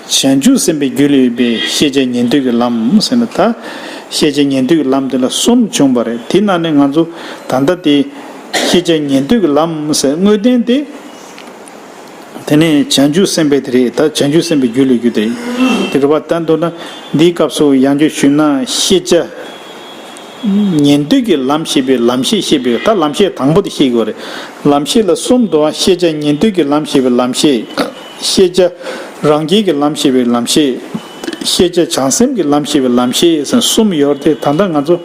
བྱང་ཆུབ་སེམས་དཔའི་རྒྱུད་ལ་ཡོད་པའི་ཤེས་བྱ་ཉན་ཐོས་ཀྱི་ལམ་ཟེར་ན། ད་ཤེས་བྱ་ཉན་ཐོས་ཀྱི་ལམ་དེ་ལ་གསུམ་བྱུང་བ་རེད། དེ་ནང་ནས་ང་ཚོ་ད་ལྟ་དེ་ཤེས་བྱ་ཉན་ཐོས་ཀྱི་ལམ་ཟེར། དངོས་བསྟན་དེ། དེ་ནས་བྱང་ཆུབ་སེམས་དཔའ་དེ་རེད། ད་བྱང་ཆུབ་སེམས་དཔའི་རྒྱུད་ལ་རྒྱུད་དེ་དེ་རེད་བ། ད་མདོར་ན་འདིའི་སྐབས་སུ་ཡང་བསྐྱར་ཞུས་ན། ཤེས་བྱ་ཉན་ཐོས་ཀྱི་ལམ་ཞེས་པའི་ལམ་ཤེས་བཤད་པའི། ད་ལམ་ཤེས་དང་པོ་དེ་བཤད་དགོས་རེད། ལམ་ཤེས་ལ་གསུམ་འདུག་ཨ། ཤེས་བྱ་ཉན་ཐོས་ཀྱི་ལམ་ཞེས་པའི་ལམ་ཤེས། ཤེས་བྱ་རང་རྒྱལ་གྱི་ལམ་ཞེས་པའི་ལམ་ཤེས། ཤེས་བྱ་བྱང་སེམས་ཀྱི་ལམ་ཞེས་པའི་ལམ་ཤེས་ཟེར་གསུམ་ཡོད་དེ། ད་ལྟ་ང་ཚོ་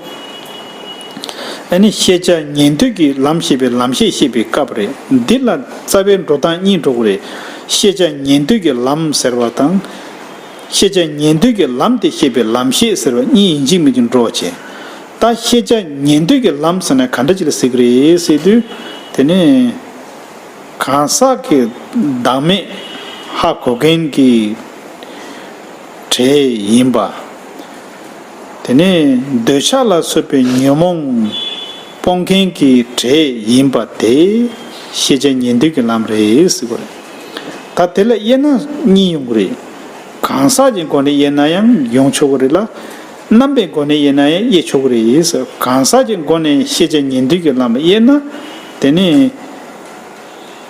ཨ་ནི་ཤེས་བྱ་ཉན་ཐོས་ཀྱི་ལམ་ཞེས་པའི་ལམ་ཤེས་བཤད་པའི་སྐབས་རེད། འདི་ལ་རྩ་བའི་འགྲོ་སྟངས་གཉིས་འགྲོ་གི་རེད། ཤེས་བྱ་ཉན་ཐོས་ཀྱི་ལམ་ཟེར་བ་དང་། ཤེས་བྱ་ཉན་ཐོས་ཀྱི་ལམ་དེ་བཤད་པའི་ལམ་ཤེས་ཟེར་བ་གཉིས་ཡིན་གཅིག་མིན་གཅིག་འགྲོ་བ་བྱས། ད་ཤེས་བྱ་ཉན་ཐོས་ཀྱི་ལམ་ཟེར་ན་ག་འདྲ་ཅིག་ལ་ཟེར་གི་རེད་ཟེར་དུས། དེ་ནས་གང་ཟག་གི་བདག་མེད་ཧ་གོ་མཁན་གྱི་གྲས་ཡིན་པ། དེ་ནས་འདོད་ཆགས་ལ་སོགས་པའི་ཉོན་མོངས་སྤོང་མཁན་གྱི་གྲས་ཡིན་པ་དེ་ཤེས་བྱ་ཉན་ཐོས་ཀྱི་ལམ་རེད་ཟེར་གྱི་རེད། ད་དེ་ལ་དབྱེ་ན་གཉིས་ཡོང་གི་རེད། གང་ཟག་གི་སྒོ་ནས་དབྱེ་ན་ཡང་ཡོང་ཆོག་གི་རེད་ལ། རྣམ་པའི་སྒོ་ནས་དབྱེ་ན་ཡང་དབྱེ་ཆོག་གི་རེད་ཟེར། གང་ཟག་གི་སྒོ་ནས་ཤེས་བྱ་ཉན་ཐོས་ཀྱི་ལམ་ལ་དབྱེ་ན། དེ་ནས་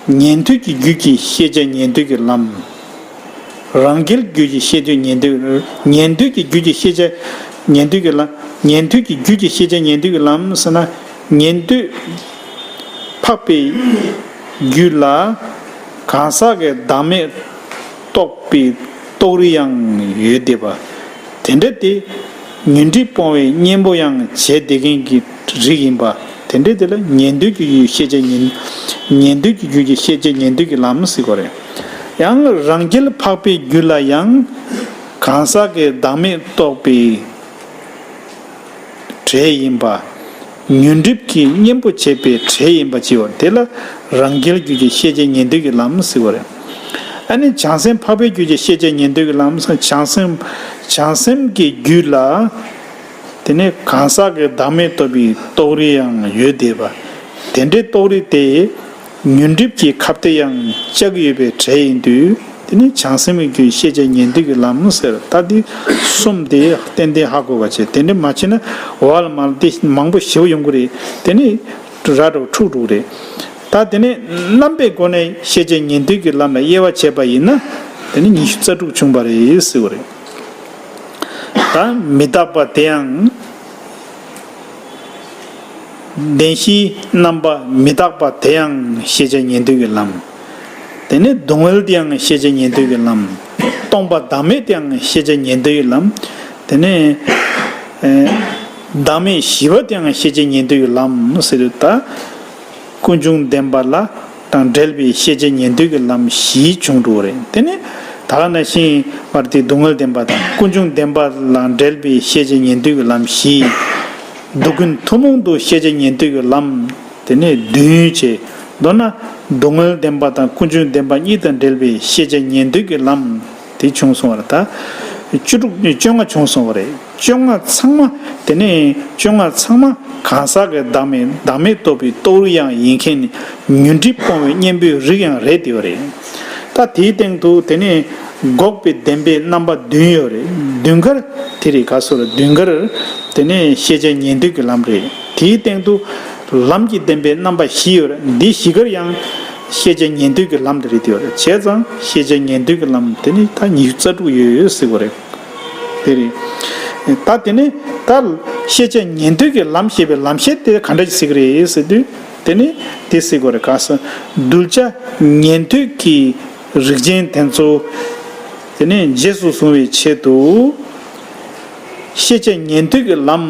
ཉན་ཐོས་ཀྱི་རྒྱུད་ཀྱི་ཤེས་བྱ་ཉན་ཐོས་ཀྱི་ལམ། རང་རྒྱལ་རྒྱུད་ཀྱི་ཤེས་བྱ་ཉན་ཐོས། ཉན་ཐོས་ཀྱི་རྒྱུད་ཀྱི་ཤེས་བྱ་ཉན་ཐོས་ཀྱི་ལམ། ཉན་ཐོས་ཀྱི་རྒྱུད་ཀྱི་ཤེས་བྱ་ཉན་ཐོས་ཀྱི་ལམ་ཟེར་ན། ཉན་ཐོས་འཕགས་པའི་རྒྱུད་ལ་གང་ཟག་གི་བདག་མེད་རྟོགས་པའི་རྟོགས་རིགས་ཡང་ཡོད་བསྡད་པ། དེ་འདྲ་སྟེ། ཉོན་སྒྲིབ་སྤོང་བའི་གཉེན་པོ་ཡང་བྱས་བསྡད་མཁན་གྱི་རིགས་ཡིན་པ། དེ་འདྲའི་དེ་ལ་ཉན་ཐོས་ཀྱི་རྒྱུད་ཤེས་བྱ་ཉན། ཉན་ཐོས་ཀྱི་རྒྱུད་ཀྱི་ཤེས་བྱ་ཉན་ཐོས་ཀྱི་ལམ་ཟེར་གྱི་རེད། ཡང་རང་རྒྱལ་འཕགས་པའི་རྒྱུད་ལ་ཡང་གང་ཟག་གི་བདག་མེད་རྟོགས་པའི་གྲས་ཡིན་པ། ཉོན་སྒྲིབ་ཀྱི་གཉེན་པོ་བྱས་པའི་གྲས་ཡིན་པ་ཅིག་ཡོད། དེ་ལ་རང་རྒྱལ་རྒྱུད་ཀྱི་ཤེས་བྱ་ཉན་ཐོས་ཀྱི་ལམ་ཟེར་གྱི་རེད། ཨ་ནི་བྱང་སེམས་འཕགས་པའི་རྒྱུད་ཀྱི་ཤེས་བྱ་ཉན་ཐོས་ཀྱི་ལམ་ཟེར། བྱང་སེམས། བྱང་སེམས་ཀྱི་རྒྱུད་ལ། དེ་ནས་གང་ཟག་གི་བདག་མེད་རྟོགས་པའི་རྟོགས་རིགས་ཡང་ཡོད་བསྡད་པ། དེ་འདྲའི་རྟོགས་རིགས་དེ་ཉོན་སྒྲིབ་ཀྱི་ཁ་གཏད་ཡང་བཅག་གི་ཡོད་པའི་གྲས་ཡིན་དུས། དེ་ནི་བྱང་སེམས་ཀྱི་རྒྱུད་ཤེས་བྱ་ཉན་ཐོས་ཀྱི་ལམ་ཟེར། ད་འདི་གསུམ་དེ་ཏན་ཏན་ཧ་གོ་བ་བྱས། དེ་འདྲ་མ་བྱས་ན་འོག་ལ་མར་དེ་མང་པོ་ཞེ་པོ་ཡོང་གི་རེད། དེ་ནི་ར་འདྲ་འཁྲུག་འགྲོ་གི་རེད། ད་དེ་ནས་རྣམ་པའི་སྒོ་ནས་ཤེས་བྱ་ཉན་ཐོས་ཀྱི་ལམ་ལ་དབྱེ་བ་བྱས་པ་ཡིན་ན། དེ་ནི་ཉི་ཤུ་རྩ་དྲུག་བྱུང་བ་རེད་ཟེར་བ་རེད། ད་མི་རྟག་པ་དེའང་། བདེན་བཞིའི་རྣམ་པ་མི་རྟག་པ་དེའང་ཤེས་བྱ་ཉན་ཐོས་ཀྱི་ལམ། དེ་ནས་སྡུག་བསྔལ་དེའང་ཤེས་བྱ་ཉན་ཐོས་ཀྱི་ལམ། སྟོང་པ་བདག་མེད་དེའང་ཤེས་བྱ་ཉན་ཐོས་ཀྱི་ལམ། དེ་ནས་ཨེ། བདག་མེད་བཞི་པ་དེའང་ཤེས་བྱ་ཉན་ཐོས་ཀྱི་ལམ་ཟེར་དུས། ད་ཀུན་འབྱུང་བདེན་པ་ལ་དང་འབྲེལ་བའི་ཤེས་བྱ་ཉན་ཐོས་ཀྱི་ལམ་བཞི་བྱུང་འགྲོ་བ་རེད། དེ་ནས་ད་ག་ནང་བཞིན་མར་དེ་སྡུག་བསྔལ་བདེན་པ་དང་ཀུན་འབྱུང་བདེན་པ་ལ་འབྲེལ་བའི་ཤེས་བྱ་ཉན་ཐོས་ཀྱི་ལམ་བཞི། སྡུག་ཀུན་ཐུན་མོང་དུ་ཤེས་བྱ་ཉན་ཐོས་ཀྱི་ལམ། དེ་ནས་བདུན་བྱས། མདོར་ན་སྡུག་བསྔལ་བདེན་པ་དང་ཀུན་འབྱུང་བདེན་པ་གཉིས་དང་འབྲེལ་བའི་ཤེས་བྱ་ཉན་ཐོས་ཀྱི་ལམ་དེ་བྱུང་སོང་བ་རེད། ད་བཅུ་དྲུག་བཅོ་ལྔ་བྱུང་སོང་བ་རེད། བཅོ་ལྔ་ཚང་མ། དེ་ནས་བཅོ་ལྔ་ཚང་མ་གང་ཟག་གི་བདག་མེད། བདག་མེད་རྟོགས་པའི་རྟོགས་རིགས་ཡང་ཡིན་མཁན་ནི་ཉོན་སྒྲིབ་སྤོང་བའི་གཉེན་པོའི་རིགས་ཡང་རེད་དེ་བ་རེད། ད་དེའི་སྟེང་དུ་དེ་ནས་འགོག་པའི་བདེན་པའི་རྣམ་པ་བདུན་ཡོད་རེད། བདུན་ཀར་དེ་རེད། ག་སོ་ར་བདུན་ཀར་དེ་ནས་ཤེས་བྱ་ཉན་ཐོས་ཀྱི་ལམ་རེད། དེའི་སྟེང་དུ་ལམ་གྱི་བདེན་པའི་རྣམ་པ་བཞི་ཡོད་རེད། འདི་བཞི་ཀར་ཡང་ཤེས་བྱ་ཉན་ཐོས་ཀྱི་ལམ་དེ་རེད་དེ་ཡོད་རེད། བྱས་ཙང་ཤེས་བྱ་ཉན་ཐོས་ཀྱི་ལམ་དེ་ནི་ད་ཉི་ཤུ་རྩ་དྲུག་ཡོད་ཡོད་ཟེར་གྱི་རེད། དེ་རེད། ད་དེ་ནི་ད་ཤེས་བྱ་ཉན་ཐོས་ཀྱི་ལམ་ཞེས་པའི་ལམ་ཤེས་དེ་ག་འདྲ་ཞིག་ཟེར་གྱི་རེད་ཟེར་དུས། དེ་ནི་དེ་ཟེར་གྱི་རེད། ག་ས་གདུལ་བྱ་ཉན་ཐོས་ཀྱི་རིགས་ཅན་དེ་ཚོ་དེ་ནི་རྗེས་སུ་བཟུང་བའི་ཆེད་དུ། ཤེས་བྱ་ཉན་ཐོས་ཀྱི་ལམ།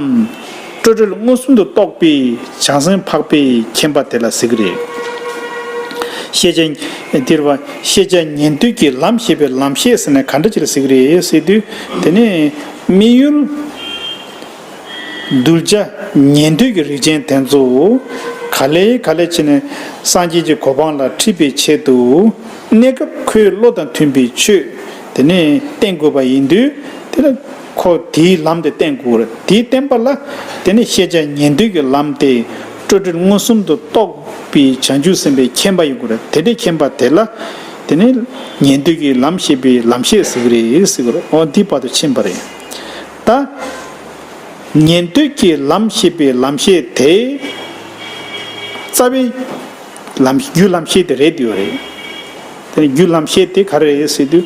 སྤྲོས་བྲལ་མངོན་སུམ་དུ་རྟོགས་པའི་བྱང་སེམས་འཕགས་པའི་མཁྱེན་པ་དེ་ལ་ཟེར་གྱི་རེད། ཤེས་བྱ་འདིར་བ་ཤེས་བྱ་ཉན་ཐོས་ཀྱི་ལམ་ཞེས་པའི་ལམ་ཤེས་ཟེར་ན་ག་འདྲ་ཅིག་ལ་ཟེར་གྱི་རེད་ཟེར་དུས། དེ་ནས་དམིགས་ཡུལ་གདུལ་བྱ་ཉན་ཐོས་ཀྱི་རིགས་ཅན་དེ་ཚོ་ག་ལེ་ག་ལེ་བྱས་ནས་སངས་རྒྱས་ཀྱི་གོ་འཕང་ལ་ཁྲིད་པའི་ཆེད་དུ་གནས་སྐབས་ཁོའི་བློ་དང་མཐུན་པའི་ཆོས་དེ་ནས་བསྟེན་དགོས་པ་ཡིན་དུས། དེ་ལ་ཁོ་དེའི་ལམ་དེ་བསྟེན་དགོས་རེད། དེའི་བསྟེན་པ་ལ་དེ་ནས་ཤེས་བྱ་ཉན་ཐོས་ཀྱི་ལམ་དེ་སྤྲོས་བྲལ་མངོན་སུམ་དུ་རྟོགས་པའི་བྱང་ཆུབ་སེམས་དཔའི་མཁྱེན་པ་ཡོད་དགོས་རེད། དེ་འདྲའི་མཁྱེན་པ་དེ་ལ་དེ་ནས་ཉན་ཐོས་ཀྱི་ལམ་ཞེས་པའི་ལམ་ཤེས་ཟེར་གྱི་རེད་ཟེར་གྱི་རེད། འོ་འདི་བར་དུ་ཕྱིན་པ་རེད། ད་ཉན་ཐོས་ཀྱི་ལམ་ཞེས་པའི་ལམ་ཤེས་དེ་རྩ་བའི་ལམ་རྒྱུ་ལམ་ཤེས་དེ་རེད་དེ་ཡོད་རེད། དེ་ནས་རྒྱུ་ལམ་ཤེས་དེ་ག་རེ་རེད་ཟེར་དུས།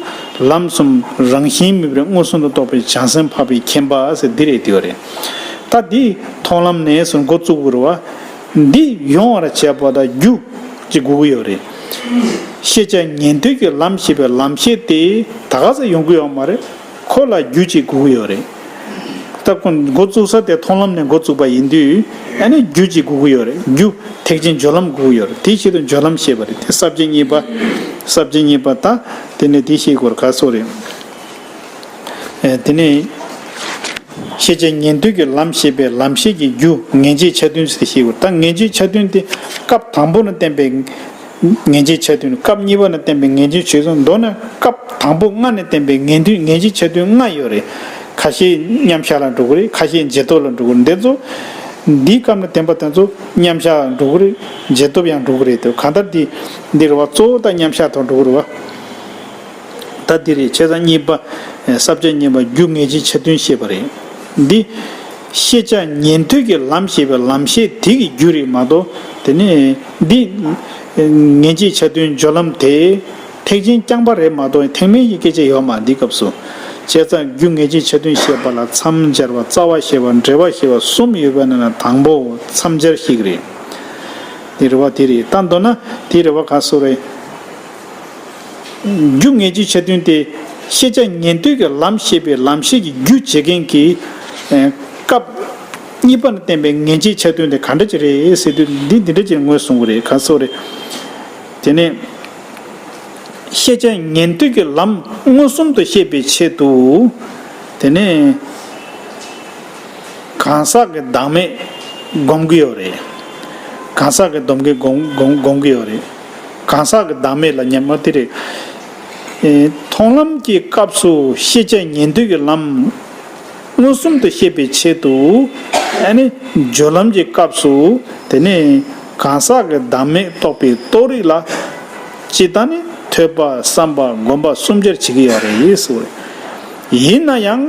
ལམ་གསུམ་རང་བཞིན་མེད་པར་མངོན་སུམ་དུ་རྟོགས་པའི་བྱང་སེམས་འཕགས་པའི་མཁྱེན་པ་ཟེར་འདི་རེད་དེ་ཡོད་རེད། ད་འདི་མཐོང་ལམ་ནས་སུ་འགོ་བཙུགས་དགོས་རེད་བ། འདི་ཡོང་བར་བྱེད་པ་དང་རྒྱུ་ཅིག་དགོས་ཀྱི་ཡོད་རེད། ཤེས་བྱ་ཉན་ཐོས་ཀྱི་ལམ་ཞེས་པའི་ལམ་ཤེས་དེ་ད་ག་ས་ཡོང་གི་ཡོད་མ་རེད། ཁོ་ལ་རྒྱུ་ཅིག་དགོས་ཀྱི་ཡོད་རེད། ད་ཁོ་འགོ་བཙུགས་ས་དེ་མཐོང་ལམ་ནས་འགོ་བཙུགས་པ་ཡིན་དུས། ཨ་ནི་རྒྱུ་ཅིག་དགོས་ཀྱི་ཡོད་རེད། རྒྱུ་ཐེག་ཆེན་སྦྱོར་ལམ་དགོས་ཀྱི་ཡོད་རེད། དེའི་ཆེད་དུ་སྦྱོར་ལམ་ཞེས་པ་རེད། དེ་ས་བཅད་གཉིས་པ། ས་བཅད་གཉིས་པ་ད་དེ་ནས་དེ་ཤེས་དགོས་རེད། ག་སོགས་རེད། ཨེ་དེ་ནས་ཤེས་བྱ་ཉན་ཐོས་ཀྱི་ལམ་ཞེས་པའི་ལམ་ཤེས་ཀྱི་རྒྱུ་ངེས་འབྱེད་ཆ་མཐུན་ཞེས་ཤེས་དགོས། ད་ངེས་འབྱེད་ཆ་མཐུན་དེ་སྐབས་དང་པོ་ནས་བསྟན་པའི་ངེས་འབྱེད་ཆ་མཐུན། སྐབས་གཉིས་པ་ནས་བསྟན་པའི་ངེས་འབྱེད་ཆོས་ཚོགས། མདོར་ན་སྐབས་དང་པོ་ལྔ་ནས་བསྟན་པའི་ངེས་མཐུན་ངེས་འབྱེད་ཆ་མཐུན་ལྔ་ཡོད་རེད། ཁ་ཤས་མཉམ་བཞག་ལ་འགྲོ་གི་རེད། ཁ་ཤས་རྗེས་ཐོབ་ལ་འགྲོ་གི་རེད། འདི་ཚོ་འདིའི་སྐབས་ནས་བསྟན་པ་དེ་ཚོ་མཉམ་བཞག་ལ་འགྲོ་གི་རེད། རྗེས་ཐོབ་ཡང་འགྲོ་གི་རེད། དེ་གང་ལྟར་འདི་འདི་རེད་བ། གཙོ་བོ་ད་མཉམ་བཞག་ཐོག་འགྲོ་གི་རེད་བ། ད་འདི་རེད། ཆ་ཚང་གཉིས་པ། ས་བཅད་གཉིས་པ་རྒྱུ་ངེས་འབྱེད་ཆ་མཐུན་ཞེས་པ་རེད། འདི་ཤེས་བྱ་ཉན་ཐོས་ཀྱི་ལམ་ཞེས་པའི་ལམ་ཤེས་དེ་གི་རྒྱུ་རེད་མ་གཏོགས། དེ་ནས་འདི་ངེས་འབྱེད་ཆ་མཐུན་སྦྱོར་ལམ་དེ་ཐེག་ཆེན་རྐྱང་པ་རེད་མ་གཏོགས། ཐེག་དམན་གྱི་སྐད་ཆ་ཡོད་མ་འདི་སྐབས་སུ། བྱས་ཙང་རྒྱུ་ངེས་འབྱེད་ཆ་མཐུན་ཞེས་པ་ལ་མཚམས་སྦྱར་བ། རྩ་བ་ཞེས་པ། འབྲེལ་བ་ཞེས་པ་གསུམ་ཡོད་པའི་ནང་ན་དང་པོ་མཚམས་སྦྱར་ཞིག་རེད། དེ་རེད་བ། དེ་རེད། ད་མདོར་ན་དེ་རེད་བ། ག་སོགས་རེད། རྒྱུ་ངེས་འབྱེད་ཆ་མཐུན་དེ་ཤེས་བྱ་ཉན་ཐོས་ཀྱི་ལམ་ཞེས་པའི་ལམ་ཤེས་ཀྱི་རྒྱུ་བྱེད་མཁན་གྱི་ཨེ་སྐབས་གཉིས་པ་ནས་བསྟན་པའི་ངེས་འབྱེད་ཆ་མཐུན་དེ་ག་འདྲ་ཅིག་རེད་ཟེར་དུས། འདི་འདི་འདྲ་ཅིག་ངོས་བཟུང་གི་རེད། ག་སོགས་རེད། དེ་ནས་ཤེས་བྱ་ཉན་ཐོས་ཀྱི་ལམ་མངོན་སུམ་དུ་ཤེས་པའི་ཆེད་དུ། དེ་ནས་གང་ཟག་གི་བདག་མེད་སྒོམ་གྱི་ཡོད་རེད། གང་ཟག་གི་བདག་མེད་སྒོམ་སྒོམ་སྒོམ་གྱི་ཡོད་རེད། གང་ཟག་གི་བདག་མེད་ལ་ཉམས་མ་དེ་རེད། ཨེ་མཐོང་ལམ་གྱི་སྐབས་སུ་ཤེས་བྱ་ཉན་ཐོས་ཀྱི་ལམ་མངོན་སུམ་དུ་ཤེས་པའི་ཆེད་དུ། ཨ་ནི་སྦྱོར་ལམ་གྱི་སྐབས་སུ་དེ་ནས་གང་ཟག་གི་བདག་མེད་རྟོགས་པའི་རྟོགས་རིགས་ལ་སྤྱིར་བཏང་ནི་ཐོས་པ་བསམ་པ་སྒོམ་པ་གསུམ་ཆར་བྱེད་ཀྱི་ཡོད་རེད་ཟེར། ཡིན་ན་ཡང་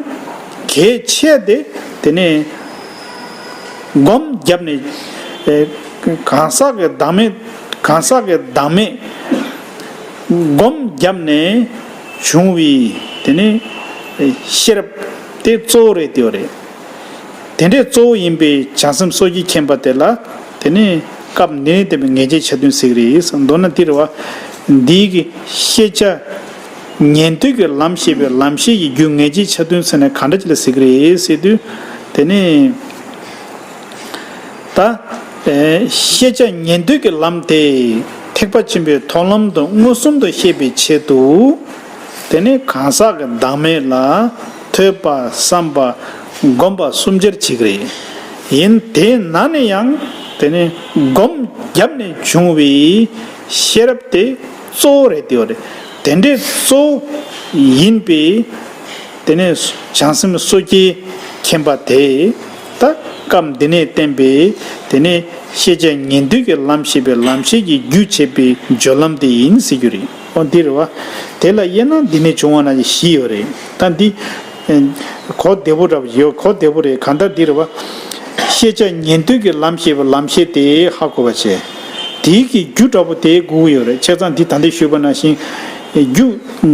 གལ་ཆེ་དེ་དེ་ནས་སྒོམ་བརྒྱབ་ནས། ཨེ་གང་ཟག་གི་བདག་མེད། གང་ཟག་གི་བདག་མེད་སྒོམ་བརྒྱབ་ནས་བྱུང་བའི་དེ་ནས་ཤེས་རབ་དེ་གཙོ་བོ་རེད་དེ་ཡོད་རེད། དེ་འདྲའི་གཙོ་བོ་ཡིན་པའི་བྱང་སེམས་སོ་སྐྱེའི་མཁྱེན་པ་དེ་ལ་དེ་ནས་སྐབས་འདི་ནས་བསྟན་པའི་ངེས་འབྱེད་ཆ་མཐུན་ཟེར་གྱི་རེད། མདོར་ན་འདི་རེད་བ། འདི་གི་ཤེས་བྱ་ཉན་ཐོས་ཀྱི་ལམ་ཞེས་པའི་ལམ་ཤེས་ཀྱི་རྒྱུ་ངེས་འབྱེད་ཆ་མཐུན་ཟེར་ན་ག་འདྲ་ཅིག་ལ་ཟེར་གྱི་རེད་ཟེར་དུས། དེ་ནས་ད་ཨེ་ཤེས་བྱ་ཉན་ཐོས་ཀྱི་ལམ་དེ་ཐེག་པ་ཆེན་པོའི་མཐོང་ལམ་དུ་མངོན་སུམ་དུ་ཤེས་པའི་ཆེད་དུ། དེ་ནས་གང་ཟག་གི་བདག་མེད་ལ་ཐོས་པ་བསམ་པ་སྒོམ་པ་གསུམ་ཆར་བྱེད་ཀྱི་རེད། ཡིན་དེ་ན་ནས་ཡང་དེ་ནས་སྒོམ་བརྒྱབ་ནས་བྱུང་བའི་ཤེས་རབ་དེ་གཙོ་བོ་རེད་དེ་ཡོད་རེད། དེ་འདྲའི་གཙོ་བོ་ཡིན་པའི་དེ་ནས་བྱང་སེམས་སོ་སྐྱེའི་མཁྱེན་པ་དེ། ད་སྐབས་འདི་ནས་བསྟན་པའི་དེ་ནས་ཤེས་བྱ་ཉན་ཐོས་ཀྱི་ལམ་ཞེས་པའི་ལམ་ཤེས་ཀྱི་རྒྱུ་བྱེད་པའི་སྦྱོར་ལམ་དེ་ཡིན་ཟེར་རྒྱུ་རེད། འོ་འདི་རེད་བ། དེ་ལ་དབྱེ་ན་འདི་ནས་བྱུང་བ་ན་བཞི་ཡོད་རེད། ད་འདི་གོ་བདེ་པོ་འདྲ་པོ་ཡོད། གོ་བདེ་པོ་རེད། གང་ལྟར་འདི་རེད་བ། ཤེས་བྱ་ཉན་ཐོས་ཀྱི་ལམ་ཞེས་པའི་ལམ་ཤེས་དེ་ཧ་གོ་བ་བྱས། དེའི་གི་རྒྱུ་འདྲ་པོ་དེ་དགོས་ཀྱི་ཡོད་རེད། བྱས་ཙང་འདི་ད་ལྟ་ཞུས་པ་ནང་བཞིན་རྒྱུ་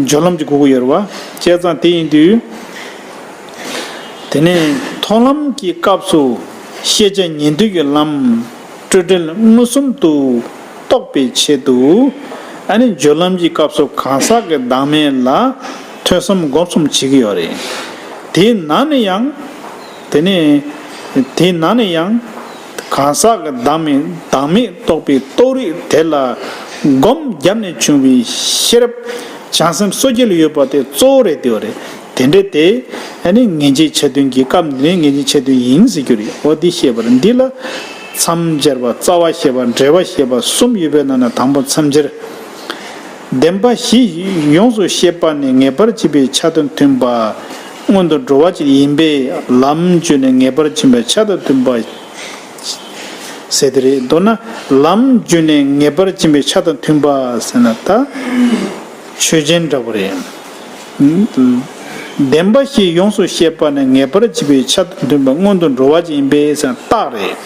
སྦྱོར་ལམ་གྱི་དགོས་ཀྱི་ཡོད་རེད་བ། བྱས་ཙང་དེ་ཡིན་དུས། དེ་ནས་མཐོང་ལམ་གྱི་སྐབས་སུ་ཤེས་བྱ་ཉན་ཐོས་ཀྱི་ལམ་སྤྲོས་བྲལ་མངོན་སུམ་དུ་རྟོགས་པའི་ཆེད་དུ། ཨ་ནི་སྦྱོར་ལམ་གྱི་སྐབས་སུ་གང་ཟག་གི་བདག་མེད་ལ་ཐོས་བསམ་སྒོམ་གསུམ་བྱེད་ཀྱི་ཡོད་རེད། དེའི་ནང་ནས་ཡང་དེ་ནས་ དེའི་ནང་ནས་ཡང་གང་ཟག་གི་བདག་མེད་བདག་མེད་རྟོགས་པའི་རྟོགས་རིགས་དེ་ལ་སྒོམ་བརྒྱབ་ནས་བྱུང་བའི་ཤེས་རབ་བྱང་སེམས་སོ་སྐྱེ་ལ་ཡོད་པ་དེ་གཙོ་བོ་རེད་དེ་བ་རེད། དེ་འདྲ་དེ་ཨ་ནི་ངེས་འབྱེད་ཆ་མཐུན་གྱི་སྐབས་འདི་ནས་ངེས་འབྱེད་ཆ་མཐུན་ཡིན་ཟེར་རྒྱུ་རེད། འོ་འདི་བཤད་པ་རེད། འདི་ལ་མཚམས་སྦྱར་བ་རྩ་བ་བཤད་པ་འབྲེལ་བ་བཤད་པ་གསུམ་ཡོད་པའི་ནང་ན་དང་པོ་མཚམས་སྦྱར། བདེན་པ་བཞི་ཡོངས་སུ་ཤེས་པ་ནི་ངེས་པར་འབྱེད་པའི་ཆ་དང་མཐུན་པ་སྔོན་དུ་འགྲོ་བ་ཅིག་ཡིན་པས་ལམ་བརྒྱུད་ནས་ངེས་པར་འབྱེད་པའི་ཆ་དང་མཐུན་པ་ཟེར་དེ་རེད། མདོར་ན་ལམ་བརྒྱུད་ནས་ངེས་པར་འབྱེད་པའི་ཆ་དང་མཐུན་པ་ཟེར་ན་ད་ཆོས་ཅན་འདྲ་པོ་རེད། བདེན་པ་བཞི་ཡོངས་སུ་ཤེས་པ་ནི་ངེས་པར་འབྱེད་པའི་ཆ་དང་མཐུན་པ་སྔོན་དུ་འགྲོ་བ་ཅིག་ཡིན་པས་ཟེར་ན་རྟགས་རེད།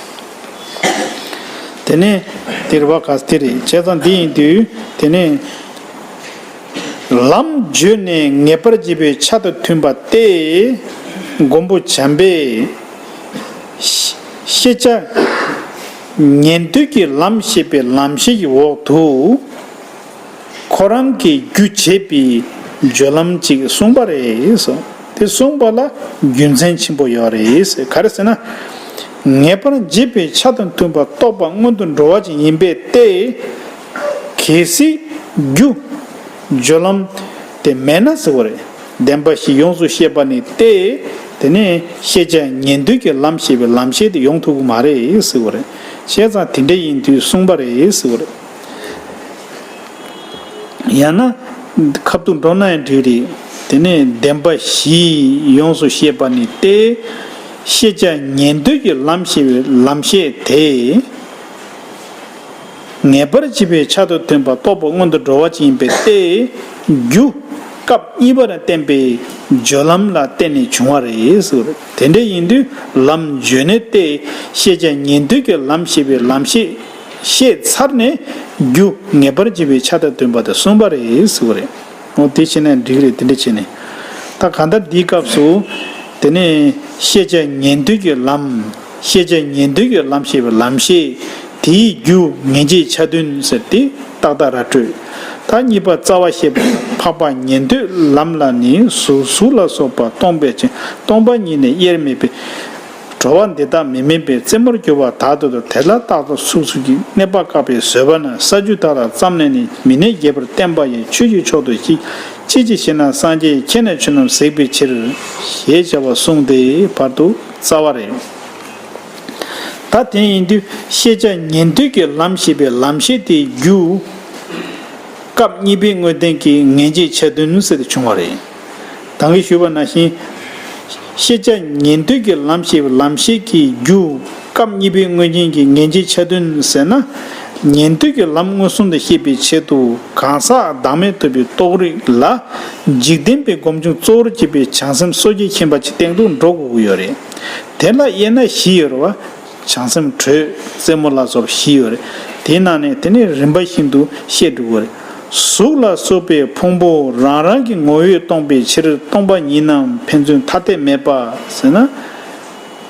དེ་ནས་དེ་རེད་བ། ག་དེ་རེད། བྱས་ཙང་འདི་ཡིན་དུས་དེ་ནས་ལམ་བརྒྱུད་ནས་ངེས་པར་འབྱེད་པའི་ཆ་དང་མཐུན་པ་སྟེ། མགོན་པོ་བྱམས་པས་ཤེས་བྱ་ཉན་ཐོས་ཀྱི་ལམ་ཞེས་པའི་ལམ་ཤེས་ཀྱི་འོག་ཏུ། ཁོ་རང་གི་རྒྱུ་བྱས་པའི་སྦྱོར་ལམ་ཅིག་གསུངས་པ་རེད་ཟེར། དེ་གསུངས་པ་ལ་རྒྱུ་མཚན་ཆེན་པོ་ཡོད་རེད་ཟེར། ག་རེ་ཟེར་ན། ངེས་པར་འབྱེད་པའི་ཆ་དང་མཐུན་པ་རྟོགས་པ་སྔོན་དུ་འགྲོ་བ་ཅིག་ཡིན་པས་ཏེ། གལ་སྲིད་རྒྱུ་སྦྱོར་ལམ་དེ་མེད་ན་ཟེར་བ་རེད། བདེན་པ་བཞི་ཡོངས་སུ་ཤེས་པ་ནི་སྟེ། དེ་ནས་ཤེས་བྱ་ཉན་ཐོས་ཀྱི་ལམ་ཞེས་པའི་ལམ་ཤེས་དེ་ཡོང་ཐུབ་ཀྱི་མ་རེད་ཟེར་བ་རེད། བྱས་ཙང་དེ་འདྲ་ཡིན་དུས་གསུངས་པ་རེད་ཟེར་བ་རེད། ཡང་ན་ཁ་ཐུག་འགྲོ་ན་ཡང་འགྲིག་རེད། དེ་ནས་བདེན་པ་བཞི་ཡོངས་སུ་ཤེས་པ་ནི་སྟེ། ཤེས་བྱ་ཉན་ཐོས་ཀྱི་ལམ་ཞེས་པའི་ལམ་ཤེས་དེ། ངེས་པར་འབྱེད་པའི་ཆ་དང་མཐུན་པ་རྟོགས་པ་སྔོན་དུ་འགྲོ་བ་ཅིག་ཡིན་པས་ཏེ། རྒྱུ་སྐབས་གཉིས་པར་བསྟན་པའི་སྦྱོར་ལམ་ལ་བརྟེན་ནས་བྱུང་བ་རེད་ཟེར། དེ་འདྲ་ཡིན་དུས་ལམ་བརྒྱུད་ནས་ཏེ། ཤེས་བྱ་ཉན་ཐོས་ཀྱི་ལམ་ཞེས་པའི་ལམ་ཤེས་ཤེས་ཚར་ནས་རྒྱུ་ངེས་པར་འབྱེད་པའི་ཆ་དང་མཐུན་པ་དེ་གསུངས་པ་རེད་ཟེར་བ་རེད། འོ་དེ་བྱས་ན་འགྲིག་རེད། དེ་འདྲ་བྱས་ནས་ད་གང་ལྟར་འདིའི་སྐབས་སུ་དེ་ནས་ཤེས་བྱ་ཉན་ཐོས་ཀྱི་ལམ། ཤེས་བྱ་ཉན་ཐོས་ཀྱི་ལམ་ཞེས་པའི་ལམ་ཤེས་དེའི་རྒྱུ་ངེས་འབྱེད་ཆ་མཐུན་ཟེར་ཏེ་ཏག་ཏག་ར་སྤྲོད། ད་གཉིས་པ་རྩ་བ་ཤེས་པ་འཕགས་པ་ཉན་ཐོས་ལམ་ལ་ནི་གཟུགས་གཟུགས་ལ་སོགས་པ་སྟོང་པའི་ཕྱིར་སྟོང་པ་ཉིད་ནས་དབྱེར་མེད་པའི་འགྲོ་བ་འདི་དག་མི་དམན་པའི་རྩེ་མོར་གྱུར་པ་དག་ཏུ་དེ་ལ་རྟག་ཏུ་ཚུགས་ཚུགས་ཀྱི་གནོད་པ་བཀག་པའི་བཟོད་པ་ནི་ས་བཅུ་དག་ལ་བརྩམས་ནས་ནི་མི་གནས་རྒྱས་པར་བསྟན་པ་ཡི་ཆོས་ཀྱི་མཆོག་ཏུ་གཅིག་ཅི་ཞེ་ན་སངས་རྒྱས་ཁྱེད་ནི་ཆོས་རྣམས་ཟད་པའི་ཕྱིར། ཞེས་བྱ་བ་གསུངས་ཏེ་བར་དུ་རྩ་བ་རེད། ད་དེ་ཡིན་དུས་ཤེས་བྱ་ཉན་ཐོས་ཀྱི་ལམ་ཞེས་པའི་ལམ་ཤེས་དེའི་རྒྱུ། སྐབས་གཉིས་པའི་དངོས་བསྟན་གྱི་ངེས་འབྱེད་ཆ་མཐུན་ཟེར་ཏེ་བྱུང་བ་རེད། ད་གིན་ཞུས་པ་ནང་བཞིན། ཤེས་བྱ་ཉན་ཐོས་ཀྱི་ལམ་ཞེས་པའི་ལམ་ཤེས་ཀྱི་རྒྱུ། སྐབས་གཉིས་པའི་དངོས་རྒྱན་གྱི་ངེས་འབྱེད་ཆ་མཐུན་ཟེར་ན། ཉན་ཐོས་ཀྱི་ལམ་མངོན་སུམ་དུ་ཤེས་པའི་ཆེད་དུ་གང་ཟག་བདག་མེད་རྟོགས་པའི་རྟོགས་རིགས་ལ་འཇིག་རྟེན་པའི་སྒོམ་བྱུང་གཙོ་བོར་བྱེད་པའི་བྱང་སེམས་སོ་སྐྱེའི་མཁྱེན་པ་ཅིག་སྟེང་དུ་འགྲོ་དགོས་ཀྱི་ཡོད་རེད། དེ་ལ་དབྱེ་ན་བཞི་ཡོད་རེད་བ། བྱང་སེམས་དྲོད་རྩེ་མོ་ལ་སོགས་བཞི་ཡོད་རེད། དེའི་ནང་ནས་དེ་ནས་རིམ་པ་བཞིན་དུ་བཤད་འགྲོ་གི་རེད། གཟུགས་ལ་སོགས་པའི་ཕུང་པོ་རང་རང་གི་ངོ་བོས་སྟོང་པའི་ཕྱིར་སྟོང་པ་ཉིད་རྣམས་ཕན་ཚུན་ཐ་དད་མེད་པ་ཟེར་ན།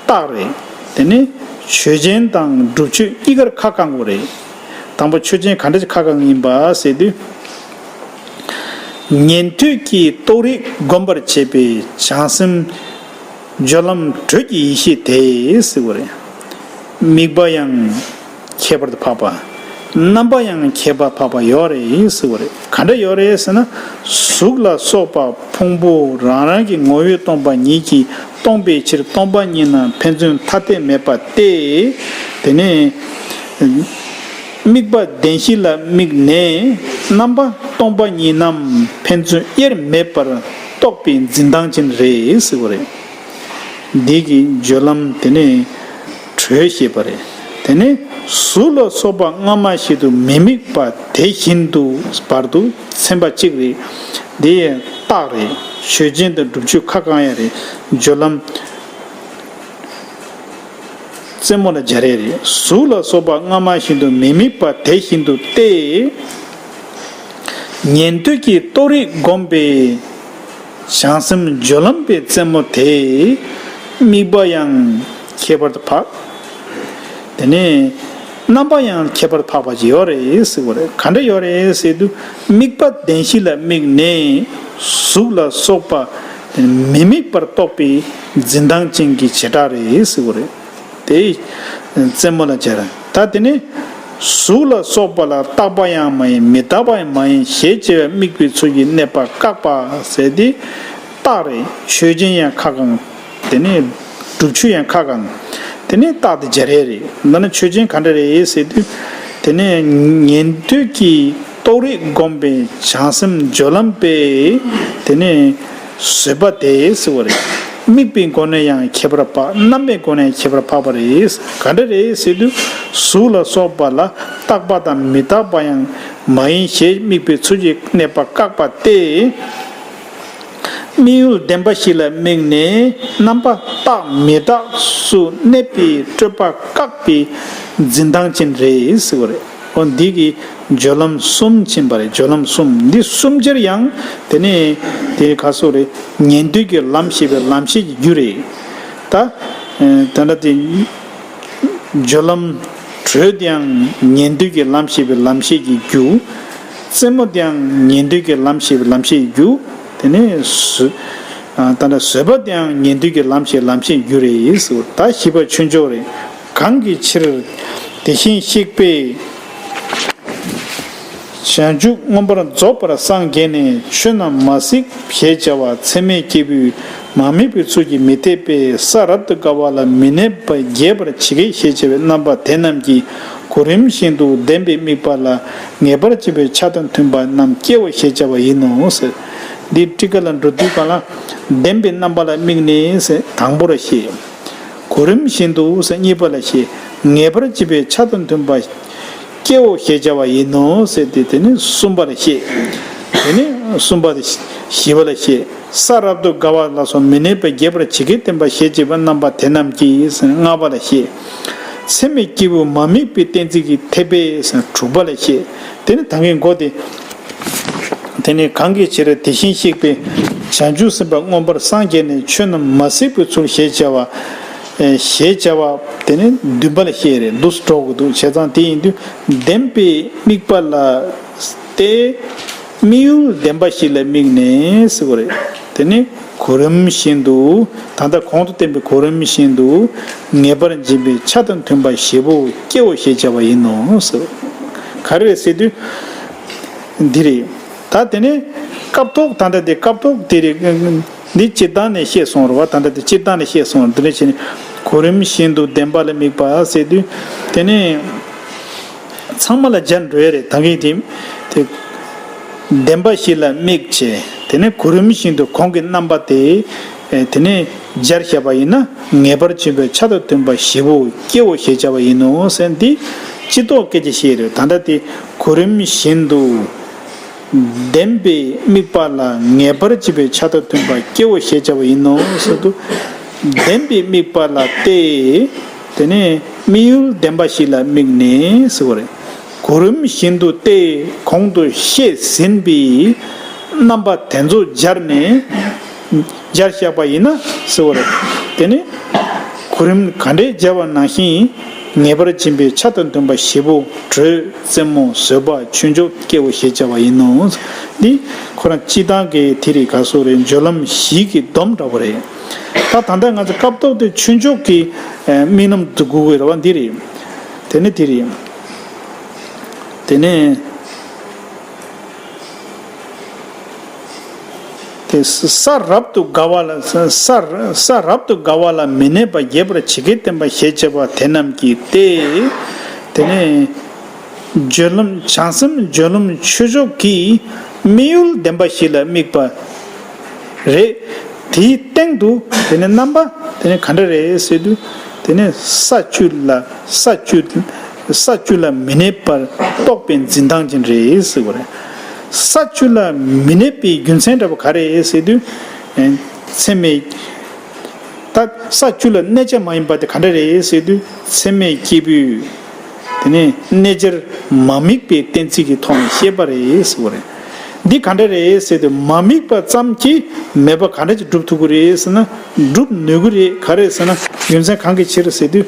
རྟགས་རེད། དེ་ནི་ཆོས་ཅན་དང་སྒྲུབ་ཆོས་གཉིས་ཀར་ཁ་བསྐང་དགོས་རེད། དང་པོ་ཆོས་ཅན་ག་འདྲ་ཞིག་ཁ་བསྐང་ཡིན་པ་ཟེར་དུས། ཉན་ཐོས་ཀྱི་རྟོགས་རིགས་བསྒོམ་པར་བྱེད་པའི་བྱང་སེམས་སྦྱོར་ལམ་དྲོད་ཀྱི་ཡེ་ཤེས་དེ་ཟེར་བ་རེད། དམིགས་པ་ཡང་ཁྱད་པར་དུ་འཕགས་པ། རྣམ་པ་ཡང་ཁྱད་པར་འཕགས་པ་ཡོད་རེད་ཟེར་བ་རེད། ག་འདྲ་ཡོད་རེད་ཟེར་ན། གཟུགས་ལ་སོགས་པ་ཕུང་པོ་རང་རང་གི་ངོ་བོས་སྟོང་པ་ཉིད་ཀྱིས་སྟོང་པའི་ཕྱིར་སྟོང་པ་ཉིད་རྣམས་ཕན་ཚུན་ཐ་དད་མེད་པ་སྟེ། དེ་ནས་དམིགས་པ་བདེན་བཞི་ལ་དམིགས་ནས་རྣམ་པ་སྟོང་པ་ཉིད་རྣམས་ཕན་ཚུན་དབྱེར་མེད་པར་རྟོགས་པའི་འཛིན་སྟངས་ཅན་རེད་ཟེར་བ་རེད། འདི་གི་སྦྱོར་ལམ་དེ་ནི་དྲོད་ཞེས་པ་རེད། དེ་ནི་གཟུགས་ལ་སོགས་པ་སྔ་མ་བཞིན་དུ་མི་དམིགས་པ་དེ་བཞིན་དུ་བར་དུ་ཚིམ་པ་གཅིག་རེད། འདི་ཡང་རྟགས་རེད། ཆོས་ཅན་དང་སྒྲུབ་ཆོས་ཁ་བསྐང་ཡ་རེད། སྦྱོར་ལམ་རྩེ་མོ་ལ་སྦྱར་ཡ་རེད། གཟུགས་ལ་སོགས་པ་སྔ་མ་བཞིན་དུ་མི་དམིགས་པ་དེ་བཞིན་དུ་སྟེ། ཉན་ཐོས་ཀྱི་རྟོགས་རིགས་བསྒོམས་པའི་བྱང་སེམས་སྦྱོར་ལམ་པའི་རྩེ་མོ་དེ། དམིགས་པ་ཡང་ཁྱད་པར་དུ་འཕགས། དེ་ནས་རྣམ་པ་ཡང་ཁྱད་པར་དུ་འཕགས་པ་ཅིག་ཡོད་རེད་ཟེར་བ་རེད། ག་འདྲ་ཡོད་རེད་ཟེར་དུས། དམིགས་པ་བདེན་བཞི་ལ་དམིགས་ནས་གཟུགས་ལ་སོགས་པ་དེ་ནི་མི་དམིགས་པར་རྟོགས་པའི་འཛིན་སྟངས་ཅན་གྱི་བྱེ་བྲག་རེད་ཟེར་བ་རེད། རྩེ་མོ་ལ་སྦྱར། ད་དེ་ནི་གཟུགས་ལ་སོགས་པ་ལ་རྟག་པ་ཡང་མ་ཡིན་མི་རྟག་པ་ཡང་མ་ཡིན་ཞེས་བྱ་བའི་དམིགས་པའི་ཚུལ་གྱིས་གནས་པ་བཀག་པ་ཟེར་ཏེ། རྟགས་རེད། ཆོས་ཅན་ཡང་ཁ་གང་། དེ་ནས་སྒྲུབ་ཆོས་ཡང་ཁ་གང་། དེ་ནས་རྟགས་དེ་སྦྱར་ཡས་རེད། འདི་ནི་ཆོས་ཅན་ག་འདྲ་རེད་ཟེར་དུས། དེ་ནས་ཉན་ཐོས་ཀྱི་རྟོགས་རིགས་བསྒོམས་པའི་བྱང་སེམས་སྦྱོར་ལམ་པས་དེ་ནས་བཟོད་པ་དེ་ཟེར་བ་རེད། དམིགས་པའི་སྒོ་ནས་ཡང་ཁྱད་པར་འཕགས། རྣམ་པའི་སྒོ་ནས་ཡང་ཁྱད་པར་འཕགས་པ་རེད། ག་འདྲ་རེད་ཟེར་དུས། གཟུགས་ལ་སོགས་པ་ལ་རྟག་པ་དང་མི་རྟག་པ་ཡང་མ་ཡིན་ཞེས་དམིགས་པའི་ཚུལ་གྱིས་གནས་པ་བཀག་པ་སྟེ། དམིགས་ཡུལ་བདེན་པ་བཞི་ལ་དམིགས་ནས་རྣམ་པ་རྟག་མི་རྟག་སུ་གནས་པའི་སྤྲོས་པ་བཀག་པའི་འཛིན་སྟངས་ཅན་རེད་ཟེར་བ་རེད། འོ་འདི་གི་སྦྱོར་ལམ་གསུམ་ཕྱིན་པ་རེད། སྦྱོར་ལམ་གསུམ་འདི་གསུམ་ཆར་ཡང་དེ་ནས་དེ་ག་སོགས་རེད། ཉན་ཐོས་ཀྱི་ལམ་ཞེས་པའི་ལམ་ཤེས་ཀྱི་རྒྱུ་རེད། ད་ད་ལྟ་དེ། སྦྱོར་ལམ་དྲོད་དེའང་ཉན་ཐོས་ཀྱི་ལམ་ཞེས་པའི་ལམ་ཤེས་ཀྱི་རྒྱུ། རྩེ་མོ་དེའང་ཉན་ཐོས་ཀྱི་ལམ་ཞེས་པའི་ལམ་ཤེས་ཀྱི་རྒྱུ། དེ་ནས་བཟོད། ད་ལྟ་བཟོད་པ་དེའང་ཉན་ཐོས་ཀྱི་ལམ་ཞེས་ལམ་ཤེས་ཀྱི་རྒྱུ་རེད་ཟེར། ད་བཞི་པ་ཆོས་མཆོག་རེད། གང་གི་ཕྱིར་དེ་བཞིན་གཤེགས་པས། བྱང་ཆུབ་མངོན་པར་རྫོགས་པར་སངས་རྒྱས་ནས་ཆོས་རྣམས་མ་གཟིགས་ཞེས་བྱ་བ་ཚད་མའི་སྐྱེས་བུས་མ་དམིགས་པའི་ཚུལ་གྱིས་མི་འཐད་པས། ས་རབ་ཏུ་དགའ་བ་ལ་མི་གནས་པ་རྒྱས་པར་བྱེད་ཀྱི་ཞེས་བྱ་བའི་རྣམ་པ་དེ་རྣམས་ཀྱིས་གོ་རིམས་བཞིན་དུ་བདེན་པའི་དམིགས་པ་ལ་ངེས་པར་འབྱིན་པའི་ཆ་དང་མཐུན་པ་རྣམས་སྐྱེའོ་ཞེས་བྱ་བ་ཡིན་ནོ་ཟེར། འདི་ཊཱི་ཀ་ལ་འགྲོ་དུས་གང་ལ་བདེན་པའི་རྣམ་པ་ལ་དམིགས་ནས་ཟེར་དང་པོར་བཤད། གོ་རིམས་བཞིན་དུ་ཟེར་གཉིས་པ་ལ་བཤད། ངེས་པར་འབྱིན་པའི་ཆ་དང་མཐུན་པ་སྐྱེའོ་ཞེས་བྱ་བ་ཡིན་ནོ་ཟེར་ཏེ། དེ་ནི་གསུམ་པ་ལ་བཤད། དེ་ནི་གསུམ་པ་དེ་བཞི་པ་ལ་བཤད། ས་རབ་ཏུ་དགའ་བ་ལ་སོགས་མི་གནས་པ་རྒྱས་པར་བྱེད་ཀྱི་བསྟན་པ་ཞེས་བྱ་བའི་རྣམ་པ་དེ་རྣམས་ཀྱིས་ཟེར་ལྔ་པ་ལ་བཤད། ཚད་མའི་སྐྱེས་བུ་མ་དམིགས་པའི་གཏན་ཚིགས་ཀྱིས་འཐད་པས་ཟེར་དྲུག་པ་ལ་བཤད། དེ་ནི་ད་གིན་གོ་སྟེ། དེ་ནི་གང་གི་ཕྱིར་དེ་བཞིན་གཤེགས་པས་བྱང་ཆུབ་སེམས་དཔའ་མངོན་པར་སངས་རྒྱས་ནས་ཆོས་རྣམས་མ་གཟིགས་པའི་ཚུལ་ཞེས་བྱ་བ། ཞེས་བྱ་བ་དེ་ནི་བདུན་པ་ལ་བཤད་རེད། འདུག་སེ་འགྲོ་དགོས་འདུག་བྱས་ཙང་དེ་ཡིན་དུས་བདེན་པའི་དམིགས་པ་ལ་སྟེ། དམིགས་ཡུལ་བདེན་པ་བཞི་ལ་དམིགས་ནས་ཟེར་བ་རེད། དེ་ནི་གོ་རིམས་བཞིན་དུ་ད་ལྟ་གོང་དུ་བསྟན་པའི་གོ་རིམས་བཞིན་དུ་ངེས་པར་འབྱིན་པའི་ཆ་དང་མཐུན་པ་བཞི་པོ་སྐྱེའོ་ཞེས་བྱ་བ་ཡིན་ནོ་ཟེར། ག་རེ་རེད་ཟེར་དུས། འདི་རེད། ད་དེ་ནས་སྐབས་ཐོག་ད་ལྟ་དེ་སྐབས་ཐོག་དེ་རེད། འདི་སྤྱིར་བཏང་ནས་བཤད་སོང་རེད་བ། ད་ལྟ་དེ་སྤྱིར་བཏང་ནས་བཤད་སོང་རེད། འདི་འདྲ་བྱས་ནས་གོ་རིམས་བཞིན་དུ་བདེན་པ་ལ་དམིགས་པ་ཟེར་དུས་དེ་ནས་ཚང་མ་ལ་སྦྱར་འགྲོ་ཡ་རེད། ད་གིན་དེ་དེ་བདེན་པ་བཞི་ལ་དམིགས་བྱས། དེ་ནས་གོ་རིམས་བཞིན་དུ་གོང་གི་རྣམ་པ་དེ་དེ་ནས་སྦྱར་བཞག་པ་ཡིན་ན་ངེས་པར་འབྱིན་པའི་ཆ་དང་མཐུན་པ་བཞི་པོ་སྐྱེའོ་ཞེས་བྱ་བ་ཡིན་ནོ་ཟེར། འདི་སྤྱི་ལྡོག་སྐད་ཆ་བཤད་རེད། ད་ལྟ་དེ་གོ་རིམས་བཞིན་དུ། བདེན་པའི་དམིགས་པ་ལ་ངེས་པར་འབྱིན་པའི་ཆ་དང་མཐུན་པ་སྐྱེའོ་ཞེས་བྱ་བ་ཡིན་ནོ་ཟེར་དུས། བདེན་པའི་དམིགས་པ་ལ་སྟེ། དེ་ནས་དམིགས་ཡུལ་བདེན་པ་བཞི་ལ་དམིགས་ནས་ཟེར་བ་རེད། གོ་རིམས་བཞིན་དུ་སྟེ་གོང་དུ་བཤད་ཟིན་པའི་རྣམ་པ་དེ་ཚོ་སྦྱར་ནས་སྦྱར་བཞག་པ་ཡིན་ན་ཟེར་བ་རེད། དེ་ནི་གོ་རིམས་ག་འདྲས་སྦྱར་བ་ནང་བཞིན་ངེས་པར་འབྱིན་པའི་ཆ་དང་མཐུན་པ་བཞི་པོ་དྲོད། རྩེ་མོ། བཟོད་པ། ཆོས་མཆོག་སྐྱེའོ་ཞེས་བྱ་བ་ཡིན་ནོ། འདི་ཁོ་རང་སྤྱིར་བཏང་གི་དེ་རིགས་ག་སོགས་རེད། སྦྱོར་ལམ་བཞི་གི་སྡོམ་འདྲ་བོ་རེད། ད་ད་ལྟ་ང་ཚོ་སྐབས་ཐོག་དེ་ཆོས་མཆོག་གི་དམིགས་རྣམ་དུ་དགོས་ཀྱི་རེད་བ། འདི་རེད། དེ་ནི་དེ་རེད། དེ་ནས་དེ་ས་རབ་ཏུ་དགའ་བ་ལ་ས་ས་རབ་ཏུ་དགའ་བ་ལ་མི་གནས་པ་རྒྱས་པར་བྱེད་ཀྱི་བསྟན་པ་ཞེས་བྱ་བ་དེ་རྣམས་ཀྱིས་ཏེ། དེ་ནས་སྦྱོར་ལམ་བྱང་སེམས་སྦྱོར་ལམ་ཆོས་མཆོག་གི་དམིགས་ཡུལ་བདེན་པ་བཞི་ལ་དམིགས་པ་རེད། དེའི་སྟེང་དུ་དེ་ནས་རྣམ་པ་དེ་ནས་ག་འདྲ་རེད་ཟེར་དུས། དེ་ནས་ས་བཅུ་ལ་ས་བཅུ་ས་བཅུ་ལ་མི་གནས་པར་རྟོགས་པའི་འཛིན་སྟངས་ཅན་རེད་ཟེར་བ་རེད། ས་བཅུ་ལ་མི་གནས་པའི་རྒྱུ་མཚན་འདྲ་པོ་ག་རེ་རེད་ཟེར་དུས། ཚད་མའི་ད་ས་བཅུ་ལ་གནས་ཆ་མ་ཡིན་པ་དེ་ག་འདྲ་རེད་ཟེར་དུས། ཚད་མའི་སྐྱེས་བུས་དེ་ནས་གནས་ཆར་མ་དམིགས་པའི་གཏན་ཚིགས་ཀྱི་ཐོག་ནས་བཤད་པ་རེད་ཟེར་བ་རེད། འདི་ག་འདྲ་རེད་ཟེར་དུས། མ་དམིགས་པ་ཙམ་གྱིས་མེད་པ་ག་འདྲ་ཅིག་སྒྲུབ་ཐུབ་ཀྱི་རེད་ཟེར་ན། སྒྲུབ་ནུས་ཀྱི་རེད། ག་རེ་ཟེར་ན། རྒྱུ་མཚན་གང་གི་ཕྱིར་ཟེར་དུས།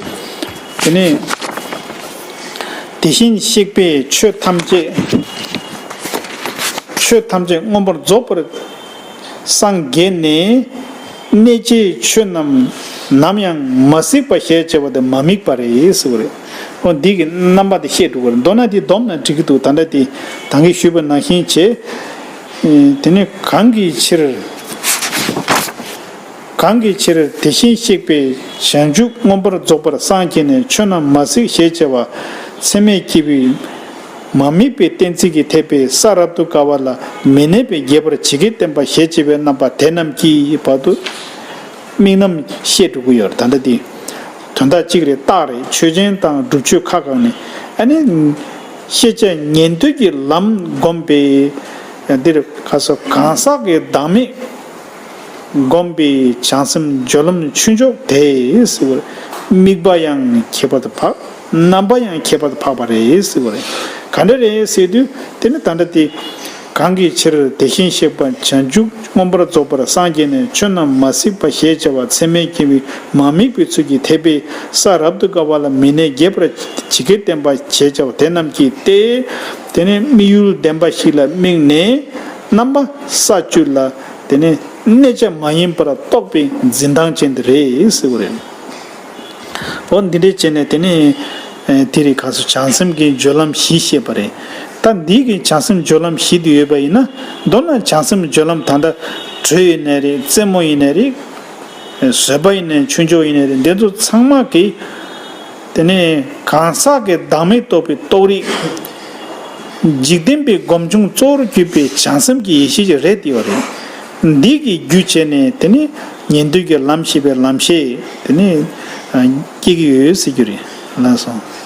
དེ་ནས་དེ་བཞིན་གཤེགས་པས་ཆོས་ཐམས་ཅད། ཆོས་ཐམས་ཅད་མངོན་པར་རྫོགས་པར་སངས་རྒྱས་ནས། གནས་བཅས་ཆོས་རྣམས་ ནམ་ཡང་མ་གཟིགས་པ་ཞེས་བྱ་བ་དེ་མ་དམིགས་པ་རེད་ཟེར་བ་རེད། འོ་འདི་གི་རྣམ་པ་དེ་བཤད་འགྲོ་གི་རེད། མདོར་ན་དེ་སྡོམ་ན་འགྲིག་གི་འདུག་ད་ལྟ་དེ་ད་གིན་ཞུས་པ་ནང་བཞིན་བྱས། དེ་ནི་གང་གི་ཕྱིར། གང་གི་ཕྱིར་དེ་བཞིན་གཤེགས་པའི་བྱང་ཆུབ་མངོན་པར་རྫོགས་པར་སངས་རྒྱས་ནས་ཆོས་རྣམས་མ་གཟིགས་ཞེས་བྱ་བ་ཚད་མས་བསྐྱེད་པའི་མ་དམིགས་པའི་གཏན་ཚིགས་ཀྱི་ཐེག་པས་ས་རབ་ཏུ་དགའ་བ་ལ་མི་གནས་པས་རྒྱས་པར་ཇི་སྐད་བསྟན་པ་ཞེས་བྱ་བའི་རྣམ་པ་དེ་རྣམས་ཀྱི་བར་དུ་དམིགས་རྣམ་བཤད་འགྲོ་གི་ཡོད་རེད། ད་ལྟ་འདི་དོན་དག་གཅིག་རེད། རྟགས་རེད། ཆོས་ཅན་དང་སྒྲུབ་ཆོས་ཁ་བཀག་ནས། ཨ་ནི་ཤེས་བྱ་ཉན་ཐོས་ཀྱི་ལམ་བསྒོམས་པས། འདིར་ཁ་སོ་གང་ཟག་གི་བདག་མེད་བསྒོམས་པའི་བྱང་སེམས་སྦྱོར་ལམ་ཆོས་མཆོག་དེ་ཟེར་བར། དམིགས་པ་ཡང་ཁྱད་པར་དུ་འཕགས། རྣམ་པ་ཡང་ཁྱད་པར་དུ་འཕགས་པ་རེད་ཟེར་བ་རེད། ག་འདྲ་རེད་ཟེར་དུས་དེ་ནི་ད་ལྟ་དེ། གང་གི་ཕྱིར་དེ་བཞིན་གཤེགས་པ་བྱང་ཆུབ་མངོན་པར་རྫོགས་པར་སངས་རྒྱས་ནས་ཆོས་རྣམས་མ་གཟིགས་པ་ཞེས་བྱ་བ་ཚད་མས་བསྐྱེད་པའི་མ་དམིགས་པའི་ཚུལ་གྱི་ཐེག་པས་ས་རབ་ཏུ་དགའ་བ་ལ་མི་གནས་རྒྱས་པར་ཇི་སྐད་བསྟན་པ་ཞེས་བྱ་བ་དེ་རྣམས་ཀྱིས་ཏེ། དེ་ནི་དམིགས་ཡུལ་བདེན་པ་ཞིག་ལ་དམིགས་ནས་རྣམ་པ་ས་བཅུ་ལ་དེ་ནི་གནས་བྱ་མ་ཡིན་པར་རྟོགས་པའི་འཛིན་སྟངས་ཅན་དེ་རེད་ཟེར་བ་རེད། འོ་འདི་འདྲས་བྱས་ནས་དེ་ནི་ཨེ་དེ་རིང་ཁ་སོ་བྱང་སེམས་ཀྱི་སྦྱོར་ལམ་བཞི་བཤད་པ་རེད། ད་འདི་གི་བྱང་སེམས་སྦྱོར་ལམ་བཞི་དེ་ཡོད་པ་ཡིན་ན། མདོར་ན་བྱང་སེམས་སྦྱོར་ལམ་ད་ལྟ་དྲོད་ཡིན་ནའི་རེད། རྩེད་མོ་ཡིན་ནའི་རེད། ཨེ་བཟོད་པ་ཡིན་ནའི་ཆོས་མཆོག་ཡིན་ནའི་རེད། འདི་ཚོ་ཚང་མ་གི་དེ་ནི་གང་ཟག་གི་བདག་མེད་རྟོགས་པའི་རྟོགས་རིགས། འཇིག་རྟེན་པའི་སྒོམ་བྱུང་གཙོ་བོར་གྱུར་པའི་བྱང་སེམས་ཀྱི་ཡེ་ཤེས་ཀྱི་རེད་དེ་བ་རེད། འདི་གི་རྒྱུ་བྱས་ནས་དེ་ནི་ཉན་ཐོས་ཀྱི་ལམ་ཤེས་པའི་ལམ་ཤེས་དེ་ནི་ཨ་སྐྱེ་གི་ཡོད་ཟེར་རྒྱུ་རེད། ལགས་སོ།